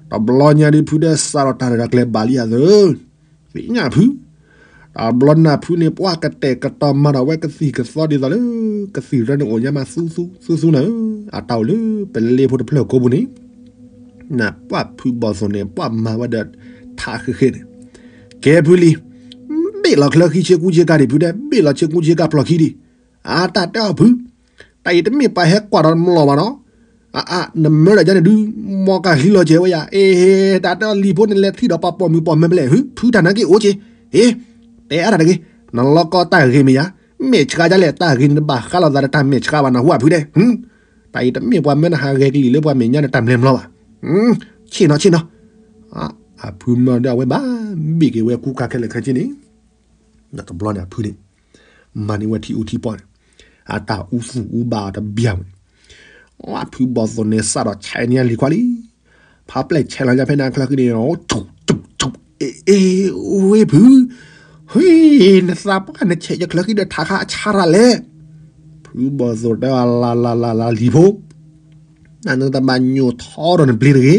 တဘျီညါဒ်ဖုဒဲးစးထီၣ်တၢ်ရဲၣ်တၢ်ကျဲၤဘၣ်လံယၤသၢ သ့ၣ်ညါဖု, တဘျီနၢ်ဖုန့ၣ် ပှၤကတဲာ်ကတီၤမၤထီၣ်ဝဲကသံၣ်ကသီဒ်သိးလၢ ကသံၣ်ရၢန့ၣ်အိၣ်ညါမးသူသူသူသူနၤဧၢ, အတၢ်အိၣ်လၢပလ့ဖိတဖျၢၣ်ကိးပူၤန့ၣ်, နၢ်ပှၢ်ဖုဘီၣ်သိၣ်န့ၣ် ပှၤမၤဝဲဒီးထးဃ့ဃ့န့ၣ်, ကဲဖုလံၤ, ဘ့ၣ်လီၤချၢဃံဆ့ကူဆ့ကၤဒံးဖုဒဲး ဘ့ၣ်လီၤဆ့ကူဆ့ကၤဖျိးခံဒံး, အတၢ်တဲအီၤဖု, တၢ်အံၤတမ့ၢ်ပှၤဟဲကွၢ်ဒီးတမျီၢ်ဘၣ်နီၤ အအါ နမၢဒၣ်ယါန့ၣ်ဒုး မီကၤဟံးလီၤစဲးဝဲယၤ အ့ဟ့ တၢ်တဲအီၤလံၤဖိန့ၣ် လဲၤထံၣ်ဒီးပှၤပိာ်မုၣ်ပိာ်မၢၤဖဲလဲၣ် ဟု ဖုတၢ်နာ်က့အိၣ်က့ၤ အ့ တဲအါတၢ်တဂ့ၤ နလီၢ်ကီတၢ်ဂ့ၤမ့ၢ်ယါ မဲာ်ဆှးဒ်လဲၣ် တၢ်ဂ့ၤန့ၣ်တဘၣ်ဃးလိာ်သးဒီးတၢ်မဲာ်ဆှးဘၣ် နဟူဧါဖုဒဲး တၢ်အံၤတမ့ၢ်ပှၤမၢနဟးဂဲၤကလံၤလၢပှၤမဲာ်ညါန့ၣ် တၢ်မျဲမျီဘၣ် ဆ့ၣ်နီၤဆ့ၣ်နီၤ အဖုမၢဒီးအဝဲဘၣ် ဘ့ၣ်က့ၤဝဲကူကၤခဲလၢာ်ခဲဆ့န့ၣ် တဘျီန့ၣ်အဖုန့ၣ် မၤန့ၢ်ဝဲထံအူထံပီၢ်န့ၣ် အတၢ်အူသူၣ်အူဘၣ်အီၤတဘျီဝဲန့ၣ် အဖုဘီၣ်သိၣ်န့ၣ် စးထီၣ်ဆဲးန့ၢ်လံၤခွါလံ ဖးပျဲၢ်ဆဲးလီၤညါဖဲန့ၣ်အချၢဃံန့ၣ် ကၠူၣ်ကၠူၣ်ကၠူၣ် အ့ အ့ ဝ့ၢ်ဖု ဟ့ နသးပှၢ်နဆဲးယချၢဃံဒီး ထးခါအဆါရၤလဲၣ် ဖုဘီၣ်သိၣ်တဲအီၤ လၤလၤလၤလၤလံၤဖိ နနတဘၣ်ညိၣ်ထီဒီးနပျ့ၤတဂ့ၤ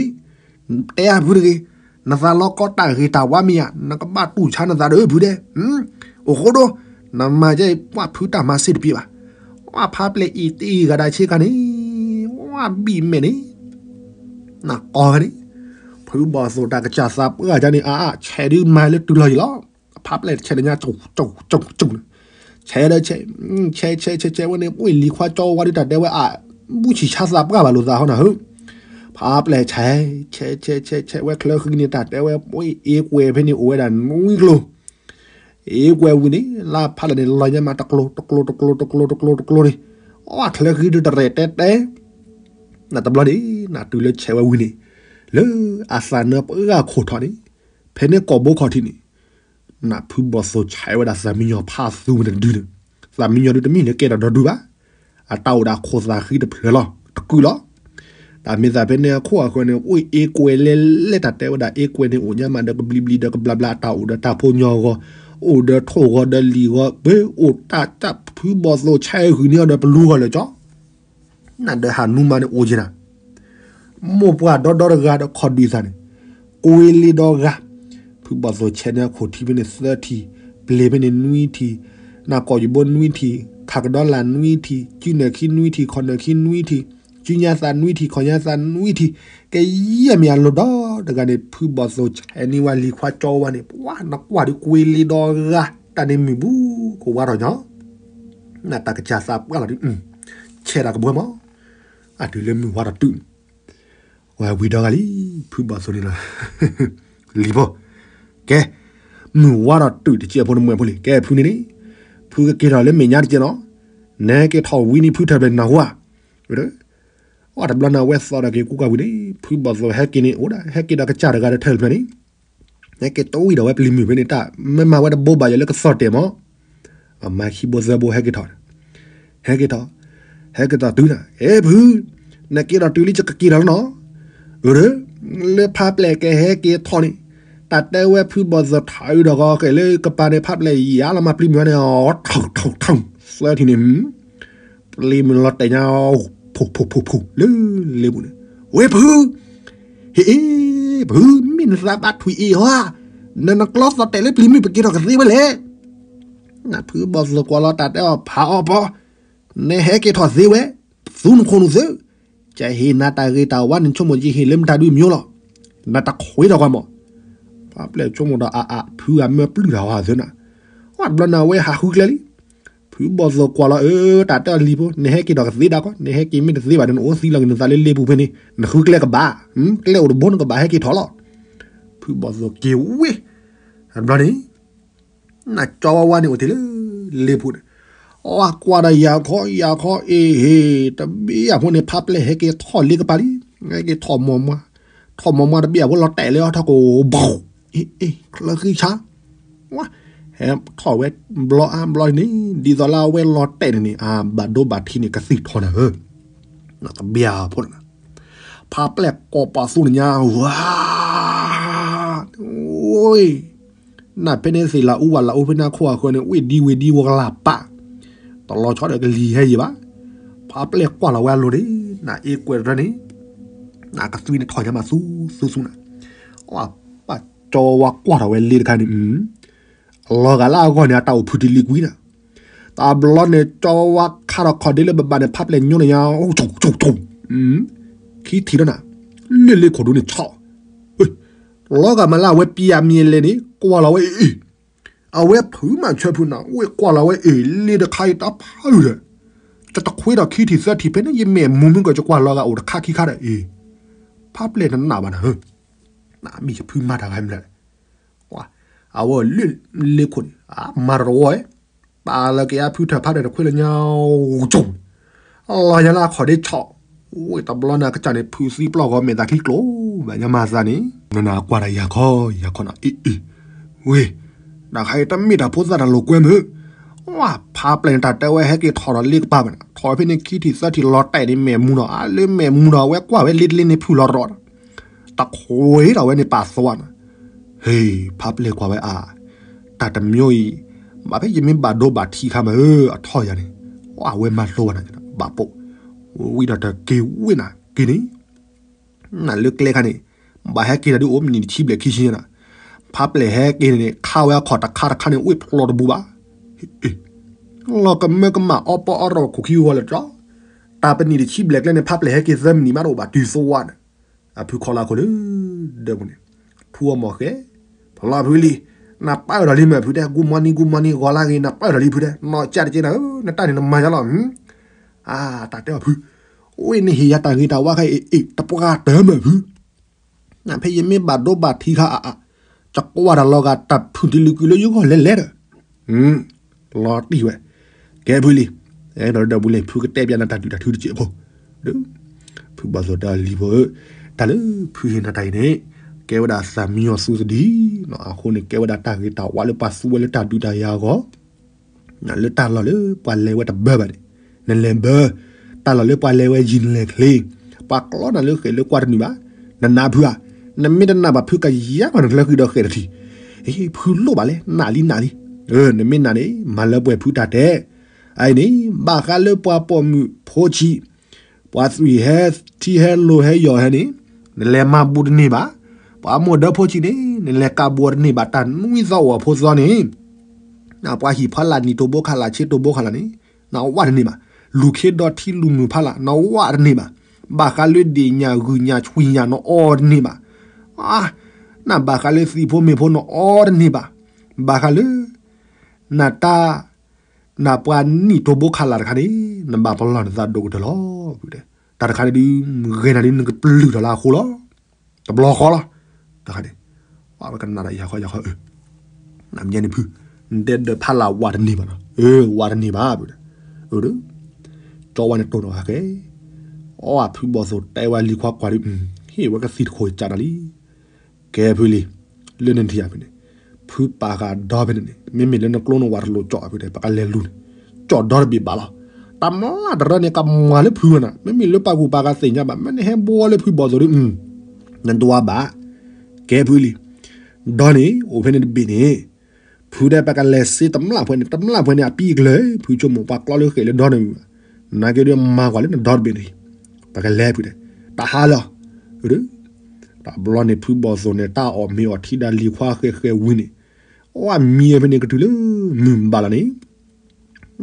တဲအဖုတဂ့ၤ နသးလီၤကီတၢ်ဂ့ၤတၢ်ဝါမ့ၢ်ယါ နကဘၣ်တူၢ်ဆါနသးဒီးဖုဒဲး အိၣ်ဃိဒီး နမၤကဲအံၤပှၢ်ဖုတၢ်မၤစ့တပျ့ၤဘၣ် ဝဲဖးပျဲၢ်အံၤတ့ဂၤဒၣ်ဆ့ကၤန့ၣ် ဝဲဘံၣ်မဲာ်န့ၣ် နကိးဝဲန့ၣ် ဖုဘီၣ်သိၣ်တၢ်ကစၢ်သးပှၢ်ကန့ၣ် အါအါ ဆဲးဒုးမၤလၢတုၤလီၤယံၤလီၤ အဖးပျဲၢ်တဆဲးဒီးညါ ကၠူၣ်ကၠူၣ်ကၠူၣ် ဆဲးဒီးဆဲး ဆဲးဆဲးဆဲးဆဲးဝဲန့ၣ် ပှ့ၢ်လံၤခွါကၠီဝါဒုးတၢ်တဲဝဲအါ ဘူၣ်ဆံၣ်ဆါသးပှၢ်ဘၣ်လိာ်သးဟီနၤဧၢ ဖးပျဲၢ်ဆဲး ဆဲးဆဲးဆဲးဆဲးဝဲချၢဃံန့ၣ် တၢ်တဲဝဲ ပှ့ၢ်အ့ကွဲးဖဲန့ၣ် အိၣ်ဝဲဒၣ်နွံကျိၤ အ့ကွဲးဝံၤန့ၣ် လၢဖးလၢာ်န့ၣ် လီၤညါမးတကျိၤ တကျိၤ တကျိၤ တကျိၤ တကျိၤ တကျိၤန့ၣ် အီၣ်ချၢဃံဒုးတရဲၣ်တဲတဲ နတဘျီန့ၣ် နတုၤလၢဆဲးဝဲဝံၤန့ၣ် လၢအသးနၢပှၢ်ဂၤခိၣ်ထီၣ်န့ၣ် ဖဲန့ၣ်ကိာ်ဘိခီၣ်ထံးန့ၣ် နဖုဘီၣ်သိၣ်ဆဲးဝဲဒၣ်သးမံညီၤဖးသူဝဲန့ၣ်တဒုန့ၣ် သးမံညီၤဒုးတမ့ၢ်လၢကဲထီၣ်ဒီဒုဘၣ် အတၢ်အိၣ်ဒၣ်ခိၣ်သးဃံတဖျၢၣ်လီၤ တကုာ်လီၤ တၢ်မ့ၢ်သးဖဲန့ၣ်အခိၣ်အဃၢၤန့ၣ် အိၣ်အ့ကွဲးလဲလဲတၢ်တဲဝဲဒၣ် အ့ကွဲးန့ၣ်အိၣ်ညါမးဒီးကဘျံးဘျံးဒီး ကဘျးဘျးတၢ်အိၣ်ဒီးတၢ်ဖိညီဂီၤ အိၣ်ဒီးထိၣ်ဂီၤဒီးလံာ်ဂီၤ ပှ့ၤအိၣ်တၢ်တၢ်ဖုဘီၣ်သိၣ်ဆဲးဂုာ်န့ၢ်အီၤဒီးပလူဂီၤလၢာ်ကၠီ နဒီးဟးနူမးန့ၣ်အိၣ်က့ၤနၤ မိၢ်ပှၢ်ဒီဒီတဂၤဒီးခီၣ်ဒုးသးန့ၣ် ကွ့လ့ဒီဂၤ ဖုဘီၣ်သိၣ်ဆဲးန့ၣ်အခိၣ်ထံးဖဲန့ၣ်သၢထံး ပျ့ၤဖဲန့ၣ်နွံထံး နၢ်ကိာ်ယဘိနွံထံး ခးကဒီလၢ်နွံထံး စုနၢ်ခံနွံထံး ခီၣ်နၢ်ခံနွံထံး စုညါသးနွံထံး ခီၣ်ညါသးနွံထံး ကယဲၢ်မ့ၢ်အလိၤဒီတဂၤန့ၣ် ဖုဘီၣ်သိၣ်ဆဲးန့ၢ်ဝဲလံၤခွါကၠီဝါန့ၣ် ပှၤနကွၢ်ဒုးကွ့လ့ဒီဂၤ တၢ်န့ၣ်မုၢ်ဘူးကဝါထီၣ်ညီ နတၢ်ကစၢ်သးပှၢ်လီၤဒုး ဆဲးတၢ်ကဘှီမး အတုၤလၢမုၢ်ဝါထီၣ်တုၤန့ၣ် ဝဲဝံၤဒီဂၤလံ ဖုဘီၣ်သိၣ်န့ၣ်လီၤ လံၤဖိ ကဲ မုၢ်ဝါထီၣ်တုၤတကဲးဖိနမွဲဖိလံ ကဲဖုန့ၣ်န့ၣ် ဖုကက့ၤထီၣ်လၢမဲာ်ညါတကဲးနီၤ နဟဲက့ၤထီၣ်ဝံၤန့ၣ်ဖုထၢၣ်ဖျၢၣ်နၢ်ဟူဧါ အီၣ်တဘျီန့ၣ် အဝဲသီၣ်ဒီးက့ၤကူကၤဝံၤန့ၣ် ဖုဘီၣ်သိၣ်ဟဲက့ၤန့ၣ် အိၣ်ဒၣ် ဟဲက့ၤဒီးကစၢ်တဂၤဒီးထၢၣ်ဖျၢၣ်န့ၣ် ဟဲက့ၤတဝံၣ်ဒီးဝဲပျံၤမုၢ်ဖဲန့ၣ်တၢ် မ့ၢ်မၤဝဲတဘိဘၣ်ယဲလၢကသီၣ်တဲာ်မး, အမၤခံဘိသၢဘိဟဲက့ၤထီၣ်, ဟဲက့ၤထီၣ်, ဟဲက့ၤထီၣ်တုၤနၤ, အဲၣ်ဖု, နက့ၤထီၣ်တုၤလံယကက့ၤထီၣ်လီၤနီၤ, အၢ, လၢဖးပျဲၢ်ကဟဲက့ၤထီၣ်န့ၣ်, တၢ်တဲဝဲဖုဘီၣ်သိၣ်ထီၣ်အုးဒီးဂီၤဃဲၤလၢကပၤန့ၣ် ဖးပျဲၢ်ယၤလီၤမၤပျံၤမုၢ်ဝဲန့ၣ်, ထီၣ်ထီၣ်ထီၣ် သၢထံၣ်န့ၣ် ပျံၤမုၢ်လီၤတဲာ်ညါ, ဖူဖူဖူဖူ လၢလ့ပူၤန့ၣ်, ဝဲဖု, ဟ့ၣ်အ့ၣ်, ဖု, မ့ၢ်နသးဘၣ်ထွံၣ်အ့ၣ်ဟီဧါ, နနကျီသီၣ်တဲာ်လၢပျံၤမုၢ်ပက့ၤထီၣ်ကသ့ဝဲလဲၣ်, နဖုဘီၣ်သိၣ်ကွၢ်လီၤတၢ်တဲအီၤဖးအီၤပီၤ, နဟဲက့ၤထီၣ်သ့ဝဲ, သူနခိၣ်နူာ်သု, ကဟ့ၣ်နၤတၢ်ဂ့ၤတၢ်ဝါန့ၣ် ဆိကမိၣ်ယဟ့ၣ်လၢမတၤဒုးမံၤလီၤ, နတခွ့ထီၣ်ကွၢ်မး, ဖးပျဲၢ်ဆိကမိၣ်ဒီးအအါ ဖုဂၤမၢပျုၢ်တၢ်ဝဲသ့နၤ, ဝဲတဘျီန့ၣ် အဝဲဟးဃုကျဲလံ ဖုဘီၣ်သိၣ်ကွၢ်လီၤ အၢ တၢ်တဲအီၤလံၤဖိ နဟဲက့ၤထီၣ်ကသ့ဒၣ်ကီး နဟဲက့ၤမ့ၢ်တသ့ဘၣ်ဒီး နအိၣ်သံလီၤက့ၤနသးလၢလ့ပူၤဖဲန့ၣ် နဃုကျဲကဘၣ်, ကျဲအိၣ်တဘိနကဘၣ်ဟဲက့ၤထီၣ်လီၤ. ဖုဘီၣ်သိၣ်က့ၤဝ့ၢ်, တဘျီန့ၣ် နကၠီဝါဝါန့ၣ်အိၣ်တ့ၢ်လၢလ့ပူၤန့ၣ်, အဝဲကွၢ်ဒီးယၤခီယၤခီ အ့ၣ်ဟ့ၣ် တဘ့ၣ်အဖိန့ၣ် ဖးပျဲၢ်ဟဲက့ၤထီၣ်လ့ကပၤလံ, ဟဲက့ၤထီၣ်မီၢ်မွါ, ထီၣ်မီၢ်မွါတဘ့ၣ်အဖိလီၤတဲာ်လၢအထီၣ်ကိၣ် ဘီၣ်, အ့ၣ်အ့ၣ် ချၢဃံဆါ ဝဲ, ဟဲထီၣ်ဝဲဘျီအါဘျီန့ၣ် ဒ်သိးလၢအဝဲလီၤတဲာ်န့ၣ်န့ၣ် အဘၣ်ဒိဘၣ်ထံးန့ၣ် ကသံၣ်ထီၣ်နၤဧၢ, တဘ့ၣ်အဖိန့ၣ်, ဖးပျဲၢ်ကိးပသူန့ၣ်ညါ ဝါ, အိ, နဖဲန့ၣ်သ့ၣ်လၢအူဝဲလၢအူဖဲန့ၣ်ခိၣ်အဃၢၤန့ၣ် ဝ့ၢ်ဒံဝ့ၢ်ဒံဝဲကလၢ်ပၢ်, တလီၤဆီဒီးကလံၤဟဲယံၤဘၣ်, ဖးပျဲၢ်ကွၢ်လီၤဝဲအလိၤန့ၣ် နအ့ၣ်ကွဲးတၢ်န့ၣ် နကသွံန့ၣ်ထီၣ်ညါမးသူသူသူနၤ, ပှၤကၠီဝါကွၢ်ထီၣ်ဝဲလ့တခါန့ၣ်, အလီၤဂာ်လၢအဂီၢ်န့ၣ် အတၢ်အိၣ်ဖုးတံၤလံကွံနၤ, တဘျီန့ၣ် ကၠီဝါခါထီၣ်ခီၣ်ဒ့လၢဘၣ်ဘၣ်န့ၣ် ဖးပျဲၢ်ညိန့ၣ်ညါ, ဆိဆိဆိ, ခံထံၣ်ဒီးနၤ, လ့လ့ခိၣ်ဒူန့ၣ်ဆီ, လီၤဂာ်မးလၢအဝဲပျံၤအမံၤအလဲၣ်န့ၣ် ကွၢ်လီၤဝဲအ့ၣ် အဝဲဖုးမၤဆၢဖုးနၤ ဝ့ၢ်ကွၢ်လီၤဝဲအ့ၣ် လ့တခါအံၤတၢ်ဖးအုးဒီး, တတခွ့ဒီးခံထံၣ်သၢထံၣ်ဖဲန့ၣ် ယမဲာ်မူမုၢ်ကီး ယကွၢ်လီၤဂာ်အိၣ်တခါခံခါဒီးအ့ၣ်, ဖးပျဲၢ်နနၢ်ဘၣ်နၤဧၢ, နမ့ၢ်ယဖုးမၤတၢ်ဂၤမနုၤလဲၣ်, အဝဲလၢလ့ခိၣ်န့ၣ် မၤတရီဝဲ, ပာ်လၢကယၤဖုထၢၣ်ဖးဒီးတခွ့လၢညါ, ဆိ, လီၤညါလၢအခီၣ်ဒ့ဆီ, ဝ့ၢ်တဘျီန့ၣ် အကစၢ်န့ၣ် ဖုးသံပျီၢ်ဂီၤမဲာ်သးချံကျိၤ, ဘၣ်ညါမၤသးန့ၣ် နနၢ်ကွၢ်တၢ်ယၤခီယၤခီနၤ အ့ၣ်အ့ၣ်, ဝ့ၢ်, တၢ်ခါအံၤတမ့ၢ်တၢ်ဖိသၣ်တၢ်လိာ်ကွဲမုၢ်, ဝဲဖးပျဲၢ်န့ၣ် တၢ်တဲဝဲဟဲက့ၤထီၣ်ဒီးလ့ကပၤဘၣ်နၤ ထီၣ်ဖဲန့ၣ်ခံထံၣ်သၢထံၣ်လီၤတဲာ်န့ၣ် မဲာ်မူနီၤ အါလၢမဲာ်မူနီၤ အဝဲကွၢ်ဝဲလ့တလ့န့ၣ်ဖုးလီၤတရီၤ, တခွ့ထီၣ်ဝဲန့ၣ်ပာ်သီနၤ, ဟ့ၣ် ဖးပျဲၢ်ကွၢ်ဝဲအါ, တၢ်တမံၤအံၤ, ဘၣ်ဖဲယမ့ၢ်ဘၣ်ဒိဘၣ်ထံးခါမးဧၢ အထီၣ်ယၤန့ၣ်, အဝဲမၤလိဘၣ်နၤ ဘၣ်ပိာ်, ဝံၤဒီးတက့ၤဝ့ၢ်နၤက့ၤန့ၣ် နလၢကျဲခါန့ၣ်, ဘၣ်ဟဲက့ၤတၢ်ဒုးအိၣ်မနံၤတဆံဘျဲၣ်ခံဆံညါနၤ, ဖးပျဲၢ်ဟဲက့ၤန့ၣ် ခါဝဲအခီၣ်တခါတခါန့ၣ် ဝ့ၢ်ဖျီတဘူးဘၣ်, လီၤကမၢကမၣ်အီပီအီရီၣ်ခိၣ်ခံဂီၤလၢာ်တြီ, တၢ်ပနံၤတဆံဘျဲၣ်ကျဲန့ၣ် ဖးပျဲၢ်ဟဲက့ၤသၢမံးနံးမးတအိၣ်ဘၣ်တုၤသဝးန့ၣ်, အဖုခီလၢအခိၣ်လၢဒၢးပူၤန့ၣ်, ထူအီၤမီၢ်ဃဲ, ဖျီဖုလံ, နပၢ်အၢၣ်လီၤလံမ့ၢ်ဖုတဲ good morning good morning ဂီၤလၢဂ့ၤ နပၢ်အၢၣ်လီၤလံဖုတဲ နီၢ်ကၠၢ်တက့ၢ်နၤဧၢ နတၢ်န့ၣ်နမၤယါလီၤ, အါ တၢ်တဲအီၤဖု, အိၣ်နဟ့ၣ်ယၤတၢ်ဂ့ၤတၢ်ဝါခါအံၤ အ့ၣ် တပှၢ်တၢၢ်မ့ၢ်ဖု နဖဲယမ့ၢ်ဘၣ်ဒိဘၣ်ထံးခါအါအါ, ယကွၢ်တၢ်လီၤဂာ်တၢ်ဖုးတံၤလံၤကွံာ်လၢယဂီၢ်လဲၤလဲၤဒီး, လီၤတံၢ်ဝဲ, ကဲဖုလံ, အဲၣ်ဒိးဒီးဘူးလံ ဖုကတဲပျးနၤတၢ်ဒုးတၢ်ထုတစဲးဖိ, ဒီး, ဖုဘၣ်သိၣ်တၢ်လံၤဖိဧၢ, တၢ်လၢဖုဟ့ၣ်နၤတၢ်အံၤန့ၣ်, ကဲဝဲဒၣ်သးမံအီၤသူသဒံ, အဃိန့ၣ် ကဲဝဲဒၣ်တၢ်ဂ့ၤတၢ်ဝါလၢပှၤသူဝဲလၢတၢ်ဒုးတၢ်ယၤအဂီၢ် လၢတၢ်လီၢ်လၢပှၤလဲၤဝဲတဘၢဘၣ်န့ၣ်, နလဲၤဘၢ, တၢ်လီၢ်လၢပှၤလဲၤဝဲယံၤနလဲၤချ့, ပှၤကျီနၤလၢဃဲးလၢကွၢ်တနုာ်ဘၣ်, နနၢ်ဖုဧါ, နမ့ၢ်တနၢ်ဘၣ်ဖုကယၤဘၣ်နကျၢၤဃံဒီးဃဲးတထံၣ်, အ့ ဖုလိၣ်ဘၣ်လဲၣ် နၢ်လံနၢ်လံ, နမ့ၢ်နၢ်န့ၣ် မၤလၢပှဲၤဖုတၢ်တဲ, အအံၤန့ၣ် ဘၣ်ဃးလၢပှၤပိာ်မုၣ်ဖိဆံး ပှၤသွံၣ်ဟဲထံဟဲလိၤဟဲယီၤဟဲန့ၣ်, နလဲၤမၤဘူးတန့ၢ်ဘၣ်, ပှၤမိၢ်ဒၢဖိဆံးန့ၣ် နလဲၤကးဘူးအီၤတန့ၢ်ဘၣ် တၢ်နွံသီအိၣ်အဖိသီန့ၣ်, ပှၤဟံၣ်ဖီလာ်နံၣ်တိၢ်ဘိခါလာ်ဆ့တိၢ်ဘိခါလာ်န့ၣ်, နဝးတန့ၢ်ဘၣ်, လူၤခ့ဒီးထံလူၤမုာ်ဖီလာ် နဝးတန့ၢ်ဘၣ်, ဘၣ်ဃးလၢဒ့ၣ်ညၣ်ဂုၢ်ညၣ်ဆွံညၣ်နအီတန့ၢ်ဘၣ်, နဘၣ်ဃးလၢသံၣ်ဖိမ့ၢ်ဖိနအီတန့ၢ်ဘၣ်, ဘၣ်ဃးလၢ နတၢ် နပှၤနံၣ်တိၢ်ဘိခါလာ်တခါန့ၣ်, နဘၣ်ပလီၢ်နသးဒိၣ်ကတၢၢ်လီၤ, တၢ်တခါန့ၣ်ဒုး, ဂဲၤနၤဒုး နကပျုၢ်ထီၣ်လၢအဃိလီၤ, တဘျီဃီလီၤ, တခါန့ၣ်, ပှၤဝဲကနၣ်ဒီးယၤဃီယၤဃီ, နမ့ၢ်န့ၣ်ဖု, နတဲဒီးဖးလၢ်ဝးတန့ၢ်ဘၣ်နီၤ, အၢ ဝးတန့ၢ်ဘၣ်, အၢ ကၠီဝါန့ၣ်တိၢ်နီၣ်ဃာ်ကဲ, အီ ဖုဘီၣ်သိၣ်တဲဝဲလံၤခွါကွၢ်ဒုး, ဟ့ၣ်ဝဲကသံၣ်တခိၣ်ကၢ်နၤလံ, ကဲဖုလံၤ, လၢနထံၣ်ဧါဖဲန့ၣ်, ဖုပာ်ဃာ်ဒီဖဲန့ၣ်န့ၣ် မ့မ့ၢ်လၢနကျိနဝၤတလိၤကၠီၣ်ဖဲန့ၣ် ပကလဲၤလူၤန့ၣ်, ကၠီၣ်ဒီတဘ့ၣ်ဘၣ်လီၤ. တမျၢ်တရၢန့ၣ် ကမၤလၢဖုဝဲနၤ, မ့မ့ၢ်လၢပာ်ကူၣ်ပာ်ဃာ်သ့ၣ်ညါဘၣ်, မ့ၢ်နဟဲဘှီလၢဖုဘီၣ်သိၣ်ဒီး နဒွးဘၣ်. ကဲဖုလံ, ဒီန့ၣ် အိၣ်ဖဲန့ၣ်တဘ့ၣ်န့ၣ် ဖုဒဲး ပကလဲၤစ့တမျၢ်ဖဲန့ၣ်, တမျၢ်ဖဲန့ၣ် အပံအကျၢၤ ဖုဆိကမိၣ် ပှၤကျီလၢဃဲၣ်လၢဒီန့ၣ်ဝံၤဘၣ်, နာ်က့ဒီးမၤကွၢ်လၢနဒီတဘ့ၣ်န့ၣ်, ပကလဲၤဖုဒဲး, တဟါလီၤ. တဘျီန့ၣ် ဖုဘီၣ်သိၣ်န့ၣ် တၢ်အီၣ်မ့ၤအီၣ်ထံဒၣ်လံၤခွါဃဲးဃဲးဝံၤန့ၣ်, အဝဲမံဖဲန့ၣ်ကတုၤလၢ မုၢ်ဘၣ်လီၤ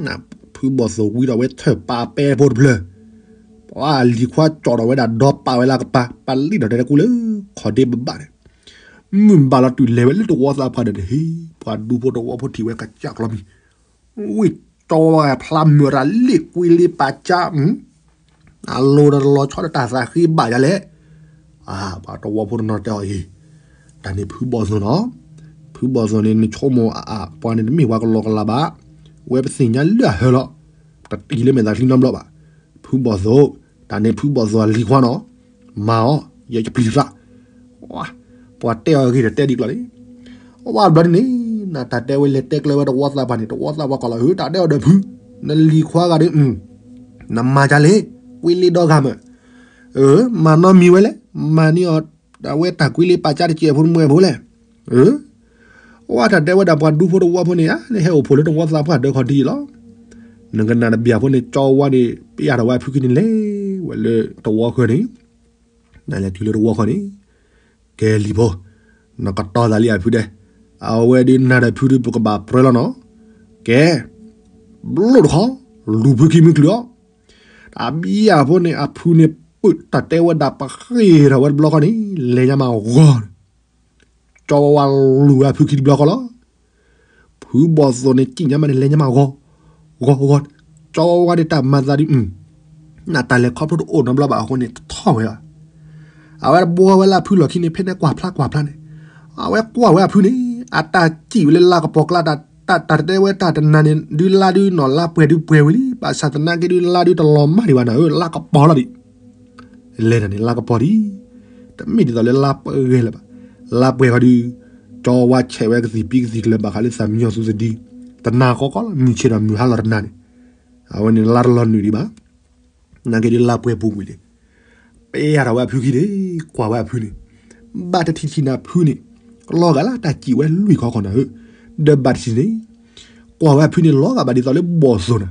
န့ၣ် ဖုဘီၣ်သိၣ်ဝံဒီးဝဲထၢၣ်ပာ်ပဲဖိတဖျၢၣ်, ပှၤလံၤခွါကၠီၣ်ထီၣ်ဝဲဒၣ်ဒီပာ်ဝဲလၢကပၤ, ပာ်လံဒီးတဲတကူလၢ ခီၣ်ဒ့ဘၣ်ဘၣ်န့ၣ်, မုၢ်ဘၣ်လီၤတုၤလဲၤဝဲလၢတဝီသးပှၢ်ဒီးန့ၣ် ဟ့ၣ် ပှၤဒူဖိတဝီဖိထံၣ်ဝဲကစၢ်ကျီမံၤ, ဝ့ၢ်ကၠီဝဲဖျါမုၢ်ရၤလ့ၣ်ကွံလ့ပာ်ကၠါ အလိၤဒီးတလီၤဆီဒီးတၢ်သးဃ့ဘၣ်ယၤလဲၣ်. ပှၤတဝီဖိတနီၤတဲအီၤအံၤ, တၢ်န့ၣ်ဖုဘီၣ်သိၣ်နီၤ, ဖုဘီၣ်သိၣ်န့ၣ် နဆိကမိၣ်အအါ ပှၤန့ၣ်တမ့ၢ်ပှၤကလီကလီဘၣ်, ဝဲပသ့ၣ်ညါလၢအဟၢလီၤ, တတံၤလၢမဲာ်သးချံနီတဘျီဘၣ်. ဖုဘီၣ်သိၣ်, တၢ်န့ၣ်ဖုဘီၣ်သိၣ်အလံၤခွါနီၤ, မၤအီၤ, ယဲယပျံၤသး ပှၤတဲအီၤဂ့ၤဒီးတဲဒ်ကျီၢ်လံ. အဝဲဘျီန့ၣ်န့ၣ် နတၢ်တဲဝဲလဲၤတဲကျၢၤဝဲတဝီသးပှၢ်န့ၣ် တဝီသးပှၢ်ကီၢ်လီၤ, ဧၢ တၢ်တဲအီၤဒီးဖု, နလံၤခွါဂၤဒီး နမၤကလဲၣ်, ကွံလ့ဒီဂၤမၢ်, မၤနီတမံၤဝဲလဲၣ်, မၤန့ၢ်အီၤ အဝဲတၢ်ကွံလ့ပာ်ကၠါတစဲးဖိတမှဲဖိလဲၣ်. အဝဲတၢ်တဲဝဲဒၣ်ပှၤဒူဖိတဝီဖိန့ၣ် နဟဲအိၣ်ဖှိၣ်လၢတဝီသးပှၢ်ဒၢခီၣ်ထံးလီၤ. နကနၣ်တဘျီဖိန့ၣ် ကၠီဝါန့ၣ် ပယၢ်ထီၣ်ဝဲအဖုခံန့ၣ်လဲၤဝဲလၢတဝီဃၢၤန့ၣ်, နလဲၤတုၤလၢတဝီဃၢၤန့ၣ်, ကဲလံၤဖိ, နကတီၤသးလံအဖုဒဲး, အဝဲဒုးနၤဒီးဖုဒုး ပကဘၣ်ပြၢလီၤနီၤ, ကဲ ဘျိၣ်တခီ, လူၤဖုခံမုၢ်ချုးအီၤ, တၢ်ဘံယၢ်ဖိန့ၣ် အဖုန့ၣ် ပတၢ်တဲဝဲဒၣ်ပဃ့ၢ်ထီၣ်ဝဲတဘျီဃီန့ၣ် လဲၤညါမးဂီၤ, ကၠီဝါလူၤဝဲအဖုခံတဘျီဃီလီၤ. ဖုဘီၣ်သိၣ်န့ၣ် စံၣ်ညါမးန့ၣ် လဲၤညါမးဂီၤ, ဂီၤဂီၤ, ကၠီဝါဒုးတၢ်မၤသးဒုး နတၢ်လဲၤခီဖျိတအိၣ်နီတဘျီဘၣ်အဃိန့ၣ် တထီၣ်ဝဲဘၣ်. အဝဲတဘှီဝဲလၢအဖုလီၢ်ခံန့ၣ် ဖဲန့ၣ်ကွၢ်ဖျါကွၢ်ဖျါန့ၣ်, အဝဲကွၢ်ဝဲအဖုန့ၣ် အတၢ်စံၣ်ဝဲလၢလါကပီၤကျါ, တၢ်တဲဝဲတၢ်တနၤန့ၣ် ဒုးလါဒုးနီၢ်လါပှဲၤဒုးပှဲၤဝံၤလံ, ဘၣ်ဆၣ်သနာ်က့ဒုးလါဒုးတလီၤမၢ်ဒံးဘၣ်နၤဧၢ, လါကပီၤလီၤဒံး လဲၤတၢ်န့ၣ် လါကပီၤဒံး, တမ့ၢ်ဒ်သိးလၢလါပှဲၤလၢၤဘၣ်. လါပှဲၤဃီဒုး ကၠီဝါဆဲးဝဲကသံၣ်ပံကသံၣ်ကျၢၤဘၣ်ဃးလၢသးမံညီၤသူသဒံ, တနၤဃီဃီလီၤ, မုၢ်ဆ့ၣ်ဒီးမုၢ်ဟါလီၤတနၤန့ၣ်, အဝဲန့ၣ်လါတလီၤနုာ်ဒံးဘၣ်. နာ်က့ဒုးလါပှဲၤပူၤကွံာ်လံ. ပယၢ်ထီၣ်ဝဲအဖုခံန့ၣ်, ကွၢ်ဝဲအဖုန့ၣ်, ဘၣ်တထံၣ်ထံၣ်နၤဖုန့ၣ်, လီၤဂာ်လၢတၢ်စံၣ်ဝဲလွံၢ်ခီခီနၤဧၢ, ဒီးဘၣ်တထံၣ်န့ၣ် ကွၢ်ဝဲအဖုန့ၣ် လီၤဂာ်ဘၣ်ဒ်သိးလၢဘီၣ်သိၣ်နၤ,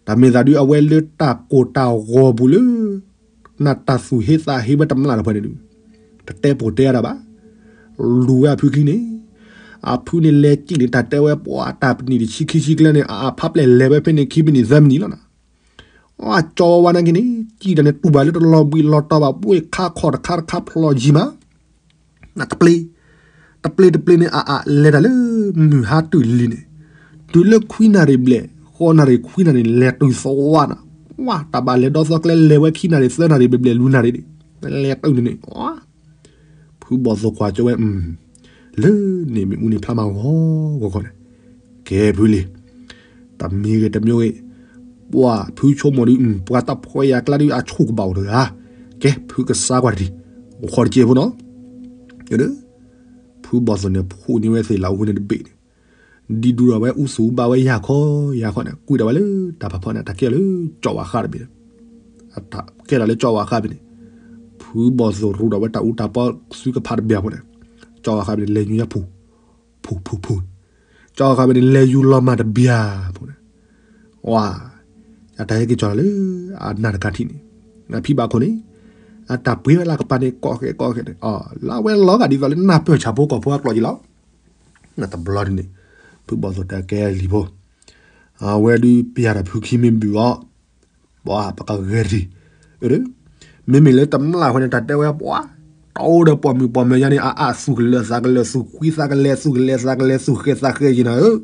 တၢ်မ့ၢ်သးဒုးအဝဲလၢတၢ်ကိၢ်တၢ်ဂီၤပူၤလၢ နတၢ်သူၣ်ဟ့သးဟ့ဝဲတမျၢ်တဖၣ်န့ၣ်ဒုး, တတဲပိာ်တဲအါဒၣ်ဘၣ်. လူၤဝဲအဖုခံန့ၣ်, အဖုန့ၣ်လဲၤစံၣ်န့ၣ် တၢ်တဲဝဲပှၤတၢ်ပနံာ်တဆံခံဆံကျဲန့ၣ် အအါဖးပျဲၢ်လဲၤဝဲဖဲန့ၣ် ခံမံးနံးသၢမံးနံးလီၤနၤ. အကၠီဝါနာ်က့န့ၣ် စံၣ်တၢ်န့ၣ် တူၢ်ဘၣ်လၢတလီၤဘှံးလီၤတီၤဘၣ် ဘှ့ၣ်ခါခီၣ်တခါတခါဖျိးယံၤမး တပျ့ၤ, တပျ့ၤတပျ့ၤန့ၣ် အအါလဲၤတၢ်လၢမုၢ်ဟါတုၤလံၤန့ၣ်, တုၤလၢခွံနၣ်ရံၣ်ဘျဲၣ် ဃိးနၣ်ရံၣ်ခွံနၣ်ရံၣ်န့ၣ် လဲၤတုၤသဝါနၤ, ဝါ တၢ်ဘၣ်လဲၤဒီသီကျဲလဲၤဝဲခံနၣ်ရံၣ်သၢနၣ်ရံၣ်ဘျဲၣ်ဘျဲၣ်လွံၢ်နၣ်ရံၣ်န့ၣ်, လဲၤတုၤန့ၣ်န့ၣ်, ဖုဘီၣ်သိၣ်ကွၢ်ကၠိဝဲ, လၢန့ၣ်မ့ၣ်အူန့ၣ်ဖျါမးဂီၤဂီၤဂီၤန့ၣ်, ကဲဖုလံ တမံၤဂ့ၤတမံၤဂ့ၤ, ပှၤဖုဆိကမိၣ်ဒုး ပှၤတၢ်ဖှီၣ်ယာ်ကျါဒုး အဆူၣ်ကဘၣ်အိၣ်တဂၤ, ကဲဖုကစါကွၢ်တထံၣ်, အိၣ်ခိးတစဲးဖိနီၤ, ဖုဘီၣ်သိၣ်န့ၣ် ဖှူးန့ၢ်ဝဲသ့ၣ်လၢအဝဲန့ၣ်တဘ့ၣ်န့ၣ်, ဒ်ဒူဒီးဝဲအူသူၣ်ဘၣ်ဝဲယၢ်ခီယၢ်ခီန့ၣ် ကွံာ်ဒီးဝဲလၢတၢ်ဖးဖီန့ၣ် တၢ်ကဲလၢကၠီၣ်ဝါဃါတဘ့ၣ်, ကဲလီၤလၢကၠီၣ်ဝါဃါဘ့ၣ်န့ၣ်, ဖုဘီၣ်သိၣ်ရူဒီးဝဲတၢ်အူတၢ်ပီစုကဖးတဘ့ၣ်အဖိန့ၣ်, ကၠီၣ်ဝါဃါဘ့ၣ်န့ၣ် လဲၤယူၤညါဖူ ဖူဖူဖူ, ကၠီၣ်ဝါဃါဘ့ၣ်န့ၣ် လဲၤယူၤလီၤမၢ်တဘ့ၣ်အဖိန့ၣ်, ဝါ အတၢ်ဟဲက့ၤကၠီၣ်လီၤလၢအနၢ်တကးထံၣ်န့ၣ်, အဖံဘၣ်ခိၣ်န့ၣ်, အတၢ်ပှ့ၤဝဲလၢကပၤန့ၣ် ကိးဃဲကိးဃဲန့ၣ်, လၢအဝဲလီၤဂာ်ဒ်သိးလၢနၢ်ပၢၢ်ဆၣ်ဖိကီၢ်ဖိအကျိာ်က့ၤလီၤ. တဘျီဒ်န့ၣ်, ဖုဘီၣ်သိၣ်တဲကဲလံၤဖိ, အဝဲဒုးပယၢ်ဒီးဖုခံမ့ၢ်ဘုၣ်အီၤ, ပှၤပကဂဲၤတထံၣ်, မ့မ့ၢ်လၢတမျၢ်ဃီန့ၣ် တၢ်တဲဝဲပှၤ, တအိၣ်ဒီးပိာ်မုၣ်ပိာ်မၢၤညါန့ၣ် အအါသူၣ်ကလၢာ်သးကလၢာ် သူၣ်ခွံသးကလဲာ် သူၣ်ကလဲာ်သးကလဲာ် သူၣ်ဃဲသးဃဲယံၤနၤဧၢ,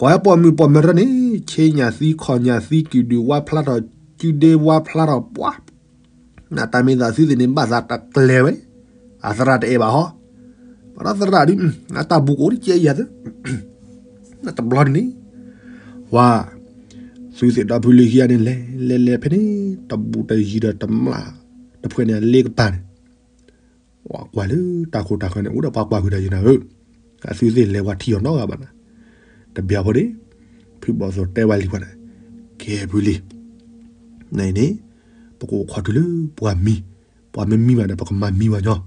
ကွၢ်ဟဲပိာ်မုၣ်ပိာ်မၢၤတၢ်န့ၣ် ဆ့ညၣ်သံခီၣ်ညၣ်သံ ကုၢ်ဒုးဝါဖျါထီၣ် ကုၢ်ဒ့ဝါဖျါထီၣ်ပှၤ နတၢ်မ့ၢ်သးသုသ့ၣ်န့ၣ် ဘၣ်သးတကျဲၤဝဲ, အသရၣ်တအဲၣ်ဘၣ်ဟီ, ပှၤဒီးသရၣ်ဒုး, အတၢ်ဘူၣ်ကအိၣ်တကဲယၤသၢ, တဘျီဒ်န့ၣ်, ဝါ, သုသ့ၣ်ဒီဖုလံၤခံဂၤန့ၣ် လဲၤလဲၤလဲၤဖဲန့ၣ် တဘူၣ်တယံၤဒီးတမျၢ်တဖှဲးန့ၣ် အလ့ကပၤန့ၣ်, ဝါကွၢ်လၢတၢ်ခိၣ်တၢ်ဃၢၤန့ၣ် အိၣ်ဒီးပှၤကွၢ်ဃုာ်တၢ်ယံၤနၤဧၢ တၢ်သုသ့ၣ်လဲၤပှၤထံၣ်အီၤနီတဂၤဘၣ်နၤ. တဘျီဖိန့ၣ် ဖုဘီၣ်သိၣ်တဲဝဲလံၤခွါန့ၣ်, ကဲဖုလံၤ, နအံၤန့ၣ် ပကအိၣ်ခိးတုၤလၢပှၤမံ, ပှၤမ့ၢ်မံဘၣ်န့ၣ် ပကမၤမံဘၣ်ညီ.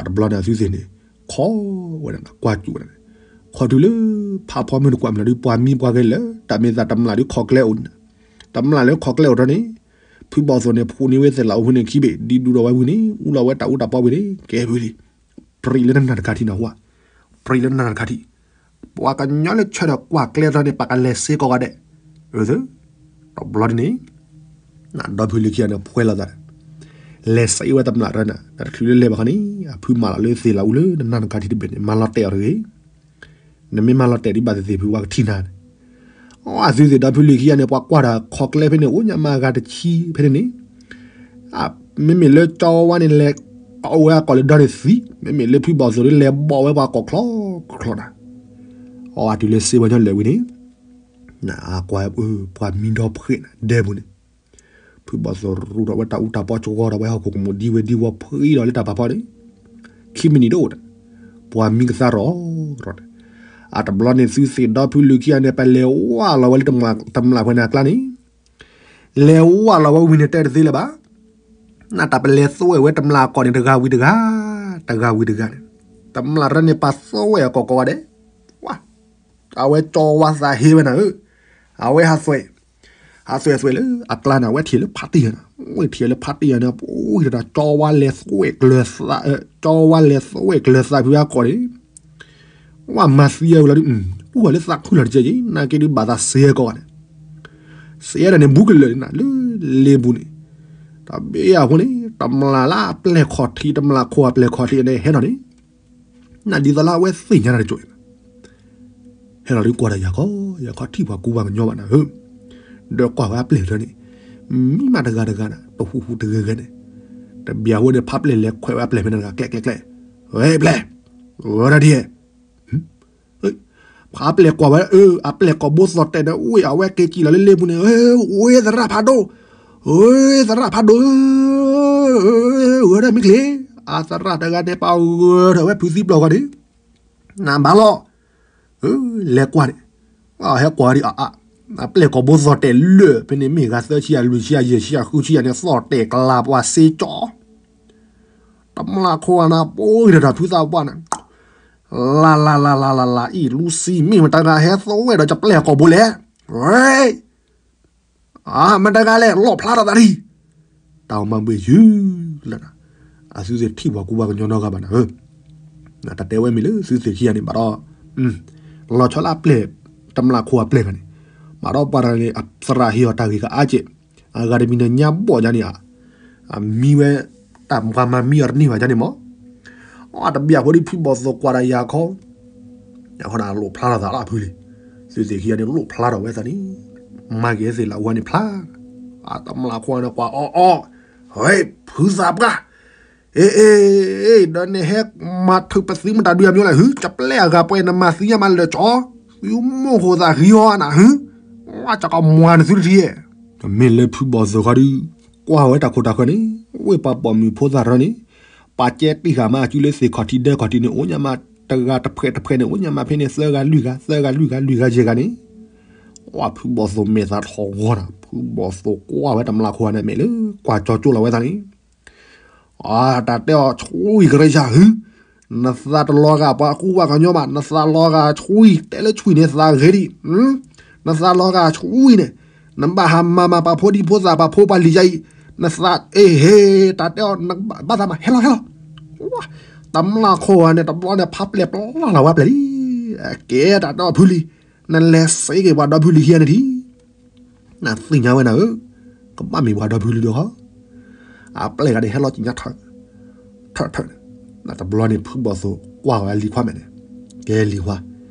တဘျီန့ၣ် အသုသ့ၣ်န့ၣ် ခိးဝဲဒၣ် ကွၢ်စူၣ်ဝဲဒၣ်န့ၣ်, ခိးတုၤလၢ ဖးဖီမုၢ်တကွၢ်မျၢ်ဒီး ပှၤမံပှၤဂဲၤလၢ တၢ်မ့ၢ်သးတမျၢ်ဒီးခိးကျဲအိၣ်န့ၣ်, တမျၢ်လၢခိးကျဲအိၣ်ထီၣ်န့ၣ်, ဖုဘီၣ်သိၣ်န့ၣ် ဖှူးန့ၢ်ဝဲသ့ၣ်လၣ်အိၣ်ဖုန့ၣ်ခံဘ့ၣ် ဒ်ဒူၣ်ဒီးဝဲဝံၤန့ၣ် အူလီၤဝဲတၢ်အူတၢ်ပီဝံၤန့ၣ် ကဲဖုလံၤ, ပြံးလၢနနၢ်တခါထံၣ်နၢ်ဟူဧါ, ပြံးလၢနနၢ်တခါထံၣ်, ပှၤကညီလၢဆၢထၢၣ်ကွၢ်ကျဲထီၣ်န့ၣ် ပကလဲၤစ့ကိးဂၤဒဲး, အၢ တဘျီဒ်န့ၣ် ဒီဖုလံၤခံဂၤန့ၣ် ဖှဲလီၤသး, လဲၤစ့ဝဲတမျၢ်တၢ်န့ၣ် တချုးလၢလဲၤဘၣ်ခီန့ၣ် အဖုမၤလီၤလၢသ့ၣ်လၣ်အူလၢနနၢ်တခါထံၣ်တဘ့ၣ်န့ၣ် မၤလီၤတဲာ်အီၤတဂ့ၤ, နမ့ၢ်မၤလီၤတဲာ်ဒ်ဘၣ်သ့ၣ်သ့ၣ်ဖု ပှၤကထံၣ်နၤန့ၣ်, အသုသ့ၣ်ဒီဖုလံၤခံဂၤန့ၣ် ပှၤကွၢ်တၢ်ခိးကျဲဖဲန့ၣ် အိၣ်ညါမၤဂၤတဆံဖဲန့ၣ်န့ၣ်, မ့မ့ၢ်လၢကၠီဝါန့ၣ် လဲၤကိးဝဲအကိာ်လၢဒီန့ၣ်သံ, မ့မ့ၢ်လၢဖုဘီၣ်သိၣ်ဒီး လဲၤဘီၣ်ဝဲပှၤကိာ်ချီချီနၤ, အီၤအတုၤလၢစ့ဝဲညီလဲၤဝံၤန့ၣ် နကွၢ် ပှၤမံဒီဖှဲနၤ ဒဲပူၤန့ၣ်, ဖုဘီၣ်သိၣ်ရူၢ်ထီၣ်ဝဲတၢ်အူတၢ်ပီကဝီၤထီၣ်ဝဲဟီၣ်ခိၣ်ကမူၣ်ဒံဝဲဒံဝီၤဖှံဒီးလၢတၢ်ဖးဖီန့ၣ်, ခံမံးနံးတအိၣ်ဒီး ပှၤမံကသါရီၣ်ရီၣ်န့ၣ်, အတဘျီန့ၣ် သုသ့ၣ်ဒီဖုလံၤခံဂၤန့ၣ် ပလဲၤဝၢ်လီၤဝဲလၢတမျၢ်ဖဲန့ၣ်အကျါန့ၣ်, လဲၤဝၢ်လီၤဝဲဝံၤန့ၣ် တဲတသ့လၢၤဘၣ် နတၢ်ပလဲၤသွဲၣ်ဝဲတမျၢ်အကိာ်န့ၣ် တဂၤဝံၤတဂၤ, တဂၤဝံၤတဂၤန့ၣ်, တမျၢ်တၢ်န့ၣ် ပာ်သွဲၣ်အကိာ်ကိးဂၤဒဲး, ဝါ, အဝဲကၠီဝါသးဟ့ဝဲနၤဧၢ, အဝဲဟးသွဲၣ်, ဟးသွဲၣ်သွဲၣ်လၢအကျါန့ၣ် အဝဲထံၣ်လၢဖးတံၢ်ယၤန့ၣ်, ဝဲထံၣ်လၢဖးတံၢ်ယၤန့ၣ် ပအိၣ်ဒီး ကၠီဝါလဲၤသွဲၣ်ကျၢၤသး, ကၠီဝါလဲၤသွဲၣ်ကျၢၤသးဖုအကိာ်န့ၣ် ဝဲမၤသံအဝဲလီၤဒုး, အူၣ်ဝဲလၢသးခုလီၤတကဲက့ၤ နာ်က့ဒုးဘၣ်သးစ့ကိးဂၤန့ၣ်, စ့ဒၣ်န့ၣ် ဘူးကလၢာ်န့ၣ်နၤ လၢလ့ပူၤန့ၣ်, တဘ့ၣ်အဃိန့ၣ် တမျၢ်လၢအပျဲၢ်ခီၣ်ထံး တမျၢ်ခိၣ်အပျဲၢ်ခီၣ်ထံးန့ၣ် ဟဲထီၣ်န့ၣ်, နဒ်သိးလၢအဝဲသ့ၣ်ညါတၢ်တကၠိၣ်န့ၣ် ဟဲလီၤဒုးကွၢ်ဒီးယၤခီ, ယၤခီထံၣ်ပှၤကူပှၤကညီဘၣ်နၤဧၢ, ဒီးကွၢ်ဝဲအပျဲၢ်တၢ်န့ၣ်, မံမးတဂၤတဂၤနၤ တဟူးဟူးတဂဲၤဂဲၤန့ၣ်, တဘျီအဃိန့ၣ် ဖးပျဲၢ်လဲၤခွဲးဝဲအပျဲၢ်ဖဲန့ၣ်တဂၤ ကျဲးကျဲးကျဲး, ဝဲပျဲၢ်, ဝဲဒၣ်ဒ် ဖးပျဲၢ်ကွၢ်ဝဲ အၢ အပျဲၢ်ကိာ်ဘိသီၣ်တဲာ်န့ၣ် အိၣ်အဝဲက့ၤကံၣ်လီၤလၢလ့ပူၤန့ၣ်, အိၣ်သရၣ်ဖးဒိၣ်, အိၣ်သရၣ်ဖးဒိၣ်, ဂဲၤထီၣ်မ့ၢ်ချ့, အသရၣ်တဂၤန့ၣ် ပာ်ဂဲၤထီၣ်ဝဲဖုသံပျီၢ်ဂီၤန့ၣ်, နဘၣ်လီၤ, လဲၤကွၢ်န့ၣ်, ဟဲကွၢ်ဒံးအါအါ, အပျဲၢ်ကိာ်ဘိသီၣ်တဲာ်လၢာ်ဖဲန့ၣ် မ့ၢ်ဂၤသၢဆံယၤ လွံၢ်ဆံယၤ ယဲၢ်ဆံယၤ ဃုဆံယၤန့ၣ် သီၣ်တဲာ်ကလၤပှၤစ့ကၠီ တမျၢ်ခိၣ်နၤ ပိၢ်ဂ့ၤဒီးတၢ်ဖုသးပှၢ်န့ၣ်, လၢ်လၢ်လၢ်လၢ်လၢ်လၢ် အံၤလူစံမ့ၢ်မတၤဂၤဟဲသဝဲဒီး ယပျဲၢ်အကိာ်ဘိလဲၣ်, မတၤဂၤလဲၣ် လီၣ်ဖျါထီၣ်သးဒံး, တၢ်အိၣ်မၤဘှံးယုၢ်လၢနၤ, အသုသ့ၣ်ထံၣ်ပှၤကူပှၤကညီနီတဂၤဘၣ်နၤဧၢ, တၢ်တဲဝဲမ့ၢ်လၢသုသ့ၣ်ခံဂၤန့ၣ် ဘၣ်ဒီး လီၤဆီလၢအပျဲၢ် တမျၢ်ခိၣ်အပျဲၢ်ဂၤန့ၣ်, ဘၣ်ဒီးပှၤတဂၤန့ၣ် အသရၣ်ဟ့ၣ်အီၤတၢ်ဂ့ၢ်ကအါကဲး, အဂၤတမံၤန့ၣ်ညါဘီၣ်ညါန့ၣ်ဧါ, အမံဝဲ တၢ်ပှၤမၤမံအီၤတန့ၢ်ဘၣ်ညါန့ၣ်မး, အတဘျီဖိဒ်ဖုဘီၣ်သိၣ်ကွၢ်ဒီးယၤခီ, ယၤခီန့ၣ် အလိၣ်ဖျါထီၣ်သးလၢအဖုလံ, သုသ့ၣ်ခံဂၤန့ၣ် လိၣ်ဖျါထီၣ်ဝဲသးန့ၣ်, မၤက့ၤသ့ၣ်လၢအဝဲန့ၣ်ဖျါ, အတမျၢ်ခိၣ်န့ၣ်ကွၢ်အီၣ်အီၣ်, ဟဲ ဖုသးပှၢ် အ့ အ့ အ့ ဒီးနဟဲမၤထုးပသံမတၤဒုးအမျိုးလဲၣ် ဟု ကပျဲၢ်အဂၤပှဲၤနမၤသံညါမးလၢာ်ကၠီ, သုမိၢ်ဟိၣ်သးဂံၢ်ဟီနၤ ဟု ဝဲကကမွၤနသုတထံၣ်, မ့ၢ်လၢဖုဘီၣ်သိၣ်ခီဒုး ကွၢ်ဝဲတၢ်ခိၣ်တၢ်ဃၢၤန့ၣ်, ဝ့ၢ်ပှၤပိာ်မုၣ်ဖိသၣ်ရၢန့ၣ်, ပာ်ကဲတံၢ်ဃာ်မးအစုလၢသ့ၣ်ခီၣ်ထံးဒဲခီၣ်ထံးန့ၣ် အိၣ်ညါမးတဂၤတဖှဲးတဖှဲးန့ၣ် အိၣ်ညါမးဖဲန့ၣ် သၢဂၤလွံၢ်ဂၤ သၢဂၤလွံၢ်ဂၤလွံၢ်ဂၤယဲၢ်ဂၤန့ၣ်, ဝဲဖုဘီၣ်သိၣ်မဲာ်သးထီၣ်ဂီၤနၤ, ဖုဘီၣ်သိၣ်ကွၢ်ဝဲတမျၢ်ခိၣ်န့ၣ် မ့ၢ်လၢကွၢ်ကၠီကၠိလီၤဝဲသးန့ၣ် အတၢ်တဲအီၤ ဆှူယံာ်ကရၢယၤ ဟု, နသးတလီၤဂာ်ပှၤကူပှၤကညီဘၣ်, နသးလီၤဂာ်ဆှူယံာ်, တဲလၢဆှူယံာ်န့ၣ် သးဂ့ၤဒံး, နသးလီၤဂာ်ဆှူယံာ်န့ၣ်, နဘၣ်ဟးမၤမၤပာ်ဖိဒံဖိသၣ်ပာ်ဖိပှၤလံၤယါအံၤ, နသး အ့ဟ့, တၢ်တဲအီၤ နဘၣ်သးမၤ ဟဲလီၤ ဟဲလီၤ, တမျၢ်ခိၣ်န့ၣ် တဘျီန့ၣ် ဖးပျဲၢ်ပျီလီၤဝဲပျဲၢ်လံ, ကဲတၢ်တဲအီၤဖုလံ, နလဲၤစ့က့ၤပှၤဒီဖုလံၤခံဂၤန့ၣ်ထံၣ် နသ့ၣ်ညါဝဲနၤဧၢ, ကဘၣ်မ့ၢ်ပှၤဒီဖုလံၤဒီးဃီ, အပျဲၢ်ဂၤန့ၣ် ဟဲလီၤကံၣ်ညါထၢၣ်, ထၢၣ်ထၢၣ်န့ၣ်, တဘျီန့ၣ် ဖုဘီၣ်သိၣ်ကွၢ်ဝဲလံၤခွါမဲာ်န့ၣ်, ကဲလံၤခွါ,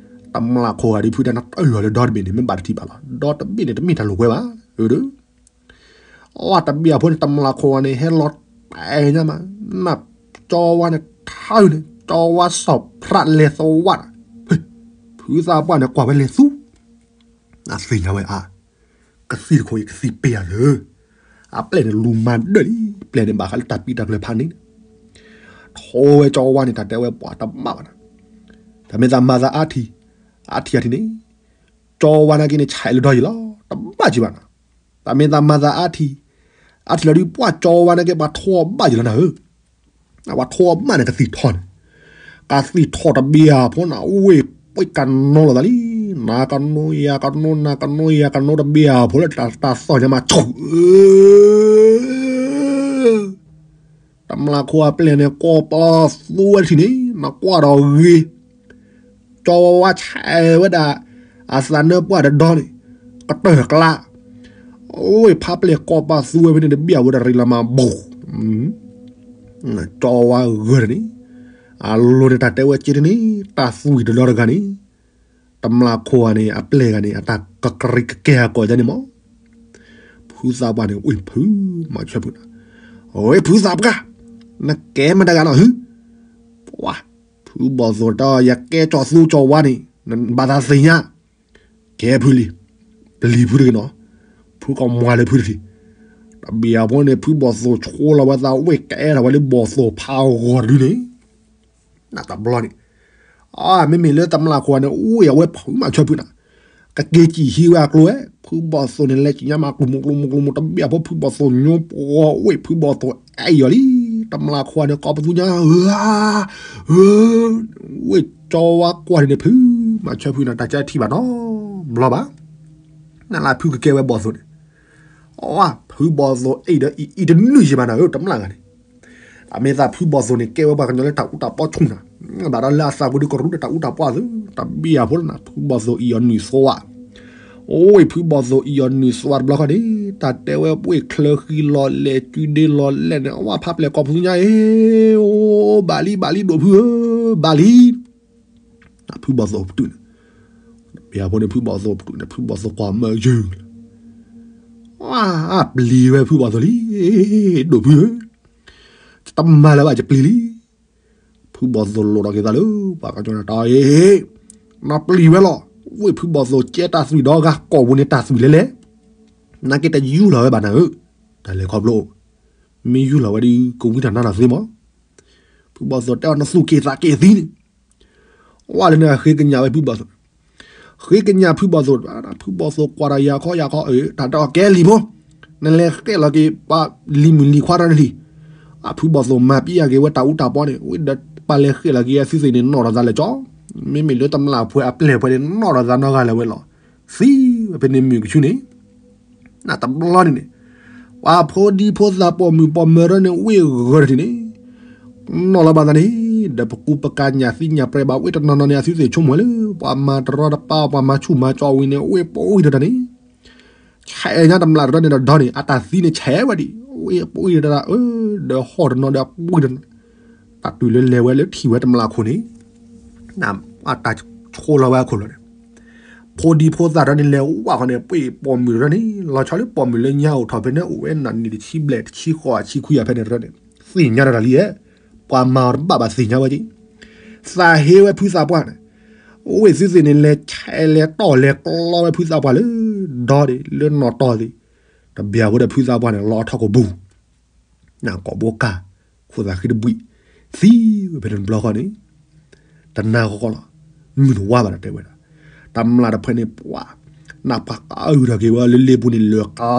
တမျၢ်ခိၣ်ဂၤဒုးဖုတၢ်နတၢၢ်လီၤလၢဒီတဘ့ၣ်န့ၣ် မ့ၢ်ဘၣ်တထံၣ်ဘၣ်လီၤ, ဒီတဘ့ၣ်န့ၣ် တမ့ၢ်တၢ်လိာ်ကွဲဘၣ်, အၢ ဒီး အတဘျီဖိန့ၣ် တမျၢ်ခိၣ်ဂၤန့ၣ် ဟဲလီၤတဲာ်ညါမး, နၢ်ကၠီဝါန့ၣ် ထါအုးန့ၣ် ကၠီဝါစီၤဖြးလဲၤသဝၣ်, ဖုသးပှၢ်န့ၣ် ကွၢ်ဝဲလဲၤသူ နသ့ၣ်ညါဝဲအါ, ကသံၣ်တခိၣ်အံၤ ကသံၣ်ပ့ၢ်ယၤလၢ, အပျဲၢ်န့ၣ် လူၤမၤဒၢၣ်လံ, ပျဲၢ်န့ၣ် ဘၣ်ဃးလၢတၢ်ပံးတၢ်ကျၢၤဖးန့ၣ်, ထိဝဲကၠီဝါန့ၣ် တၢ်တဲဝဲပှၤတဘၣ်ဘၣ်နၤ, တၢ်မ့ၢ်သးမၤသးအါထံၣ်, အါထံၣ်အါထံၣ်န့ၣ်, ကၠီဝါနာ်က့န့ၣ် ဆဲးလၢဒီယံၤလီၤ, တဘၣ်က့ၤဘၣ်နီၤ. တၢ်မ့ၢ်သးမၤသးအါထံၣ်, အါထံၣ်လီၤဒုး ပှၢ်ကၠီဝါနာ်က့ ပှၤထိးအီၤဘၣ်ယံၤလီၤနၤဧၢ. ပှၤထိးအီၤဘၣ်န့ၣ် ကသံၣ်ထီၣ်န့ၣ်, ကသံၣ်ထီၣ်တဘ့ၣ်အဖိန့ၣ် ဝ့ၢ်ပှ့ၤကနိလီၤသးလံ, နၤကနိယၤကနိ နၤကနိယၤကနိတဘ့ၣ်အဖိလၢတၢ်သီၣ်ညါမးဆူၣ် တမျၢ်ခိၣ်အပျဲၢ်န့ၣ် ကိးပသူဝဲတထံၣ်န့ၣ် နကွၢ်ဒီးဂ့ၤ, ကၠီဝါဆဲးဝဲဒၣ် အသးနၢပှၢ်တဒီန့ၣ် ကတၢၢ်ကျါ, အဝဲဖးပျဲၢ်ကိးပသူဝဲဖဲန့ၣ်တဘ့ၣ်အဝဲတရံးလီၤမးဘူး, ကၠီဝါဂၢၢ်တန့ၣ်, အလိၤန့ၣ်တၢ်တဲဝဲက့တန့ၣ် တၢ်သွံၣ်တဒီတဂၤန့ၣ် တမျၢ်ခိၣ်ဂၤန့ၣ် အပျဲၢ်ဂၤန့ၣ် အတၢ်ကကရံကကဲဟးကိးဒ်န့ၣ်မး, ဖုသးပှၢ်န့ၣ် ဝ့ၢ်ဖု မၤဆၢဖုနၤ, ဝ့ၢ်ဖုသးပှၢ်, နကဲမတၤတဂၤနီၤဧၢ, ပှၤ, ဖုဘီၣ်သိၣ်တၢ် ယကဲကၠီသူကၠီဝါန့ၣ် နဘၣ်သးသ့ၣ်ညါ, ကဲဖုလံ, ပျံၤဖုတဂ့ၤနီၤ, ဖုကမွၤလၢဖုတထံၣ်, တဘ့ၣ်အဖိန့ၣ် ဖုဘီၣ်သိၣ်ဆိလီၤဝဲသးဝ့ၢ်ကဲထီၣ်ဝဲလၢဘီၣ်သိၣ်ဖးဂီၤတဒုန့ၣ် နတဘျီန့ၣ်, အမ့မ့ၢ်လၢတမျၢ်ခိၣ်န့ၣ် အိၣ်အဝဲဖုမၤဆၢဖုနၤ, ကက့ၤစံၣ်ဟံးဝဲအကျိၤဝဲ, ဖုဘီၣ်သိၣ်န့ၣ် လဲၤစံၣ်ညါမးကျိၤမုၢ်ကျိၤမုၢ်ကျိၤမုၢ် တဘ့ၣ်အဖိဖုဘီၣ်သိၣ်ညိပှီၤဝ့ၢ်ဖုဘီၣ်သိၣ်အဲၣ်ယီၤလံ, တမျၢ်ခိၣ်န့ၣ် ကိးပသူညါ, ဧၢ, ဝ့ၢ်ကၠီဝါကွၢ်န့ၣ် ဖုမၤဆၢဖုနၤ တၢ်ကဲထံၣ်ဘၣ်နီတဘျီဘၣ်, နလၢဖုကကဲဝဲဘီၣ်သိၣ်န့ၣ် အဝဲဖုဘီၣ်သိၣ်အံၤဒီးအံၤ အံၤတနုာ်ယံၤဘၣ်နၤဧၢ တမျၢ်ဂၤန့ၣ်, တၢ်မ့ၢ်သးဖုဘီၣ်သိၣ်န့ၣ် ကဲဝဲပှၤကညီလၢတၢ်အူတၢ်ပီဆူၣ်နၤ, ဘၣ်ဒီးလၢအသးပူၤဒုးကရူၢ်ဒီးတၢ်အူတၢ်ပီသု, တဘ့ၣ်အဖိလၢနၤ ဖုဘီၣ်သိၣ်အံၤအီၤနုာ်သိဝါ, အိၣ်ဖုဘီၣ်သိၣ်အံၤအီၤနုာ်သိဝါတဘျီဃီန့ၣ် တၢ်တဲဝဲပှ့ၢ်ချၢဃံလီၤလဲၣ် ကုဒ့လီၤလဲၣ်န့ၣ် အဝဲဖးပျဲၢ်ကိးပသူညါအံၤ, အိၣ်ဘၣ်လံဘၣ်လံဒိၣ်ဖုဧၢ, ဘၣ်လံ ဖုဘီၣ်သိၣ်ပတုာ်န့ၣ်, ဘၣ်အဖိန့ၣ် ဖုဘီၣ်သိၣ်ပတုာ်န့ၣ် ဖုဘီၣ်သိၣ်ကွၢ်မၢယုၢ်လီၤ, အပျံၤဝဲဖုဘီၣ်သိၣ်လံ, ဒိၣ်ဖုဧၢ, တမၤလၢၤဘၣ်ယပျံၤလံ, ဖုဘီၣ်သိၣ်လိာ်ဒီးက့ၤသးလၢ ပှၤကညီတၢ်အံၤ, နပျံၤဝဲလီၤ, ဝ့ၢ်ဖုဘီၣ်သိၣ်ကဲတၢ်သွံၣ်ဒီးဂၤ ကိာ်ပူၤန့ၣ်တၢ်သွံၣ်လဲၤလဲၤ, နာ်က့တယူၢ်လီၤဝဲဘၣ်နၤဧၢ, တၢ်လဲၤခီဖျိ, မ့ၢ်ယူၢ်လီၤဝဲဒီး ကဝံတၢ်နါတၢ်သ့မး, ဖုဘီၣ်သိၣ်တဲအီၤ နသူၣ်က့ၤသးက့ၤသံန့ၣ် ဝဲလၢန့ၣ် ဃ့ကညးဝဲဖုဘီၣ်သိၣ်, ဃ့ကညးဖုဘီၣ်သိၣ်, ဖုဘီၣ်သိၣ်ကွၢ်ဒီးယၤခီယၤခီ, တၢ်တဲအီၤကဲလံာ်ဖိ, နလဲၤဃဲၣ်လီၤက့ၤပှၤလံၤမုၣ်လံၤခွါတၢ်န့ၣ်လံ, အဖုဘီၣ်သိၣ်မၤပျံၤအက့ၤဝဲတၢ်အူတၢ်ပီန့ၣ် ဝံၤဒီးပှၤလဲၤဃဲၣ်လီၤက့ၤအသုသ့ၣ်န့ၣ် နီၣ်ထီၣ်သးလၢာ်ကၠီ, မ့မ့ၢ်လၢတမျၢ်ဖိအပျဲၢ်ဖိန့ၣ် နီၣ်ထီၣ်သးနီတဂၤလၢၤဝဲလီၤ, သံဝဲဖဲန့ၣ်မုၢ်ကဆူန့ၣ် နတဘျီန့ၣ်န့ၣ်, ပှၤဖိဒံဖိသၣ်ပိာ်မုၣ်ပိာ်မၢၤတၢ်န့ၣ် ဝ့ၢ်ဂၢၢ်တထံၣ်န့ၣ်, နီၢ်လီၤဘၣ်သးန့ၣ်, ဒီးပကူပကၤညၣ်သံညၣ်ပြဲးဘၣ် ဝ့ၢ်တနီၤနီၤန့ၣ် အသုသ့ၣ်ဆိကမိၣ်လၢ ပှၤမၤတရီတပါ ပှၤမၤဆူၣ်မၤကၠီဝံၤန့ၣ် ဝ့ၢ်ပှံၢ်တၢ်န့ၣ်, ဆဲးညါတမျၢ်တၢ်န့ၣ်ဒီးန့ၣ် အတၢ်သံန့ၣ်ဆဲးဝဲဒံး ဝ့ၢ်ပှံၢ်တၢ် ဒီးဟီၣ်တနီၤဒီးပှံၢ်တၢ်န့ၣ်, တၢ်တုၤလၢလဲၤဝဲလၢထံၣ်ဝဲတမျၢ်ခိၣ်န့ၣ် အတၢ်ဆိလီၤဝဲအခိၣ်လီၤန့ၣ်, ဖိဒံဖိသၣ်တၢ်န့ၣ်လဲၤဝဲဃီန့ၣ် ပှ့ၤပိာ်မုၣ်တၢ်န့ၣ် လီၤဆီလၢပိာ်မုၣ်လၢညါအိၣ်ထီၣ်ဖဲန့ၣ် အိၣ်ဝဲနံၣ်တဆံဘျဲၣ်တဆံဃိးဆံခွံယၤဖဲန့ၣ်တၢ်န့ၣ် သ့ၣ်ညါတၢ်လံဧါ, ပှၤမၤအီၤတဘၣ်ဘၣ်သ့ၣ်ညါဝဲက့ၤ, သးဟ့ဝဲဖုသးပှၢ်န့ၣ်, အိၣ်ဝဲသုသ့ၣ်န့ၣ် လဲၤဆဲးလဲၤတီၢ်လဲၤကျီဝဲဖုသးပှၢ်လၢ ဒီဒံးလၢနီၢ်တီၢ်သ့ၣ်, တဘၣ်ဝဲဒီးဖုသးပှၢ်န့ၣ် လီၤအထီၣ်ကိာ်ပူၤ နကိာ်ဘိကၢ်, ခိၣ်သးဃံတဘှံး, သံဝဲဖဲန့ၣ်တဘျီဃီန့ၣ်, တနၤဃီဃီလီၤ, မုၢ်တဝါဘၣ်ဒီးတဲဝဲဒၣ်, တမျၢ်တဖုန့ၣ်ပှၤ, နပှၤကအုၣ်ထီၣ်က့ၤဝဲလၢလ့ပူၤန့ၣ်လၢာ်ကျါ,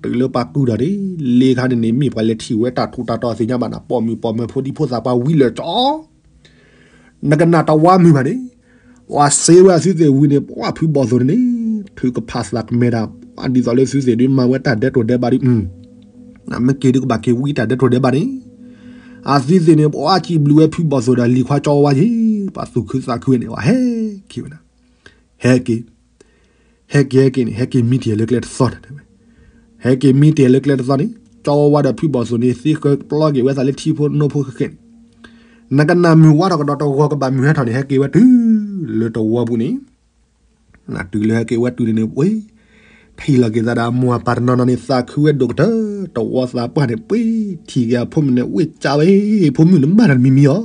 တုၤလၢပှၤကုၢ်ထီၣ်န့ၣ်, လ့ခါန့ၣ်န့ၣ် မ့ၢ်ပှၤလဲၤထံၣ်ဝဲတၢ်ထူးတၢ်တီၤသ့ၣ်ညါဘၣ်နၤ ပိာ်မုၣ်ပိာ်မၢၤဖိဒံဖိသၣ်ပှၢ်ဝံၤလၢာ်ကၠီ နကနၣ်တဝါမုၢ်ဘၣ်န့ၣ်, ပှၤစ့ဝဲအသုသ့ၣ်ဝံၤန့ၣ် ပှၤဖုဘီၣ်သိၣ်န့ၣ်န့ၣ်, ထုးကဖးသးကမဲဒၣ်, ပှၤဒ်သိးလၢသုသ့ၣ်ဒုးမၤဝဲတၢ်ဒဲးတိၤဒဲးဘးဒ်, နမ့ၢ်က့ၤဒုးကဘၣ်က့ၤဝံတၢ်ဒဲးတိၤဒဲးဘးန့ၣ်, အသုသ့ၣ်န့ၣ် ပှၤစံးဘျုးဝဲဖုဘီၣ်သိၣ်ဒီးလံၤခွါကၠီဝါယ့ၣ်, ပှၤသူၣ်ခုသးခုဝဲန့ၣ် ပှၤဟဲက့ၤဝဲဒၣ်, ဟဲက့ၤ ဟဲက့ၤဟဲက့ၤန့ၣ် ဟဲက့ၤမံတ့ၢ်လၢကျဲတသီန့ၣ်တဲဝဲ, ဟဲက့ၤမံတ့ၢ်လၢကျဲတသီန့ၣ် ကၠီဝါဝါဒီးဖုဘီၣ်သိၣ်န့ၣ် သ့ဃၢပျီက့ၤဝဲသးလၢထံဖိနိဖိဃဲဃဲန့ၣ်, နကနၣ်မုၢ်ဝါထီၣ်ကဒီးတဂီၤကဘၣ်မုၢ်ဟဲထီၣ်န့ၣ် ဟဲက့ၤဝဲတုၤလၢတဝီပူၤန့ၣ်, နတုၤလၢဟဲက့ၤဝဲတုၤန့ၣ်န့ၣ် ပှ့ၤ ထံၣ်လီၤက့ၤသးဒီးအမိၢ်အပၢ်တနီၤနီၤန့ၣ် သးခုဝဲဒိၣ်ကတၢၢ်, တဝီသးပှၢ်န့ၣ် ပှ့ၤထံၣ်က့ၤအဖိမုၣ်န့ၣ် ဝ့ၢ်ကၢဝဲ ဖိမုၣ်န့ၣ်မၤတၢ်တမံၤမံၤအီၤ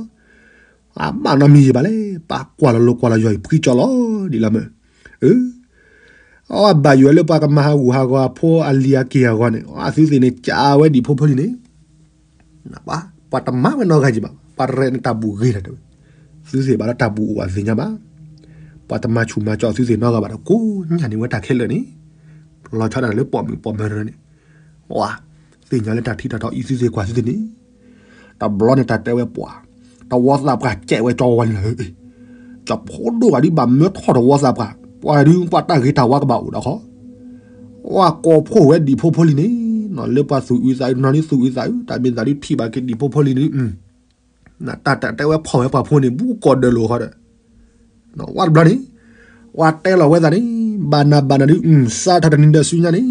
အဘၣ်နီတမံၤယံၤဘၣ်လဲၣ်, ပှၤကွၢ်လီၤလိၤကွၢ်လီၤယီၤအံၤ ဖှံကၠီလီၤဒ်လီၤမး, အၢ, အဝဲဘၣ်ယိၣ်ဝဲလၢပှၤကမၤဟးဂူာ်ဟးဂီၤအဖိအလံၤအက့ၢ်အဂီၤန့ၣ် အသုသ့ၣ်န့ၣ် ကၢဝဲဒံးဖိဖိလံၤန့ၣ်, ပှၤတမၤဝဲနီတဂၤယံၤဘၣ်, ပှၤရဲၣ်န့ၣ်တၢ်ဘူၣ်ဂ့ၤတၢ်တဲဝဲ, သုသ့ၣ်ဘၣ်လၢတၢ်ဘူၣ်အိၣ်ဘၣ်သ့ၣ်ညါဘၣ်. ပှၤတမၤဆူၣ်မၤစီၣ်သုသ့ၣ်နီတဂၤဘၣ်ဒီး ကိးညါန့ၣ်ဝဲတၢ်ခဲလၢာ်န့ၣ်, လီၤဆီဒၣ်တၢ်လၢပိာ်မုၣ်ပိာ်မၢၤတဂၤန့ၣ်, ဝါ, သ့ၣ်ညါလၢတၢ်ထံၣ်တၢ်ထီၣ်အံၤသုသ့ၣ်ကွၢ်သုသ့ၣ်န့ၣ်, တဘျီန့ၣ်တၢ်တဲဝဲပှၤ, တဝီသးပှၢ်ကဲးဝဲကၠီဝါန့ၣ်လီၤ. ကၠီဖိဒိၣ်ဂၤဒုးဘၣ်မၢထီၣ်တဝီသးပှၢ်, ပှၤဒုးပှၤတၢ်ဂ့ၤတၢ်ဝါကဘၣ်အိၣ်ဒီးခီ, ဝါကိးဖှိၣ်ဝဲဒံၣ်ဖိဖိလံန့ၣ်, လၢပှၤသူၣ်အုးသးအုး နီၢ်နံၤသူၣ်အုးသးအုး တၢ်မ့ၢ်သးဒုးထံၣ်ဘၣ်က့ၤဒံၣ်ဖိဖိလံန့ၣ် တၢ်တဲဝဲဖီၣ်ဝဲပှၤဖိန့ၣ် ဘူးကီၢ်ဒၢးလိာ်ဃီဒီး, ဝါတဘျီန့ၣ်, ဝါတဲလီၤဝဲသးန့ၣ်, ဘၣ်နၤဘၣ်နၤဒုး, စးထီၣ်တနံၤဒီးဆူညါန့ၣ်,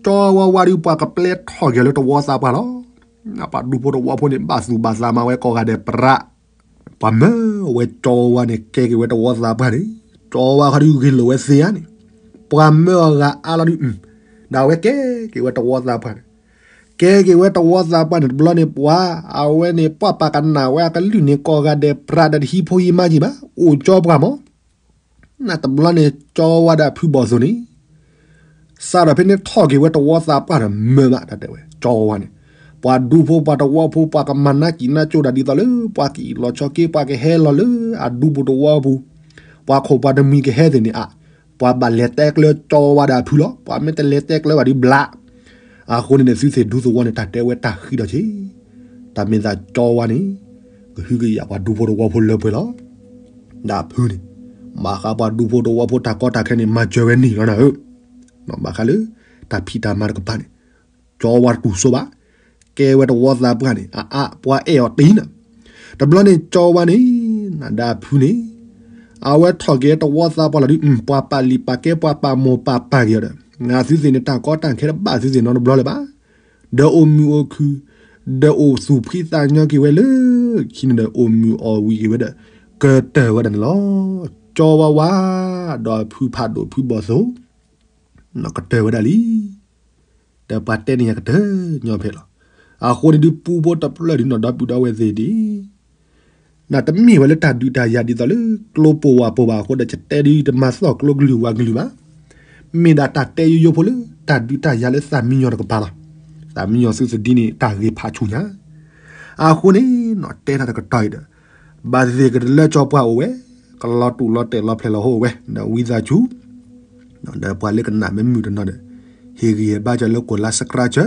ကၠီဝါဝါဒုးပှၤကပျဲထီၣ်က့ၤလၢတဝီသးပှၢ်လီၤ. ပှၤဒူဖိတဝီဖိန့ၣ် ဘၣ်သူၣ်ဘၣ်သးမၤဝဲကိးဂၤဒဲးပြး, ပှၤမၢဝဲကၠီဝါဝါန့ၣ် ကဲက့ၤဝဲတဝီသးပှၢ်န့ၣ်, ကၠီဝါခီဒုးဂ့ၤလိာ်ဝဲသ့ဧါန့ၣ်, ပှၤမၢအီၤဂၤအါလီၤဒုး, ဒီးအဝဲကဲက့ၤဝဲတဝီသးပှၢ်န့ၣ် ကဲက့ၤဝဲတဝီသးပှၢ်န့ၣ်တဘျီန့ၣ်ပှၤ, အဝဲန့ၣ်ပှၤပာ်ကနၣ်ဝဲအကလုၢ်န့ၣ် ကိးဂၤဒဲးပြးဒီးတဟံးဖိဟံးမါက့ၤဘၣ်, အိၣ်ကၠီပှၢ်မး. နတဘျီန့ၣ် ကၠီဝါဒီးအဖုဘီၣ်သိၣ်န့ၣ်, စးထီၣ်ဖဲန့ၣ်ထီၣ်က့ၤဝဲတဝီသးပှၢ်ဒီးမၢဘၣ် တၢ်တဲဝဲ ကၠီဝါန့ၣ်, ပှၤဒူဖိပှၤတဝီဖိ ပှၤကမၤနးကံၣ်နါကၠိတၢ်ဒ်သိးလၢ ပှၤကအံၣ်လီၤဆီက့ ပှၤကဟဲလီၤလၢအဒူပူၤတဝီပူၤ, ပှၤခိၣ်ပှၤတမှံၤကဟဲသ့ၣ်န့ၣ်အါ, ပှၤဘၣ်လဲၤတဲကျၢၤကၠီဝါဒီးအဖုလီၤ. ပှၤမ့ၢ်တလဲၤတဲကျၢၤဘၣ်ဒုးဘျး အဃိန့ၣ်န့ၣ် သုသ့ၣ်ဒူသဝီန့ၣ် တၢ်တဲဝဲတၢ်ဃံဒီးဆ့, တၢ်မ့ၢ်သးကၠီဝါန့ၣ် ကဟုကယာ်ပှၤဒူဖိတဝီဖိလၢပှဲၤလီၤ. ဒီးအဖုန့ၣ်, ဘၣ်ဃးပှၤဒူဖိတဝီဖိတၢ်ကီတၢ်ခဲန့ၣ် မၤစၢၤဝဲန့ၣ်လီၤနၤဧၢ, ဘၣ်ဃးလၢ တၢ်ဖံးတၢ်မၤတကပၤန့ၣ်, ကၠီဝါတတူၢ်ဆိဘၣ်, ကဲဝဲတဝီသးပှၢ်န့ၣ် အအါ ပှၤအဲၣ်အီၤတ့ၢ်နၤ, တဘျီန့ၣ်ကၠီဝါန့ၣ်, နဒီးအဖုန့ၣ် အဝဲထီၣ်က့ၤတဝီသးပှၢ်လီၤဒုး, ပှၤပာ်လံာ်ပာ်ကဲ ပှၤပာ်မိၢ်ပာ်ပၢ်က့ၤအီၤဒီး, နသုသ့ၣ်န့ၣ် တၢ်ကီတၢ်ခဲတဘၣ်သုသ့ၣ်နီတဘျီလၢၤဘၣ်. ဒီးအိၣ်မုာ်အိၣ်ခုၣ်, ဒီးအိၣ်သူၣ်ဖှံသးညီက့ၤဝဲလၢခံန့ၣ်ဒီး အိၣ်မုာ်အီၣ်ဝံၤက့ၤဝဲဒီး ကတၢၢ်ဝဲဒၣ်န့ၣ်လီၤ. ကၠီဝါဝါ ဒီးဖုဖးဒိၣ်ဖုဘီၣ်သိၣ် ကတၢၢ်ဝဲဒၣ်လံ. ဒီးပှၤတဲန့ၢ်ယၤကတၢၢ်ညီဖဲလီၤ. အဃိန့ၣ်ဒုး ပူဖိတဖျၢၣ်ဒုးနီၢ်ဒီပုၢ်ဒီဝဲၢ်သ့ၣ်ဒ် နတမ့ၢ်ဝဲလၢတၢ်ဒုးတၢ်ယၤဒ်သိးလၢ ကျိပိာ်ဝးပိာ်ဘၣ်အဃိဒီး ယတဲဒုးတမၤသီၣ်ကျိကလုာ်ဝးကလုာ်ဘၣ်. မ့ၢ်ဒၣ်တၢ်တဲယိယိဖိလၢ တၢ်ဒုးတၢ်ယၤလၢသးမံညီၤတကပၤလီၤ. သးမံညီၤသုသဒံန့ၣ် တၢ်ဂ့ၤဖးဆူၣ်ညါ. အဃိန့ၣ် နီၢ်တဲတၢ်တကတီၢ်အံၤဒီး ဘၣ်သ့ၣ်ကတလၢကၠီပှၢ်အိၣ်ဝဲ, ကလီၤတူာ်လီၤတဲာ်လီၤဖျဲၣ်လီၤဟိဝဲ, ဒီးဝံသးစူၤ ဒီးပှၤလၢကနၣ်မ့ၢ်မုာ်တနီၤဒီး ဟ့ၣ်ဂံၢ်ဟ့ၣ်ဘါကၢၤလၢ ကိးလါစကြါကၢၤ,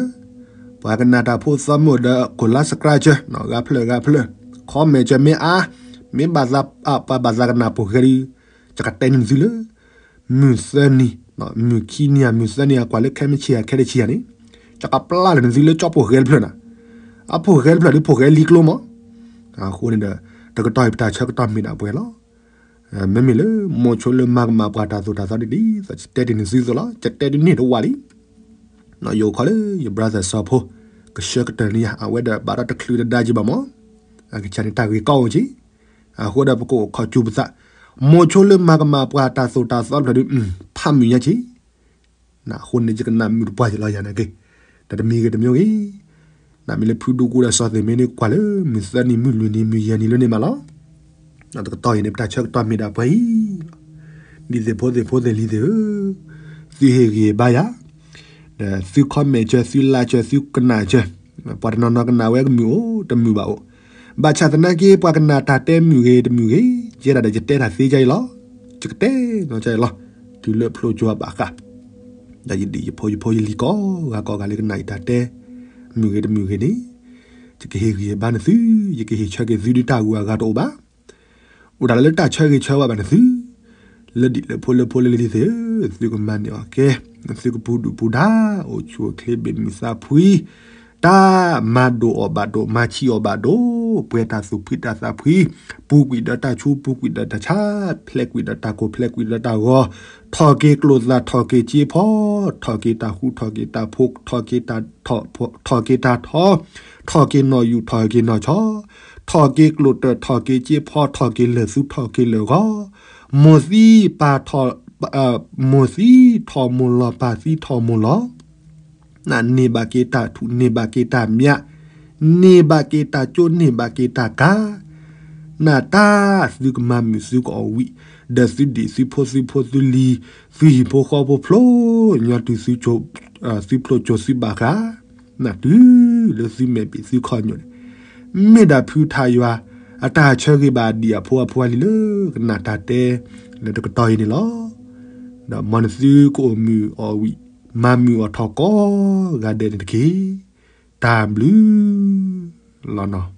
ပှၤကနၣ်တၢ်ဖိသီမုၢ်ဒီး ကိးလါစကြါကၢၤ, ဂၤဖျၢၣ်ဂၤဖျၢၣ်, ခီမဲာ်ကၢၤမ့ၢ်အါ, မ့ၢ်ဘၣ်သး ပှၤဘၣ်သးကနၣ်ပိၢ်ဃဲဒုး, ယကတဲန့ၢ်နသုလၢ မုၢ်သၢနံၤ, မုၢ်ခံနံၤဧါ မုၢ်သၢနံၤဧါ ကွၢ်လၢခဲမုၢ်ဆ့ၣ်ဧါ ခဲတဆံဧါန့ၣ်, ယကပျၢ်လၢနသုလၢကၠီပိၢ်ဃဲတဖျၢၣ်နၤ, အပိၢ်ဃဲတဖျၢၣ်ဒုးပိၢ်ဃဲလံကျိမး. အဃိန့ၣ်ဒီး တကတီၢ်အံၤပတၢ်ဆၢကတီၢ်မ့ၢ်ဒၣ်ပှဲၤလီၤ. မ့မ့ၢ်လၢ မိၤဆိလၢမၤကမၣ်ပှၤတၢ်သိၣ်တၢ်သီဒ်န့ၣ် ယတဲတ့ၢ်နသုသိးလီၤ. ယတဲတ့ၢ်န့ၢ်တဝၢ်လံ. ယအိၣ်ခိးလၢယ brother စီၤဖိ ကဆှၢကတၢၢ်န့ၢ်ယၤ အဝဲဒီးဘၣ်ဒီးတချုးတဒါက့ၤဘၣ်မး, အကစၢ်န့ၣ်တၢ်ဂ့ၢ်ကီအိၣ်က့ၤ, အဃိဒီးပကအိၣ်ခိးစူၤပသး, မိၤဆိလၢမၤကမၣ်ပှၤတၢ်သိၣ်တၢ်သီတဖျၢၣ်ဒုး ဖးမုာ်ညါက့ၤ နအဃိန့ၣ် ယကနၣ်မုာ်တပှၢ်ယလီၤယၤန့ၣ်က့ၤ, ဒီးတမံၤဂ့ၤတမံၤဂ့ၤ, နမ့ၢ်လၢဖုဒူကူဒီးစီၤသ့ၣ်မ့ၢ်န့ၣ် ကွၢ်လၢမုၢ်သၢနံၤမုၢ်လွံၢ်နံၤမုၢ်ယဲၢ်နံၤလၢန့ၣ်မးလီၤ. တကတီၢ်အံၤန့ၣ် ပတၢ်ဆၢကတီၢ်မ့ၢ်ဒၣ်ပှဲၤအံၤလီၤ. ဒ်သ့ၣ်ဖိသ့ၣ်ဖိသ့ၣ်လံၤသ့ၣ်ဧၢ, သုဟ့ၣ်ဂံၢ်ဟ့ၣ်ဘါယၤ, ဒီးသု comment စၢၤ သု like စၢၤ သုကနၣ်စၢၤ, ပှၤတနီၤနီၤကနၣ်ဝဲကမုာ်အိၣ် တမုာ်ဘၣ်အိၣ်, ဘၣ်ဆၣ်သနာ်က့ ပှၤကနၣ်တၢ်တဲမုာ်ဂ့ၤတမုာ်ဂ့ၤ, ယဲဒၣ်ဒီးယတဲတၢ်သ့ကအံၤလီၤ. ယကတဲနီၤကအံၤလီၤ. တုၤလၢဖျိကၠိအဘၣ်ဃး, ဒီးယဒံၣ်ယဖိယဖိယလံၤကိးဂၤကိးဂၤလၢကနၣ်ယတၢ်တဲ, မုာ်ဂ့ၤတမုာ်ဂ့ၤန့ၣ်, ယကဟ့ၣ်ဂံၢ်ဟ့ၣ်ဘါနသု, ယကဟ့ၣ်ဆၢက့ၤသုဒုးတၢ်ဂုၤအဂၤတအိၣ်ဘၣ်. အိၣ်ဒၣ်လၢတၢ်ဆၢဂ့ၤဆၢဝါဘၣ်နသု, လၢဒံၣ်လၢဖိလၢဖိလၢလံၤသ့ၣ်ဧၢ, သုကမၤန့ၢ်အီၣ်ကဲ, သုကပူၤဒုၣ်ပူၤဒါ, အိၣ်ဆူၣ်အိၣ်ချ့ဘၣ်မုာ်သးဖှံ, တၢ်မၤဒိၣ်အီၣ်ဘၣ်ဒိၣ် မၤဆံးအီၣ်ဘၣ်ဒိၣ်, ပှဲၤတၢ်သူၣ်ဖှံတၢ်သးဖှံ, ပူၤကွံာ်ဒီးတၢ်ဆူ ပူၤကွံာ်ဒီးတၢ်ဆါ, ဖျဲးကွံာ်ဒီးတၢ်ကိၢ် ဖျဲးကွံာ်ဒီးတၢ်ဂီၤ, ထီၣ်က့ၤကျိၣ်သၣ် ထီၣ်က့ၤစ့ဖီ, ထီၣ်က့ၤတၢ်ဃူ ထီၣ်က့ၤတၢ်ဖိး, ထီၣ်က့ၤတၢ်ထီၣ်, ထီၣ်က့ၤတၢ်ထီ, ထီၣ်က့ၤနီၣ်ယူၣ် ထီၣ်က့ၤနီၣ်ဆီ, ထီၣ်က့ၤကျိၣ်တၢၢ် ထီၣ်က့ၤစ့ဖီ, ထီၣ်က့ၤလၢၢ်သူ ထီၣ်က့ၤလၢၢ်ဂီၤ, မိၢ်သံပၢ်ထီၣ်, မိၢ်သံထီၣ်မိၢ်လီၤ ပၢ်သံထီၣ်မိၢ်လီၤ, န့ၢ်ဘၣ်က့ၤတၢ်ထူၣ် န့ၢ်ဘၣ်က့ၤတၢ်မၠး, န့ၢ်ဘၣ်က့ၤတၢ်ကၠိ န့ၢ်ဘၣ်က့ၤတၢ်ကၤ, နတၢ်သုကမၤမုာ်သုကအီၣ်ဝံၣ်, ဒီးသုဒံၣ်သုဖိသုဖိသုလံၤ, သုဟံၣ်ဖိဃီဖိဖျိညီတုၤသုဖျိကၠိသုဘၣ်ဃး, နတုၤလၢသုမဲာ်ဘ့ၣ်သုခီၣ်ညိၣ်န့ၣ်, မ့ၢ်ဒၣ်ဖုထးယွၤ အတၢ်ဆၢဂ့ၤဘၣ်ဒံးအဖိအဖိအလံၤလၢကနၣ်တၢ်တဲလၢတကတီၢ်အံၤန့ၣ်လီၤ. ဒီးမ်နသုကအိၣ်မုာ်အီၣ်ဝံၣ် မၤမုာ်အီၣ်ထီၣ်ကိးဂၤဒဲးန့ၣ်တက့ၢ်. တၢ်ဘျုးလီၤ.